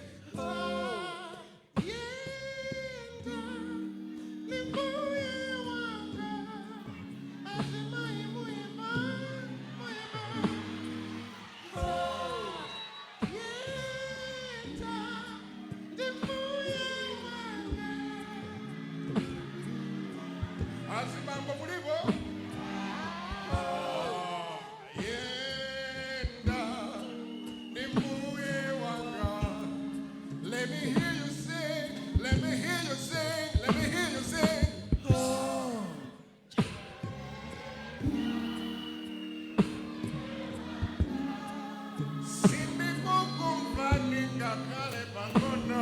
Azibambo mulipo. Yenda ni mbuye wanga. Let me hear you sing. Let me hear you sing. Let me hear you sing. Sindikukumva ngakhale pang'ono.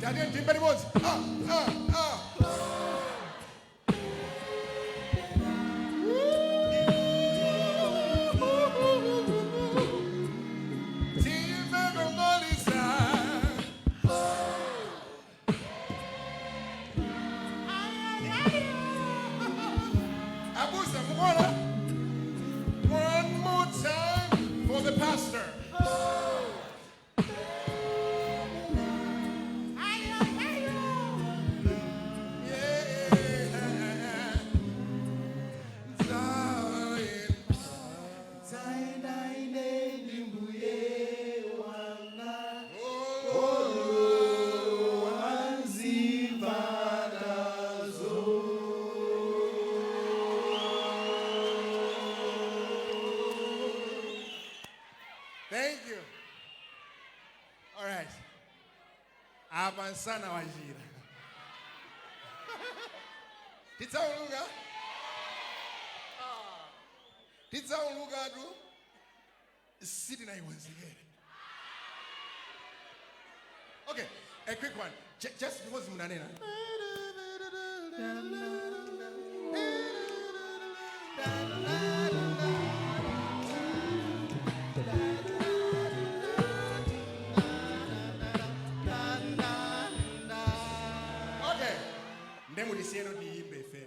Daddy, ndimbe limodzi. Ah, ah, ah. Timbe kumaliza. Abusa, mukuona? One more time for the pastor. Thank you. All right. Apa msana wachira. Tidzauluka. Tidzaulukatu sitinayikonzekere. Okay, a quick one. Just because munanena. Okay. Ndemutisiyeno tiyimbe ife.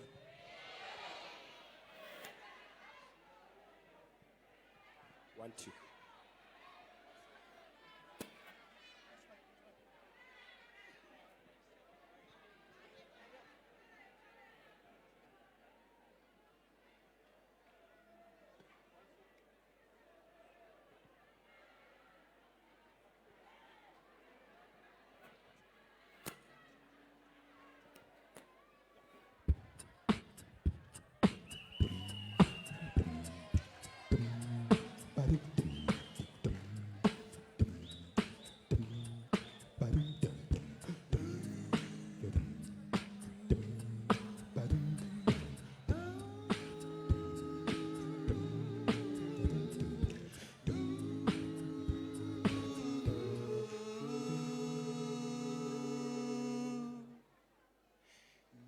One, two.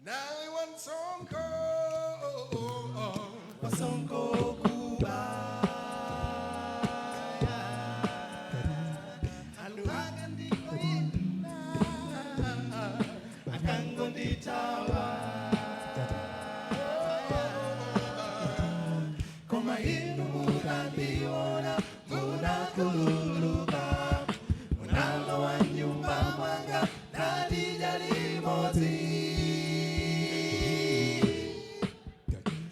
Now one song call, kuba. Andu akandikoyenda, akangonditawa. Koma inu munandiona, munakhululuka. Munalowa nyumba mwanga, natidya limodzi.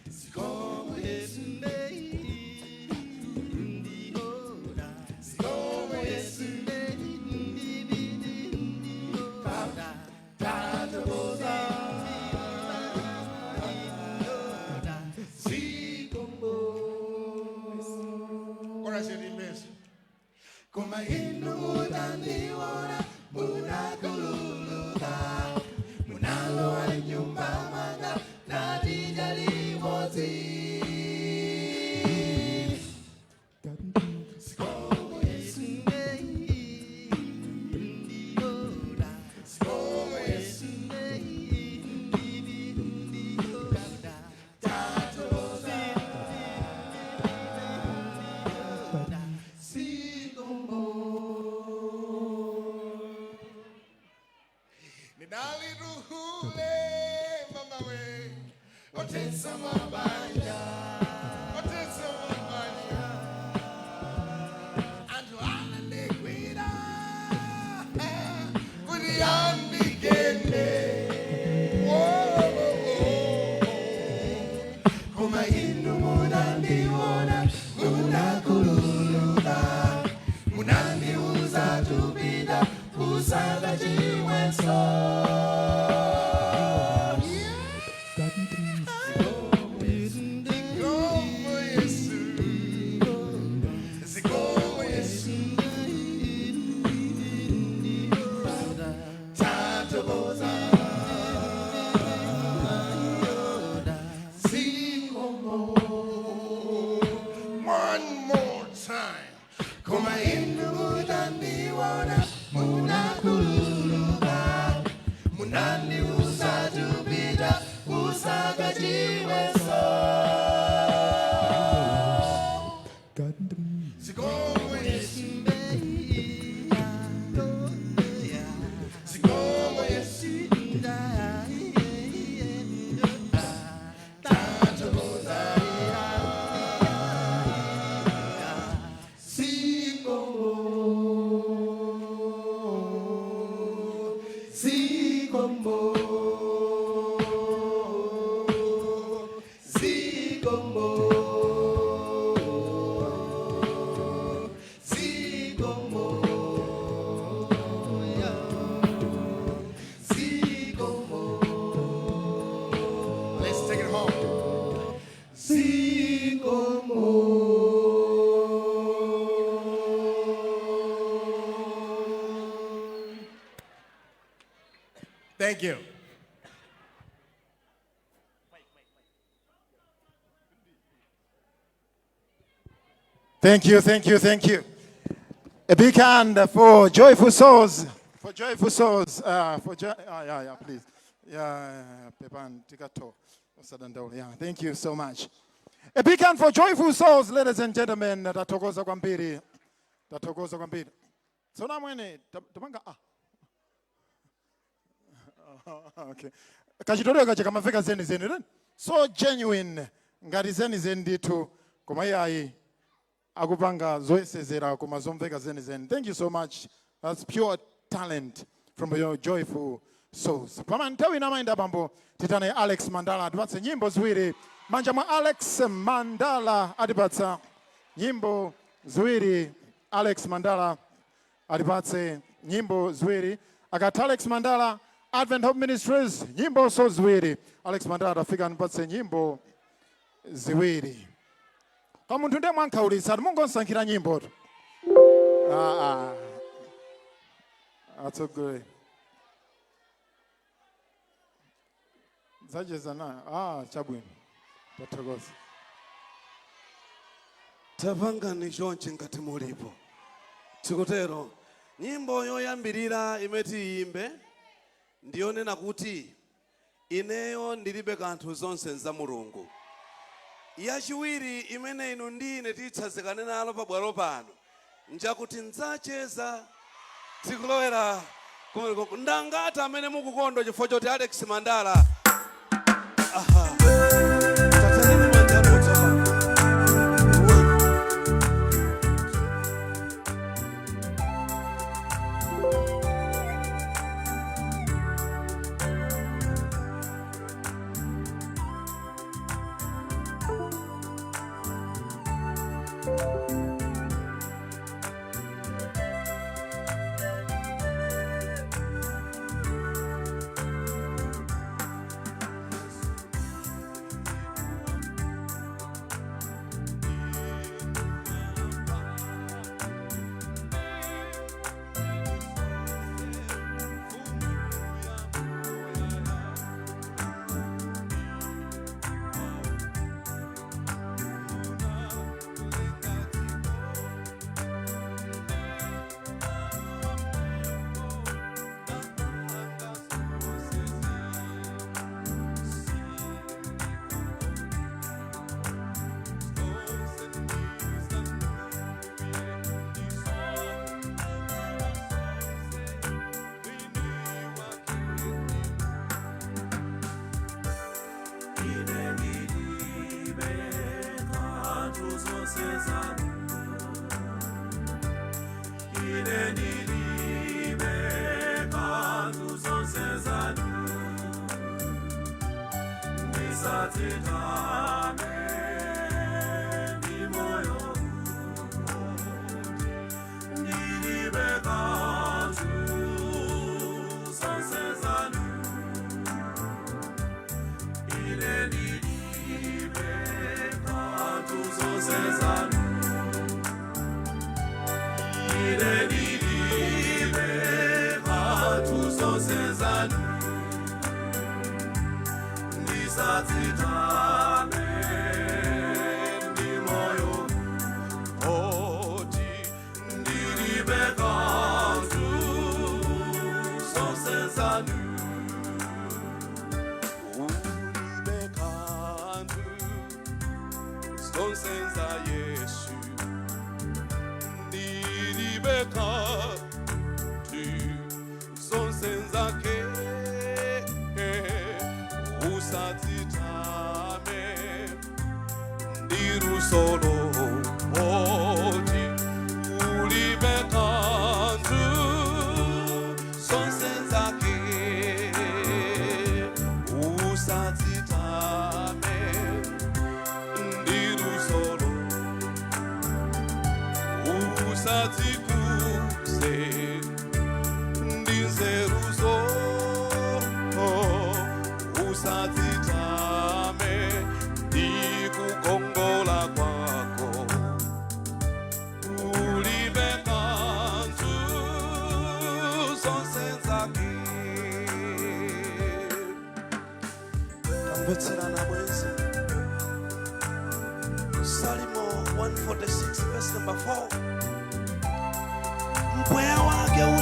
Zikomo Yesu, Zikomo Yesu, Tatoza, Zikomo. Chorus yelimbezo. Koma inu munandiona, munakhululuka. Munalowa nyumba mwanga, natidya limodzi. Zikomo Yesu, Zikomo Yesu, Tatoza, Zikomo. Ninaliruhule mama we, otesa mabanja, otesa mabanja. Antu anandigwira, kuti andigende. Oh, oh, oh. Koma inu munandiona, munakhululuka, munandiuza tupita kusaka chimwenso. Zikomo Yesu, Zikomo Yesu, Tatoza, Zikomo. One more time. Koma inu munandiona, munakhululuka, munandiuza tupita kusaka chimwenso. Zikomo Yesu, Zikomo Yesu, Tatoza, Zikomo, Zikomo, Zikomo, Zikomo, Zikomo. Let's take it home. Zikomo. Thank you. Thank you, thank you, thank you. A big hand for Joyful Souls. For Joyful Souls. Yeah, yeah, please. Yeah, Pepan, Tikato. Yeah, thank you so much. A big hand for Joyful Souls, ladies and gentlemen. Tathokoza kwambiri. Tathokoza kwambiri. Tsono mwene, tapanga ah. Okay. Kachitolero kacha kamafika zeni zeni. Right? So genuine. Ngati zeni zeni ndithu. Koma iyayi akupanga zoyesezera koma zomveka zenizeni. Thank you so much. That's pure talent from your Joyful Souls. Pama nthawi ina mayenda bambo titane Alex Mandala atipatse nyimbo ziwiri. Manja mwa Alex Mandala atipatsa nyimbo ziwiri. Alex Mandala atipatse nyimbo ziwiri. Akatha Alex Mandala, Advent Hope Ministries nyimbo so ziwiri. Alex Mandala atafika anipatse nyimbo ziwiri. Kwa munthu ndiye mwankhaulitsa, mungonsankhira nyimbo tu. Ah, ah. Atsogole. Zacheza nayo. Ah, chabwino. Tathokoza. Tapangani chonchi ngati mulipo. Tikutero nyimbo yoyambirira imene tiyimbe ndiyonena kuti ineyo ndilibe kanthu, zonse za Mulungu. Yachiwiri imene inu ndine titsanzikane nalo pabwalo pano njakuti ndzacheza. Tikulowera kumeneko. Ndangati amene mukukondwa chifukwa choti Alex Mandala? Aha. Tatsaneni manja anu tsopano.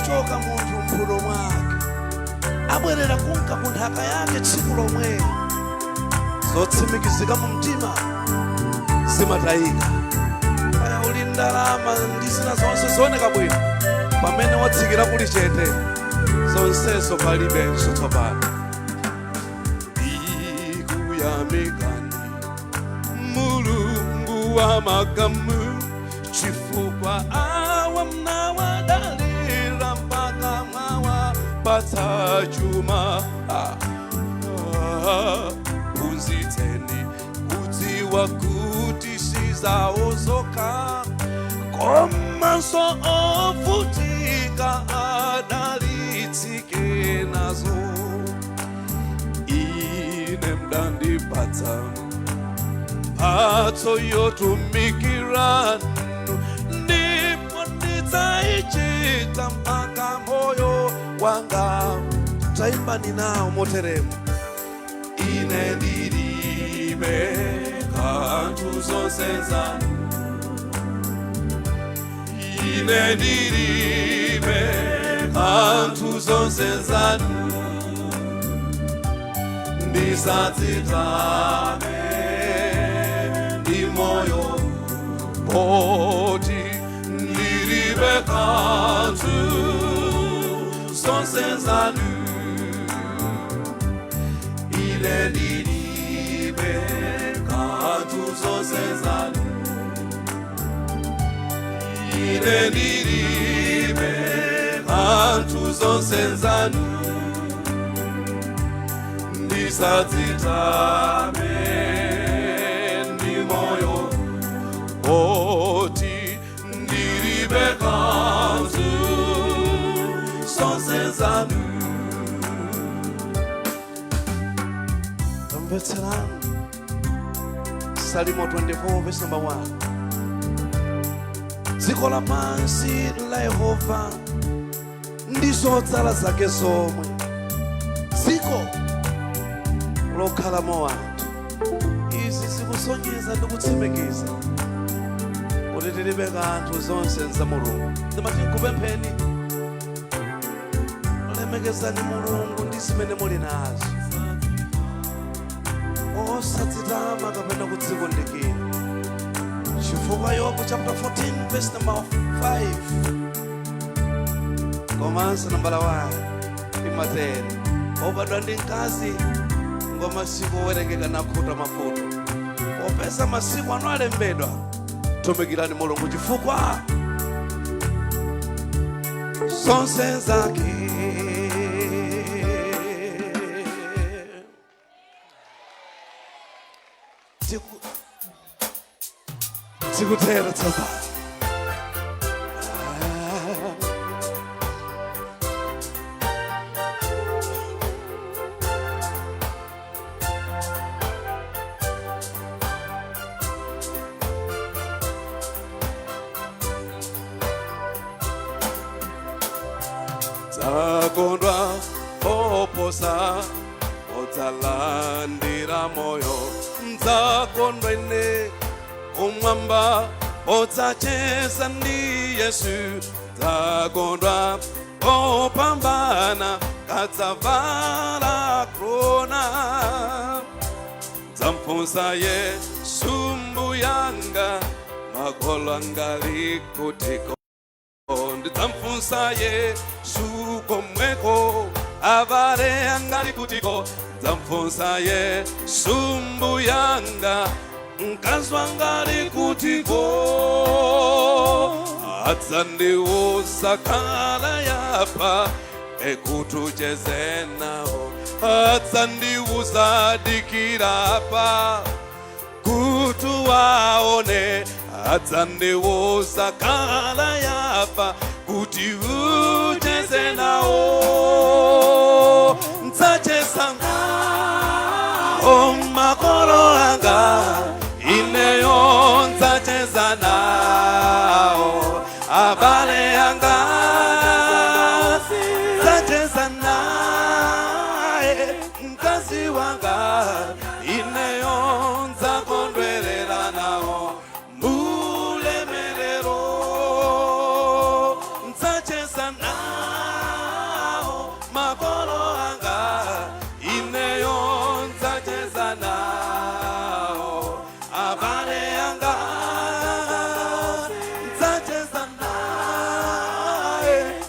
Akuchoka munthu mphuno mwake, abwerera kunka ku nthaka yake tsiku lomwe. Zotsimikizika mu mtima zimatayika. Kaya uli ndalama ndi zina zonse zooneka bwino, pamene watsikira kuli chete, zonsezo palibenso tsopano. Ndikuyamikani Mulungu wa makamu, chifukwa awa mnawadalira mpaka mwawapatsa chuma. Ah, ah, phunzitseni kudziwa kuti sizawo zokha, komanso ovutika adalitsike nazo. Ine mdandipatsa mphatso yotumikiranu, ndipo ndidzaichita mpaka moyo wanga. Taimbani nawo moteremo. Ine ndilibe kanthu, zonse zanu. Ine ndilibe kanthu, zonse zanu. Ndisadzitame ndi moyo, poti ndilibe kanthu, zonse zanu. Ine ndilibe kanthu, zonse zanu. Ine ndilibe kanthu, zonse zanu. Ndisadzitame ndi moyo, poti ndilibe kanthu, zonse zanu. Mvetserani Salimo 24 verse number 1: dziko lapansi la Yehova ndi zodzala zake zomwe, dziko lokhalamo anthu. Izi zikusonyeza ndi kutsimikiza kuti tilibe kanthu, zonse nza Mulungu. Ndimati nkupempheni, lemekezani Mulungu ndi zimene muli nazo, osadzitama kapena kudzikundikira, chifukwa Yobu chapter 14 verse number 5 komanso nambala 1 imatere: obadwa ndi mkazi ngomasiku owerengeka, nakhuta mavuto. Popeza masiku anu alembedwa, tumikirani Mulungu, chifukwa zonse zake. Tikutera tsopano. Ah. Dzakondwa oposa odzalandira moyo, ndzakondwa ine umwamba odzacheza ndi Yesu. Dzakondwa opambana kadzavala krona. Dzamfunsa Yesu mbuyanga, makolo anga likutiko? Ndidzamfunsa Yesu komweko, abale angali kutiko? Dzamfunsa Yesu mbuyanga, mkazi wanga ali kutiko? Adzandiuza khala yapa ekutucheze nawo, adzandiuza dikira apa kuti waone, adzandiuza khala yapa kuti ucheze nawo. Ndzacheza nawo makolo anga, ineyo ndzacheza nawo abale anga, ndzacheza naye mkazi wanga, ineyo ndzakondwerera nawo mulemerero, ndzacheza nawo.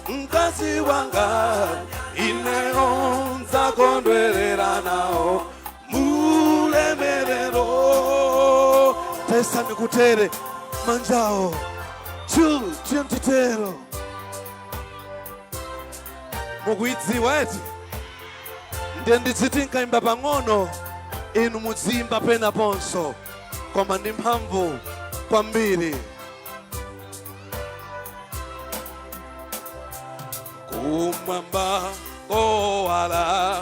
Mkazi wanga, ineyo nzakondwerera nawo mulemerero. Tesa nikutere manjao 2 tiyentitero mukuidziwa eti? Ndiye nditsiti nkaimba pang'ono, inu mudzimba penaponso, koma ndi mphamvu kwambiri. Kumwamba kowala,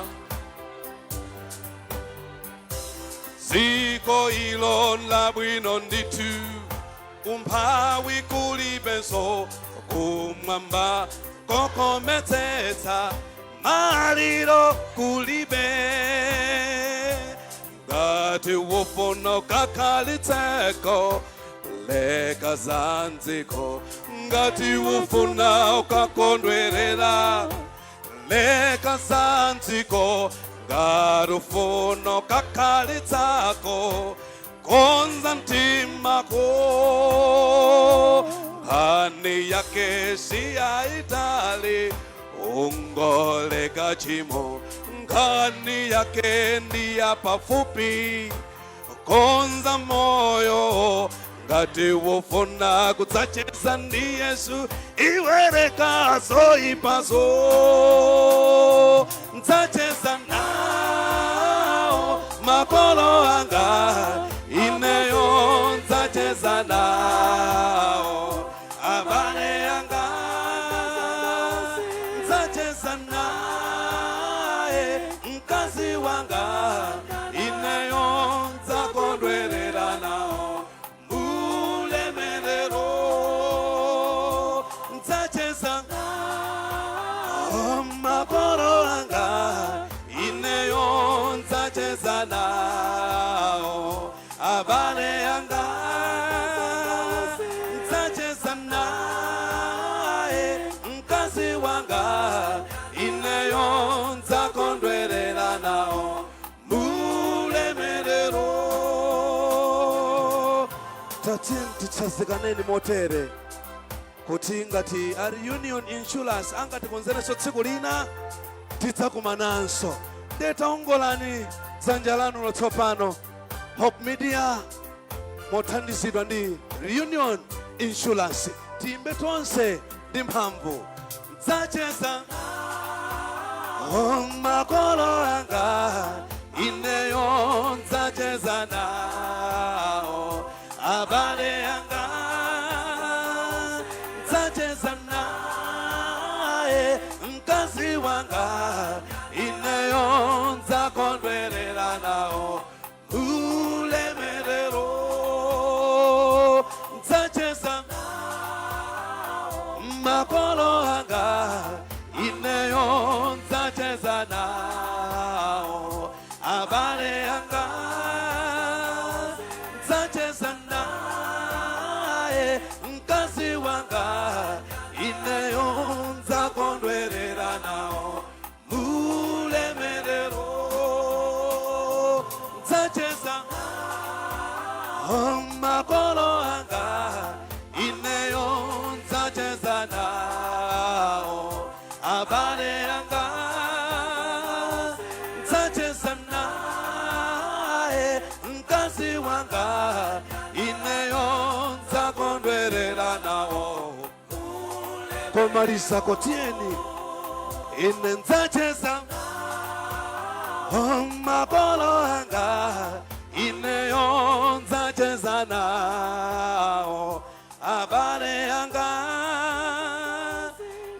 dziko ilo labwino ndithu, umphawi kulibenso. Kumwamba kokometsetsa, maliro kulibe. Ngati ufuna kakhalitseko, leka zanziko. Ngati ufuna ukakondwerera, leka zanziko. Ngati ufuna kakhalitsako, konza mtimako. Nkhani yake siyaitali, ungoleka chimo. Nkhani yake ndiyapafupi, konza moyo. Ngati wofuna kudzacheza ndi Yesu, iwereka zoyipazo. Ndzacheza nawo makolo anga, ineyo ndzacheza nawo abale anga, ndzacheza naye mkazi wanga, ineyo ndzakondwerera nawo mulemerero. Ndzacheza makolo anga, ineyo ndzacheza nawo abale anga, ndzacheza naye mkazi wanga, ineyo ndzakondwerera nawo mulemerero. Tatini titsazikaneni motere kuti ngati a Reunion Insurance angatikonzerenso tsiku lina, tidzakumananso. Ndetaongolani dzanja lanu lotsopano. Hope Media mothandizidwa ndi Reunion Insurance, tiyimbe tonse ndi mphamvu. Ndzacheza makolo anga, ineyo ndzacheza nawo abale anga, ndzacheza naye mkazi wanga, ineyo ndzakondwerera nawo ulemerero. Ndzacheza makolo anga, ineyo ndzacheza nawo abale anga, ndzacheza naye mkazi wanga, ineyo ndzakondwerera nawo mulemerero. Ndzacheza makolo anga, ineyo ndzacheza nawo abale anga, ndzacheza naye mkazi wanga, ineyo ndzakondwerera nawo. Komaliza kotieni, ine ndzacheza makolo anga, ineyo ndzacheza nawo abale anga,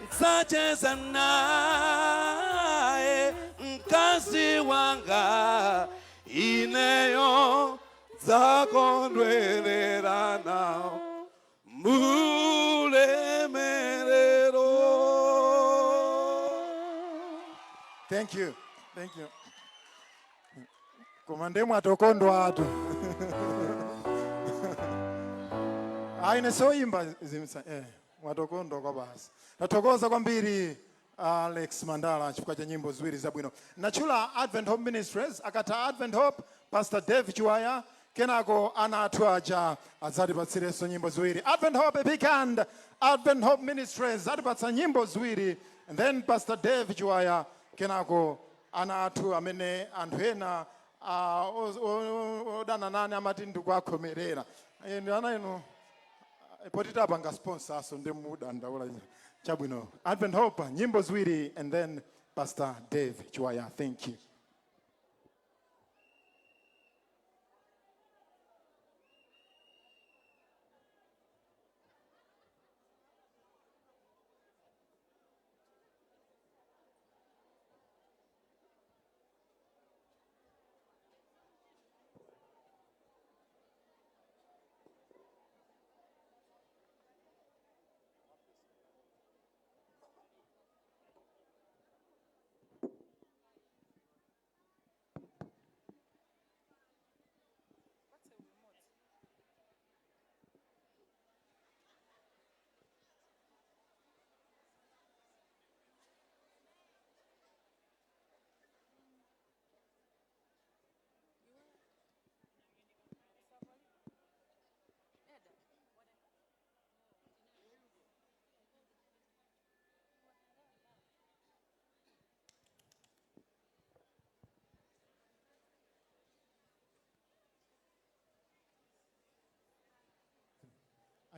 ndzacheza naye mkazi wanga, ineyo ndzakondwerera nawo mulemerero. Thank you. Thank you. Koma ndemwe atokondwa atu. Aine soimba zimsa mwatokondwa kwa basi. Tathokoza kwambiri Alex Mandala chifukwa cha nyimbo ziwiri zabwino. Nachula Advent Hope Ministries, akatha Advent Hope, Pastor Dave Chiwaya, Kenako ana athu aja adzatipatsirenso nyimbo ziwiri. Advent Hope Big, Advent Hope Ministries atipatsa nyimbo ziwiri, and then Pastor Dave Chiwaya. Kenako ana athu amene anthu ena odana nane amati ndikuakhomerera. Inu ana inu, poti tapanga sponsor, so ndi mudandaula. Chabwino, Advent Hope nyimbo ziwiri and then Pastor Dave Chiwaya. Thank you.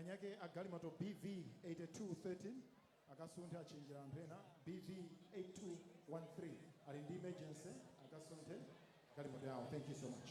Anyake agalimoto BV 8213 akasunthe, achinjira anthu ena. BV 8213 ali ndi emergency, akasunthe galimoto yawo. Thank you so much.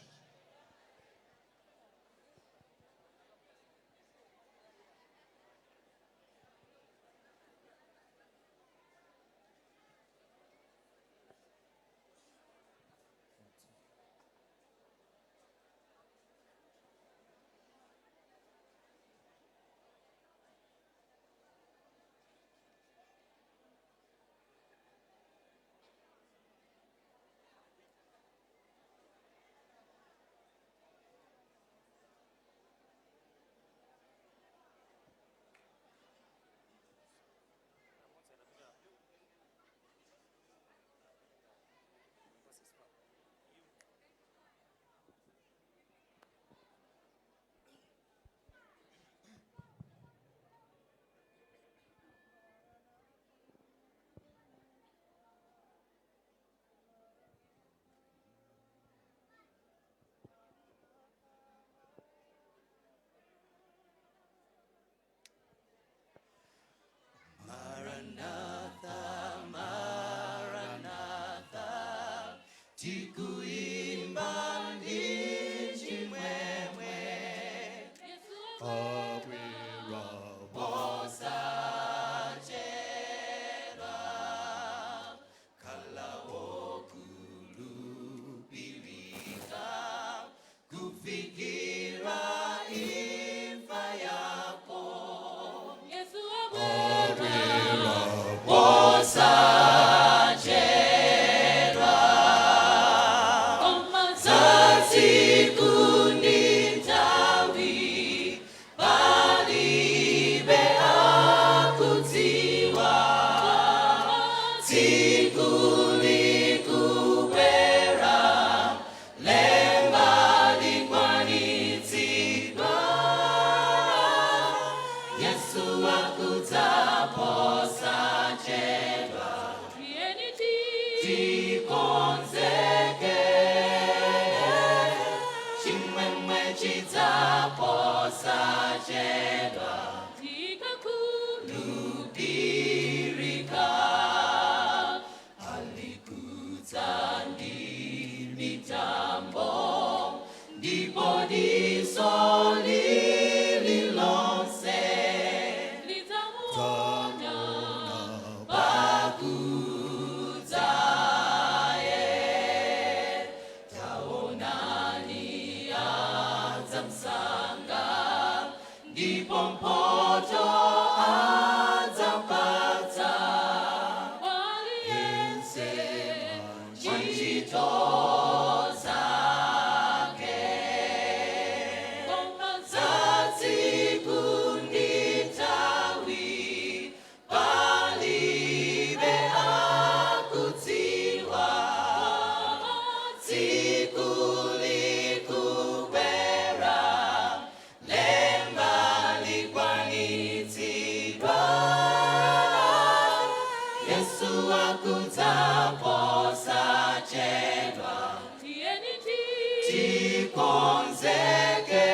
Tikonzeke,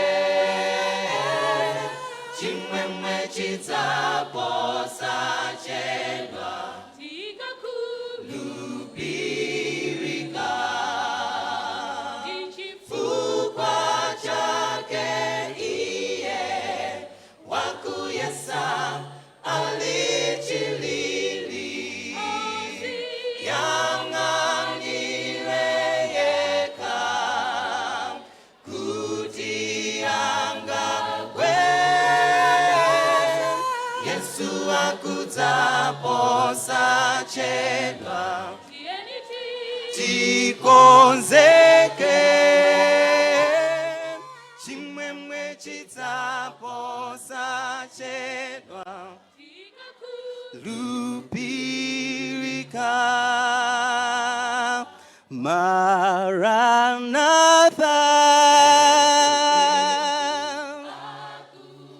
chimwemwe chidzaposachedwa. Lupirika, chifukwa chake iye wakuyesa alichilili yang'anire yekha kuti angagwe. Yesu akudzaposachedwa. Tikonzeke, chimwemwe chidzaposachedwa. Lupirika, Maranatha,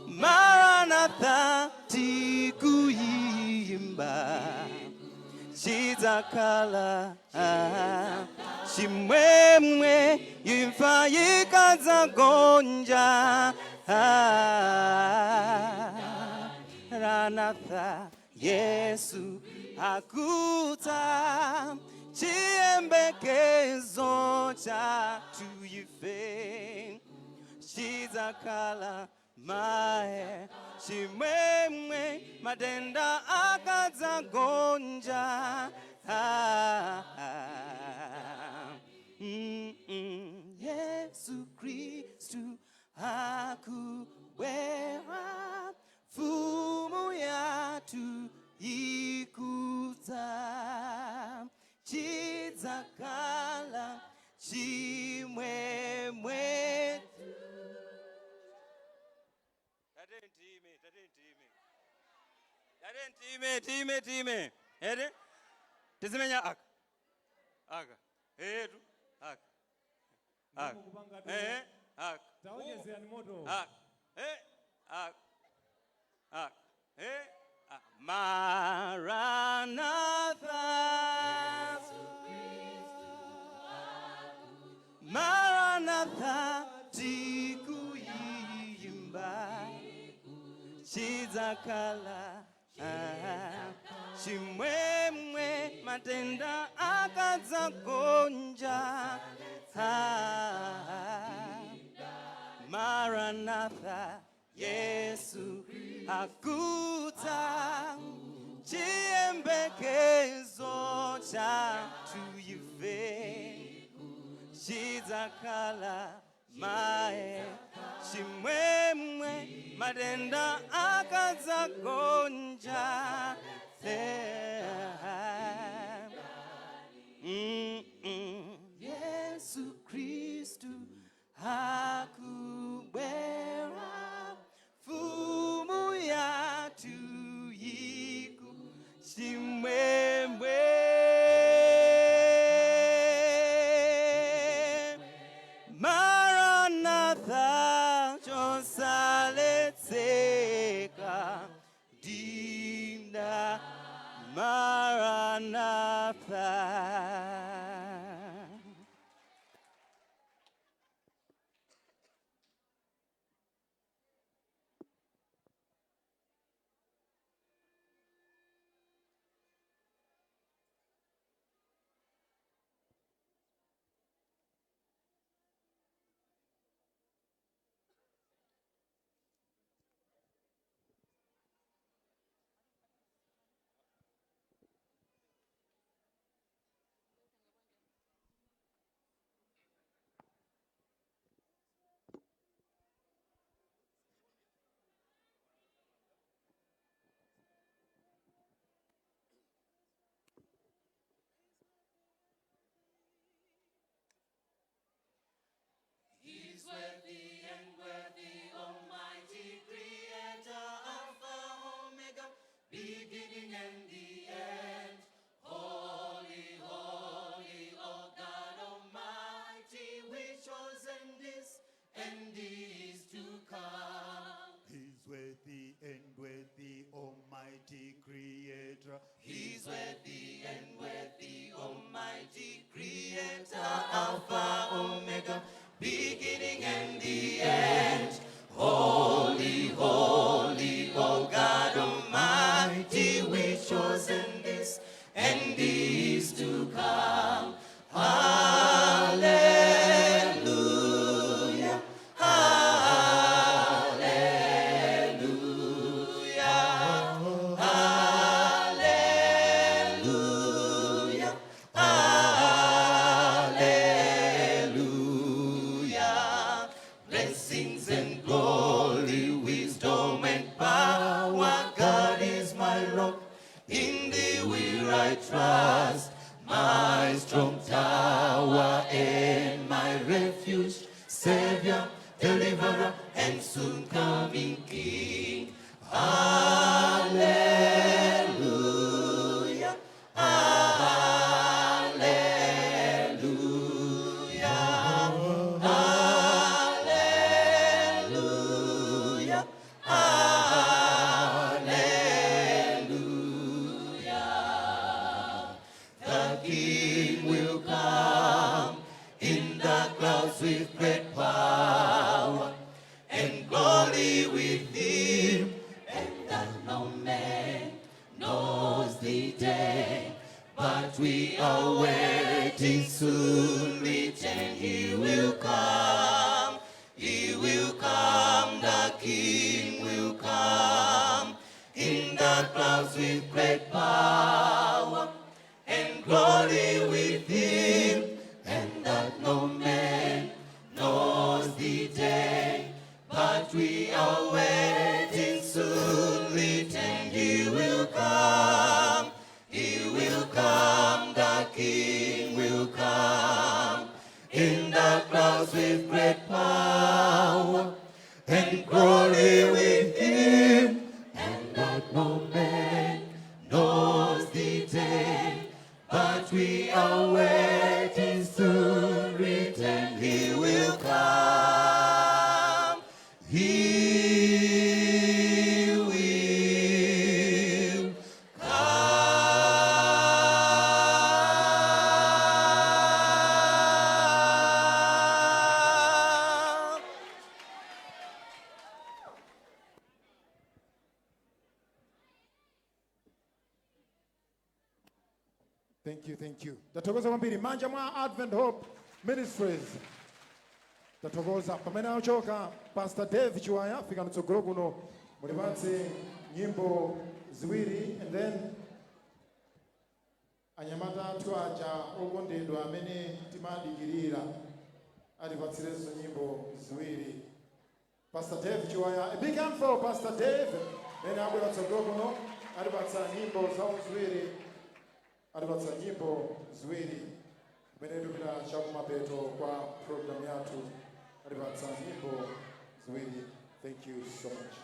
Maranatha, tikuimba chidzakhala chimwemwe imfa ikadzagonja. Maranatha, Yesu akudza, chiyembekezo chathu ife chidzakhala mahe chimwemwe matenda akadzagonja. Yesu Kristu akubwera, mfumu yathu ikudza, chidzakhala chimwemwe. Tate time, time, time. Ere? Tizimenya aka. Aka. Etu. Aka. Aka. Eh, aka. Taonjezerani moto. Aka. Eh, aka. Aka. Eh, aka. Maranatha. Maranatha, tikuimba chidzakhala chimwemwe matenda akadzagonja. Maranatha, Yesu akudza, chiyembekezo chathu ife chidzakhala mahe chimwemwe matenda akadzagonja. Yesu Kristu akubwera, mfumu yathu iku chimwemwe. Maranatha, chosaletseka dinda. Maranatha. He's worthy and worthy, Almighty Creator, Alpha, Omega, beginning and the end. Holy, holy, O God Almighty, which was and is and is to come. He's worthy and worthy, Almighty Creator. He's worthy and worthy, Almighty Creator, Alpha, Omega, beginning In thee will I trust, my strong tower and my refuge, Savior, Deliverer, and soon coming King. Hallelujah, hallelujah, hallelujah, hallelujah. The King will come in the clouds with great power and glory with him, and that no man knows the day, but we are waiting soon return. He will come, he will come, the King will come in the clouds with great power and glory with him, and that no man knows the day, but we are waiting soon return. He will come, he will come, the King will come in the clouds with great power and glory with him, and that no man knows the day, but we are waiting soon return. He will come, he will come. Thank you, thank you. Tathokoza kwambiri manja mwa Advent Hope Ministries. Tathokoza pamene achoka Pastor Dave Chiwaya fika mtsogolo kuno mulipatse nyimbo ziwiri and then anyamata athu aja okondedwa amene timadikirira atipatsirenso nyimbo ziwiri. Pastor Dave Chiwaya, a big hand for Pastor Dave. Amene abwera mtsogolo kuno atipatsa nyimbo zawo ziwiri, atipatsa nyimbo ziwiri kumene tikupita chakumapeto kwa program yathu, atipatsa nyimbo ziwiri. Thank you so much.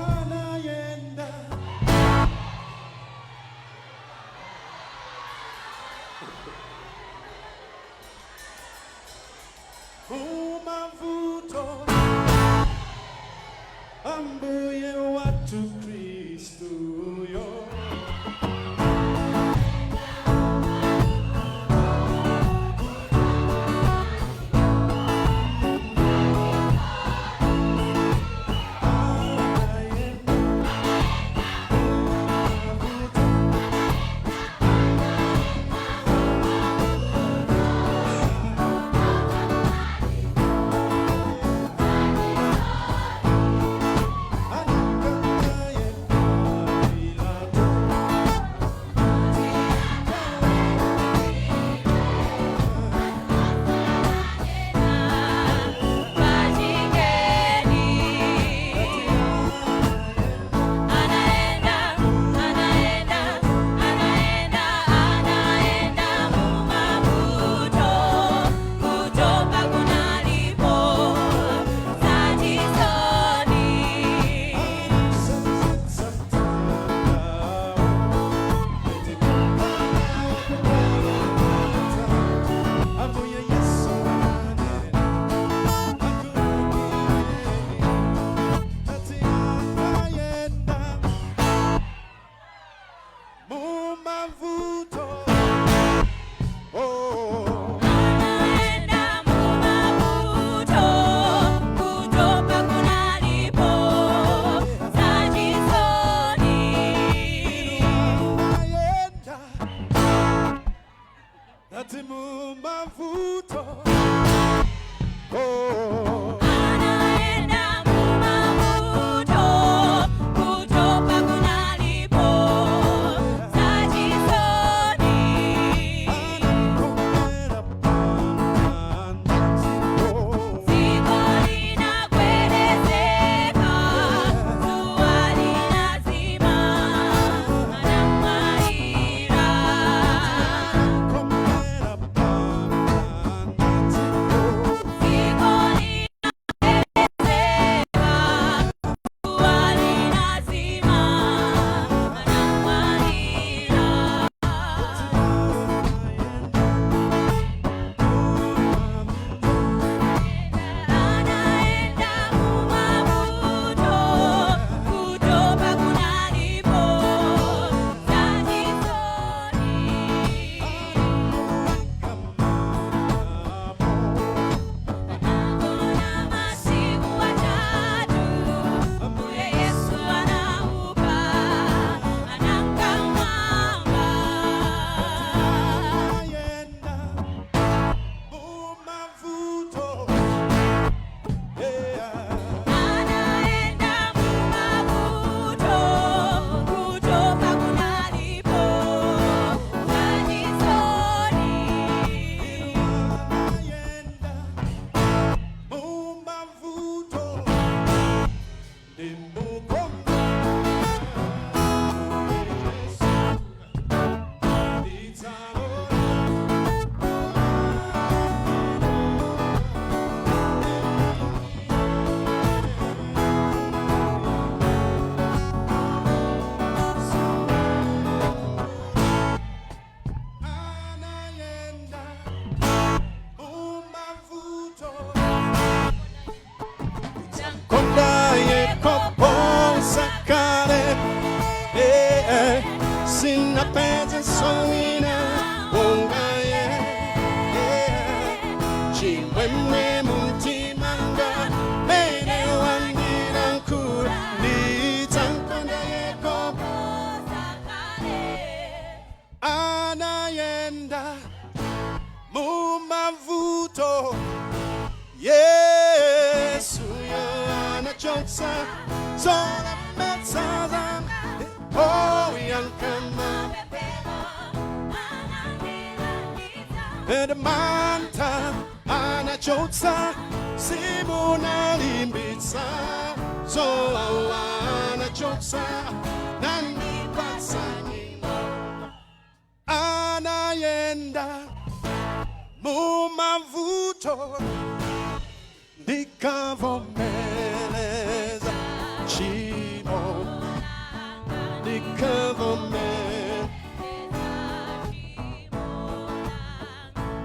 Anayenda mumavuto ambuye watu Kristu yo. Mumavuto. Oh. Anaenda mumavuto, kutoka kunalipo sajisoni. Ziko linakwelezeka, zuwa linazima, anamwalira. Ziko linakwelezeka, zuwa linazima, anamwalira. Anaenda mumavuto, kutoka kunalipo sajisoni. Anaona masiku watatu, Mbuye Yesu anauka, anakamwamba. Mumavuto. Yeah. Anaenda mumavuto, kutoka kunalipo sajisoni. Mumavuto. Ndimukombe. Yesu. Nditsaona. Anaenda mumavuto. Kondaye koposa kale, eh, eh, sina pesa sowina ungaye, eh, chimwemwe muntimanga mene wangira nkura nditsankondaye koposa anayenda mumavuto. Yesu anachotsa zolemetsa zanga, oh yankama manta anachotsa simunalimbitsa zowawa anachotsa nandipatsa nyimbo anayenda mumavuto ndikavomeleza chimo ndikavome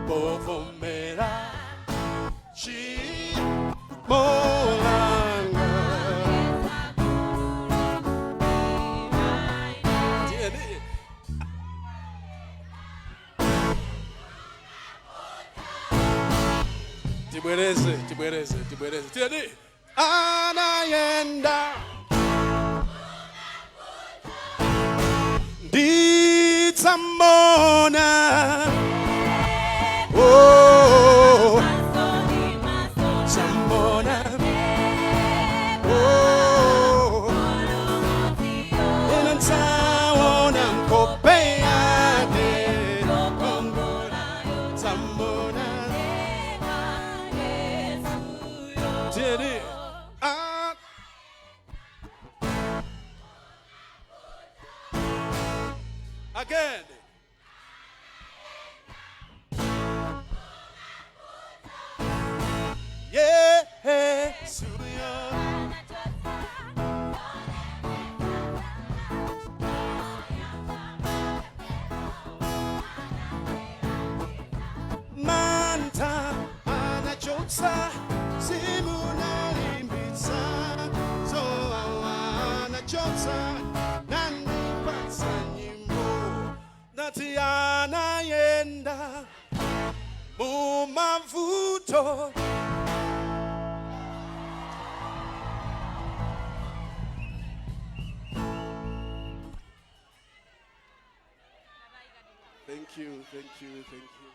povomera chimo langa. Tieni. Tibwereze, tibwereze, tibwereze. Tieni. Anayenda nditsamona, oh tsamona, oh inantsaona nkope yake kongola tsamona. Tieni. Ah. Again. Yeah, Suya. Manta anachotsa simunalimbitsa zowawa anachotsa nandipatsa nyimbo ndati anayenda mumavuto. Thank you, thank you, thank you.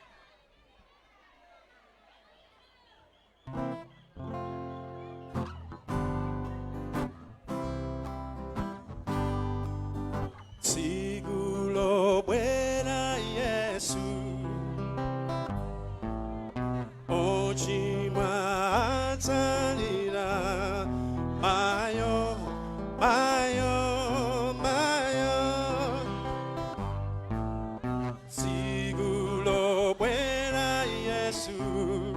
Yesu.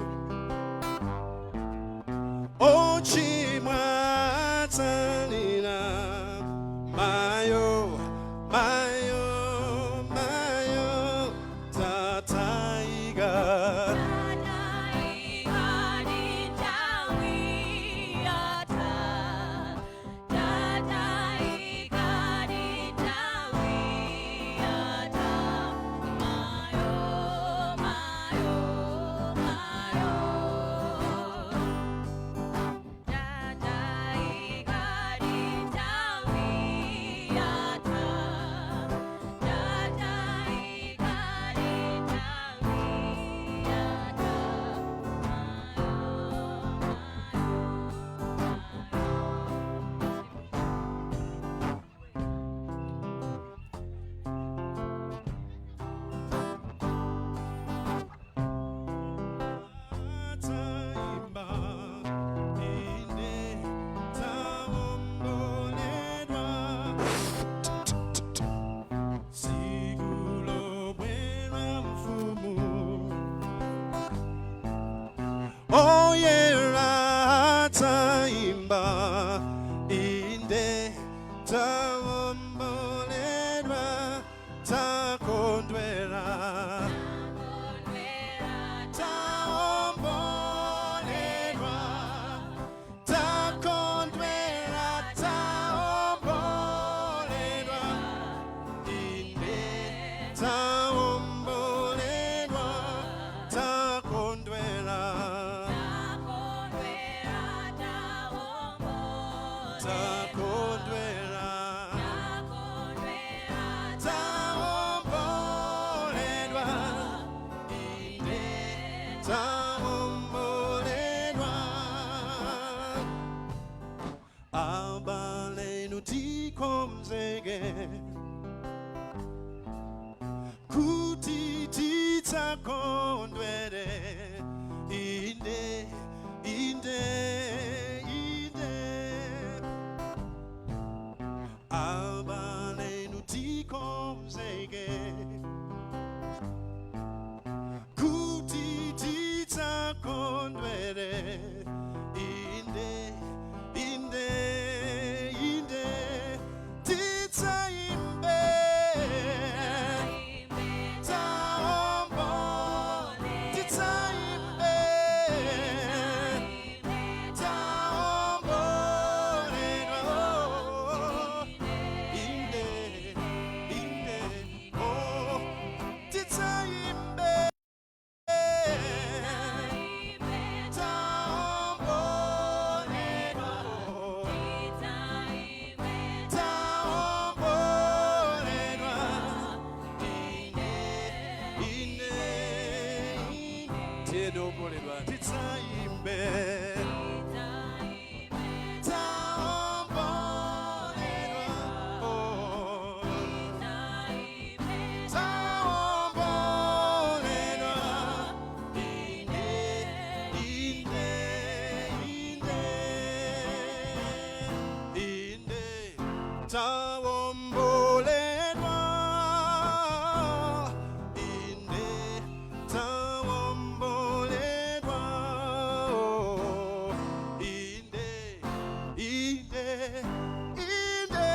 Ochimwatsanira mayo mayo mayo tataiga. Taimba inde taomboledwa sigulo bwera mfumu oyera taimba inde taomboledwa takondwera taomboledwa takondwera taomboledwa inde taomboledwa takondwera takondwera taomboledwa inde taomboledwa abalenu tikomzege kuti titakondwere inde inde inde abalenu tikomzege kuti titakondwere inde inde inde titsaimbe taombo titsaimbe taomboledwa inde inde oh titsaimbe Titsaimbe taomboledwa oh taomboledwa inde inde inde inde taomboledwa inde taomboledwa oh, inde inde inde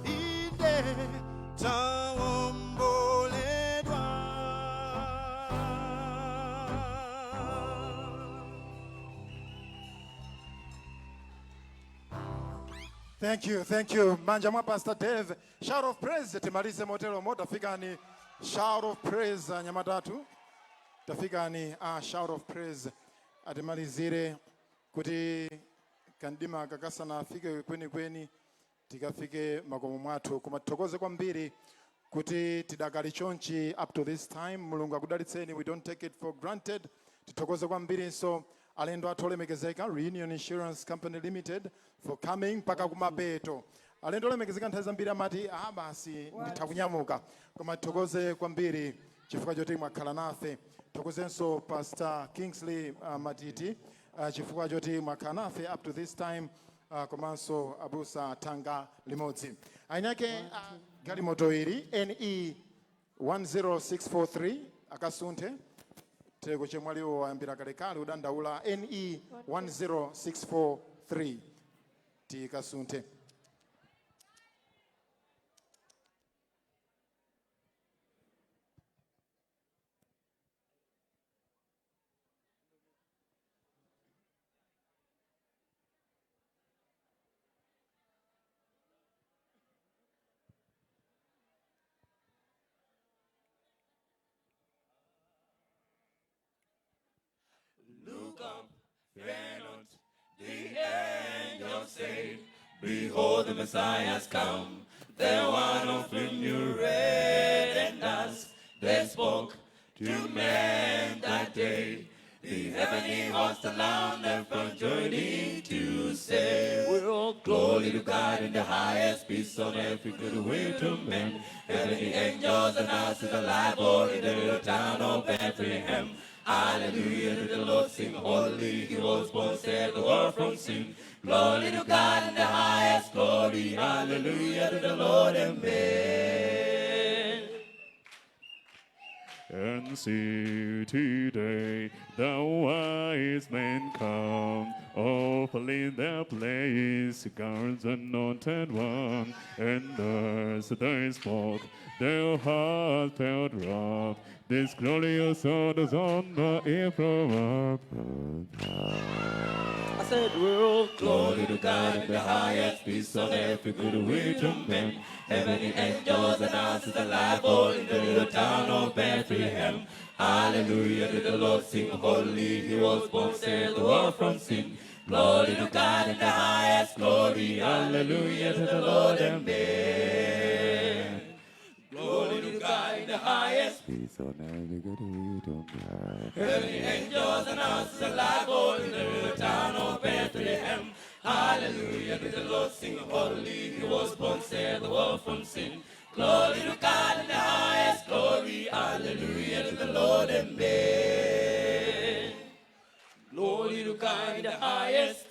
inde taomboledwa. Thank you, thank you. Manja mwa Pastor Dave. Shout of praise timalize motero mo tafika ni shout of praise nyamatatu. Tafika ni shout of praise atimalizire kuti kandima kakasana afike kweni kweni tikafike makomo mwathu. Koma tithokoze kwambiri kuti tidakali chonchi up to this time. Mulungu akudalitseni, we don't take it for granted. Tithokoze kwambirinso alendo athu olemekezeka Reunion Insurance Company Limited for coming mpaka kumapeto. Alendo olemekezeka nthawi zambiri amati ah basi nditha kunyamuka, koma tithokoze kwambiri chifukwa choti mwakhala nafe. Tithokozenso Pastor Kingsley Matiti chifukwa choti mwakhala nafe up to this time, komanso abusa thanga limodzi ainake galimoto ili NE 10643. Akasunthe teko chemwaliwo ayambira kalekale udandaula NE 10643 tikasunthe. Look up, fear not, the angel said, Behold, the Messiah's come, the one of whom you read, and as they spoke to men that day, the heavenly host around them from joining to say, Well, glory to God in the highest, peace on earth, good will to men. Heavenly angels and us is alive, born in the little town of Bethlehem. Hallelujah to the Lord, sing holy, he was born, save the world from sin. Glory to God in the highest glory, hallelujah to the Lord, amen. And see today the wise men come, awfully their place, God's anointed one, and as they spoke, their hearts felt rough. This glorious orders on the ear from up. I said, well, glory to God in the highest, peace on earth, good will to men. Heavenly angels and us is alive, born in the little town of Bethlehem. Hallelujah to the Lord, sing holy, he was born, save the world from sin. Glory to God in the highest glory, hallelujah to the Lord, amen. Glory to God in the highest. Peace on earth, good will to men. Heavenly angels and us is alive, born in the little town of Bethlehem. Hallelujah to the Lord, sing holy, he was born, save the world from sin. Glory to God in the highest glory, hallelujah to the Lord, amen. Glory to God in the highest.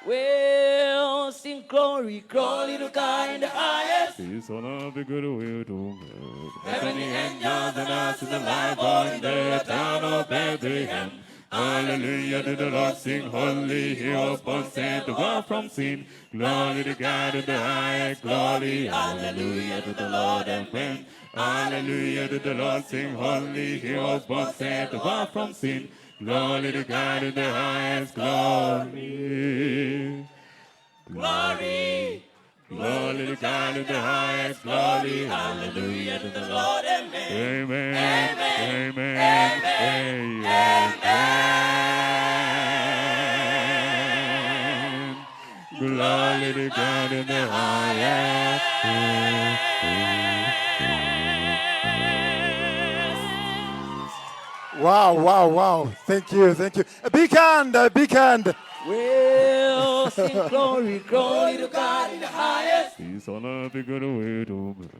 Well, sing glory, glory to God in the highest. Peace on earth, good will to men. Heavenly angels and us is alive, born in the town of Bethlehem. Hallelujah to the Lord, sing holy, he was born, save the world from sin. Glory to God in the highest glory, hallelujah to the Lord, amen. Hallelujah to the Lord, sing holy, he was born, save the world from sin. Glory to God in the highest glory. Glory, Glory to God in the highest glory, hallelujah to the Lord, amen. Amen. Amen. Amen. Glory to God in the highest. Wow. Thank you, thank you. A big hand, a big hand. We'll sing glory, glory to God in the highest. Peace on earth, good will to men.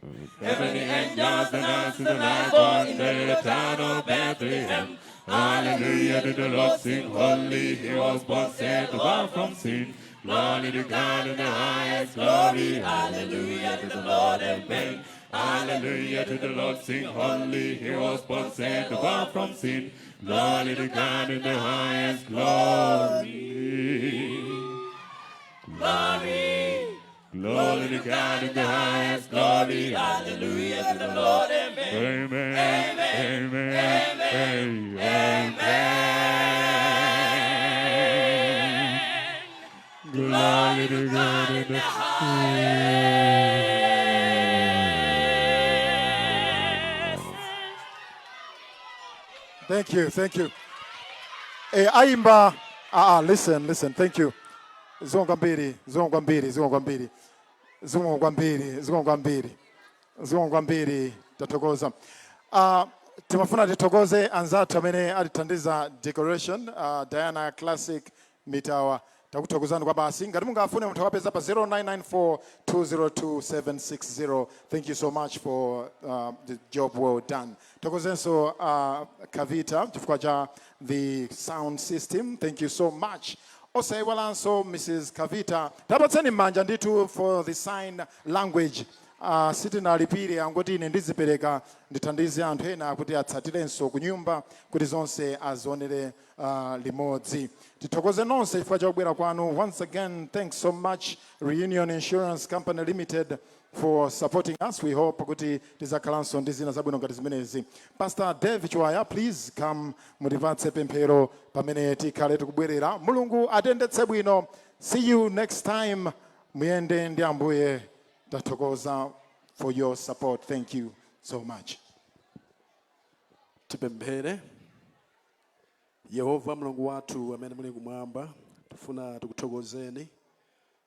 Heavenly angels and us in the light born in the town of Bethlehem. Hallelujah to the Lord, sing holy, he was born, save the world from sin. Glory to God in the highest glory, hallelujah to the Lord, amen. Hallelujah to the Lord, sing holy, he was born, save the world from sin. Glory to God in the highest glory. Glory, Glory to God in the highest glory. hallelujah to the Lord, amen. Amen. Amen. Amen. Glory to God in the highest. Thank you, thank you. Eh, aimba, listen, listen, thank you. Zikomo kwambiri, zikomo kwambiri, zikomo kwambiri. Zikomo kwambiri, zikomo kwambiri. Zikomo kwambiri, tathokoza. Timafuna tithokoze anzathu amene atithandiza decoration, Diana Classic Mitawa. Takuthokozani kwa basi. Ngati mungafune munthu akapeza pa 0994 202 760. Thank you so much for the job well done. Thokozenso Kavita chifukwa cha the sound system. Thank you so much. Osaiwalanso Mrs. Kavita. Tapatseni manja ndithu for the sign language. Sitinalipire, angoti ine ndizipereka ndithandize anthu ena kuti atsatirenso ku nyumba kuti zonse azionere limodzi. Tithokoze nonse chifukwa cha kubwera kwanu. Once again, thanks so much, Reunion Insurance Company Limited, for supporting us. We hope kuti tizakhalanso ndi zina zabwino ngati zimenezi. Pastor Dave Chiwaya, please come, mutipatse pemphero pamene tikhale tikubwerera. Mulungu atendetse bwino. See you next time. Muyende ndi Ambuye. Tathokoza for your support. Thank you so much. Tipemphere. Yehova Mulungu wathu amene muli kumwamba, tifuna tikuthokozeni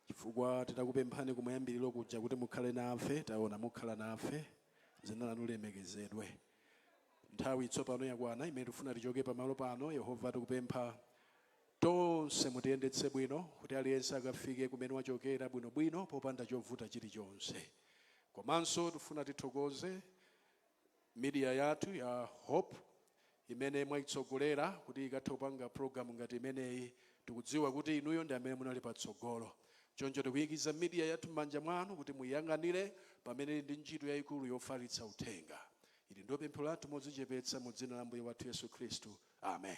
chifukwa titakupemphani kumayambiriro kuja kuti mukhale nafe, taona mukhala nafe. Dzina lanu lilemekezedwe. Nthawi tsopano yakwana imene tifuna tichoke pamalo pano. Yehova, tikupempha tonse mutiyendetse bwino kuti aliyense akafike kumene wachokera bwinobwino popanda chovuta chilichonse. Komanso tifuna tithokoze media yathu ya Hope imene mwayitsogolera kuti ikathe kupanga program ngati imeneyi. Tikudziwa kuti inuyo ndi amene munali patsogolo, choncho tikuyikiza media yathu m'manja mwanu kuti muyiyang'anire pamene ndi ntchito yayikulu yofalitsa uthenga. Ili ndio pemphero lathu modzichepetsa mu dzina la Mbuye wathu Yesu Khristu, amen.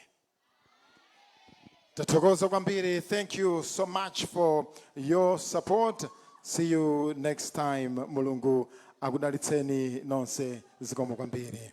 Tathokoza kwambiri. Thank you so much for your support. See you next time. Mulungu akudalitseni nonse. Zikomo kwambiri.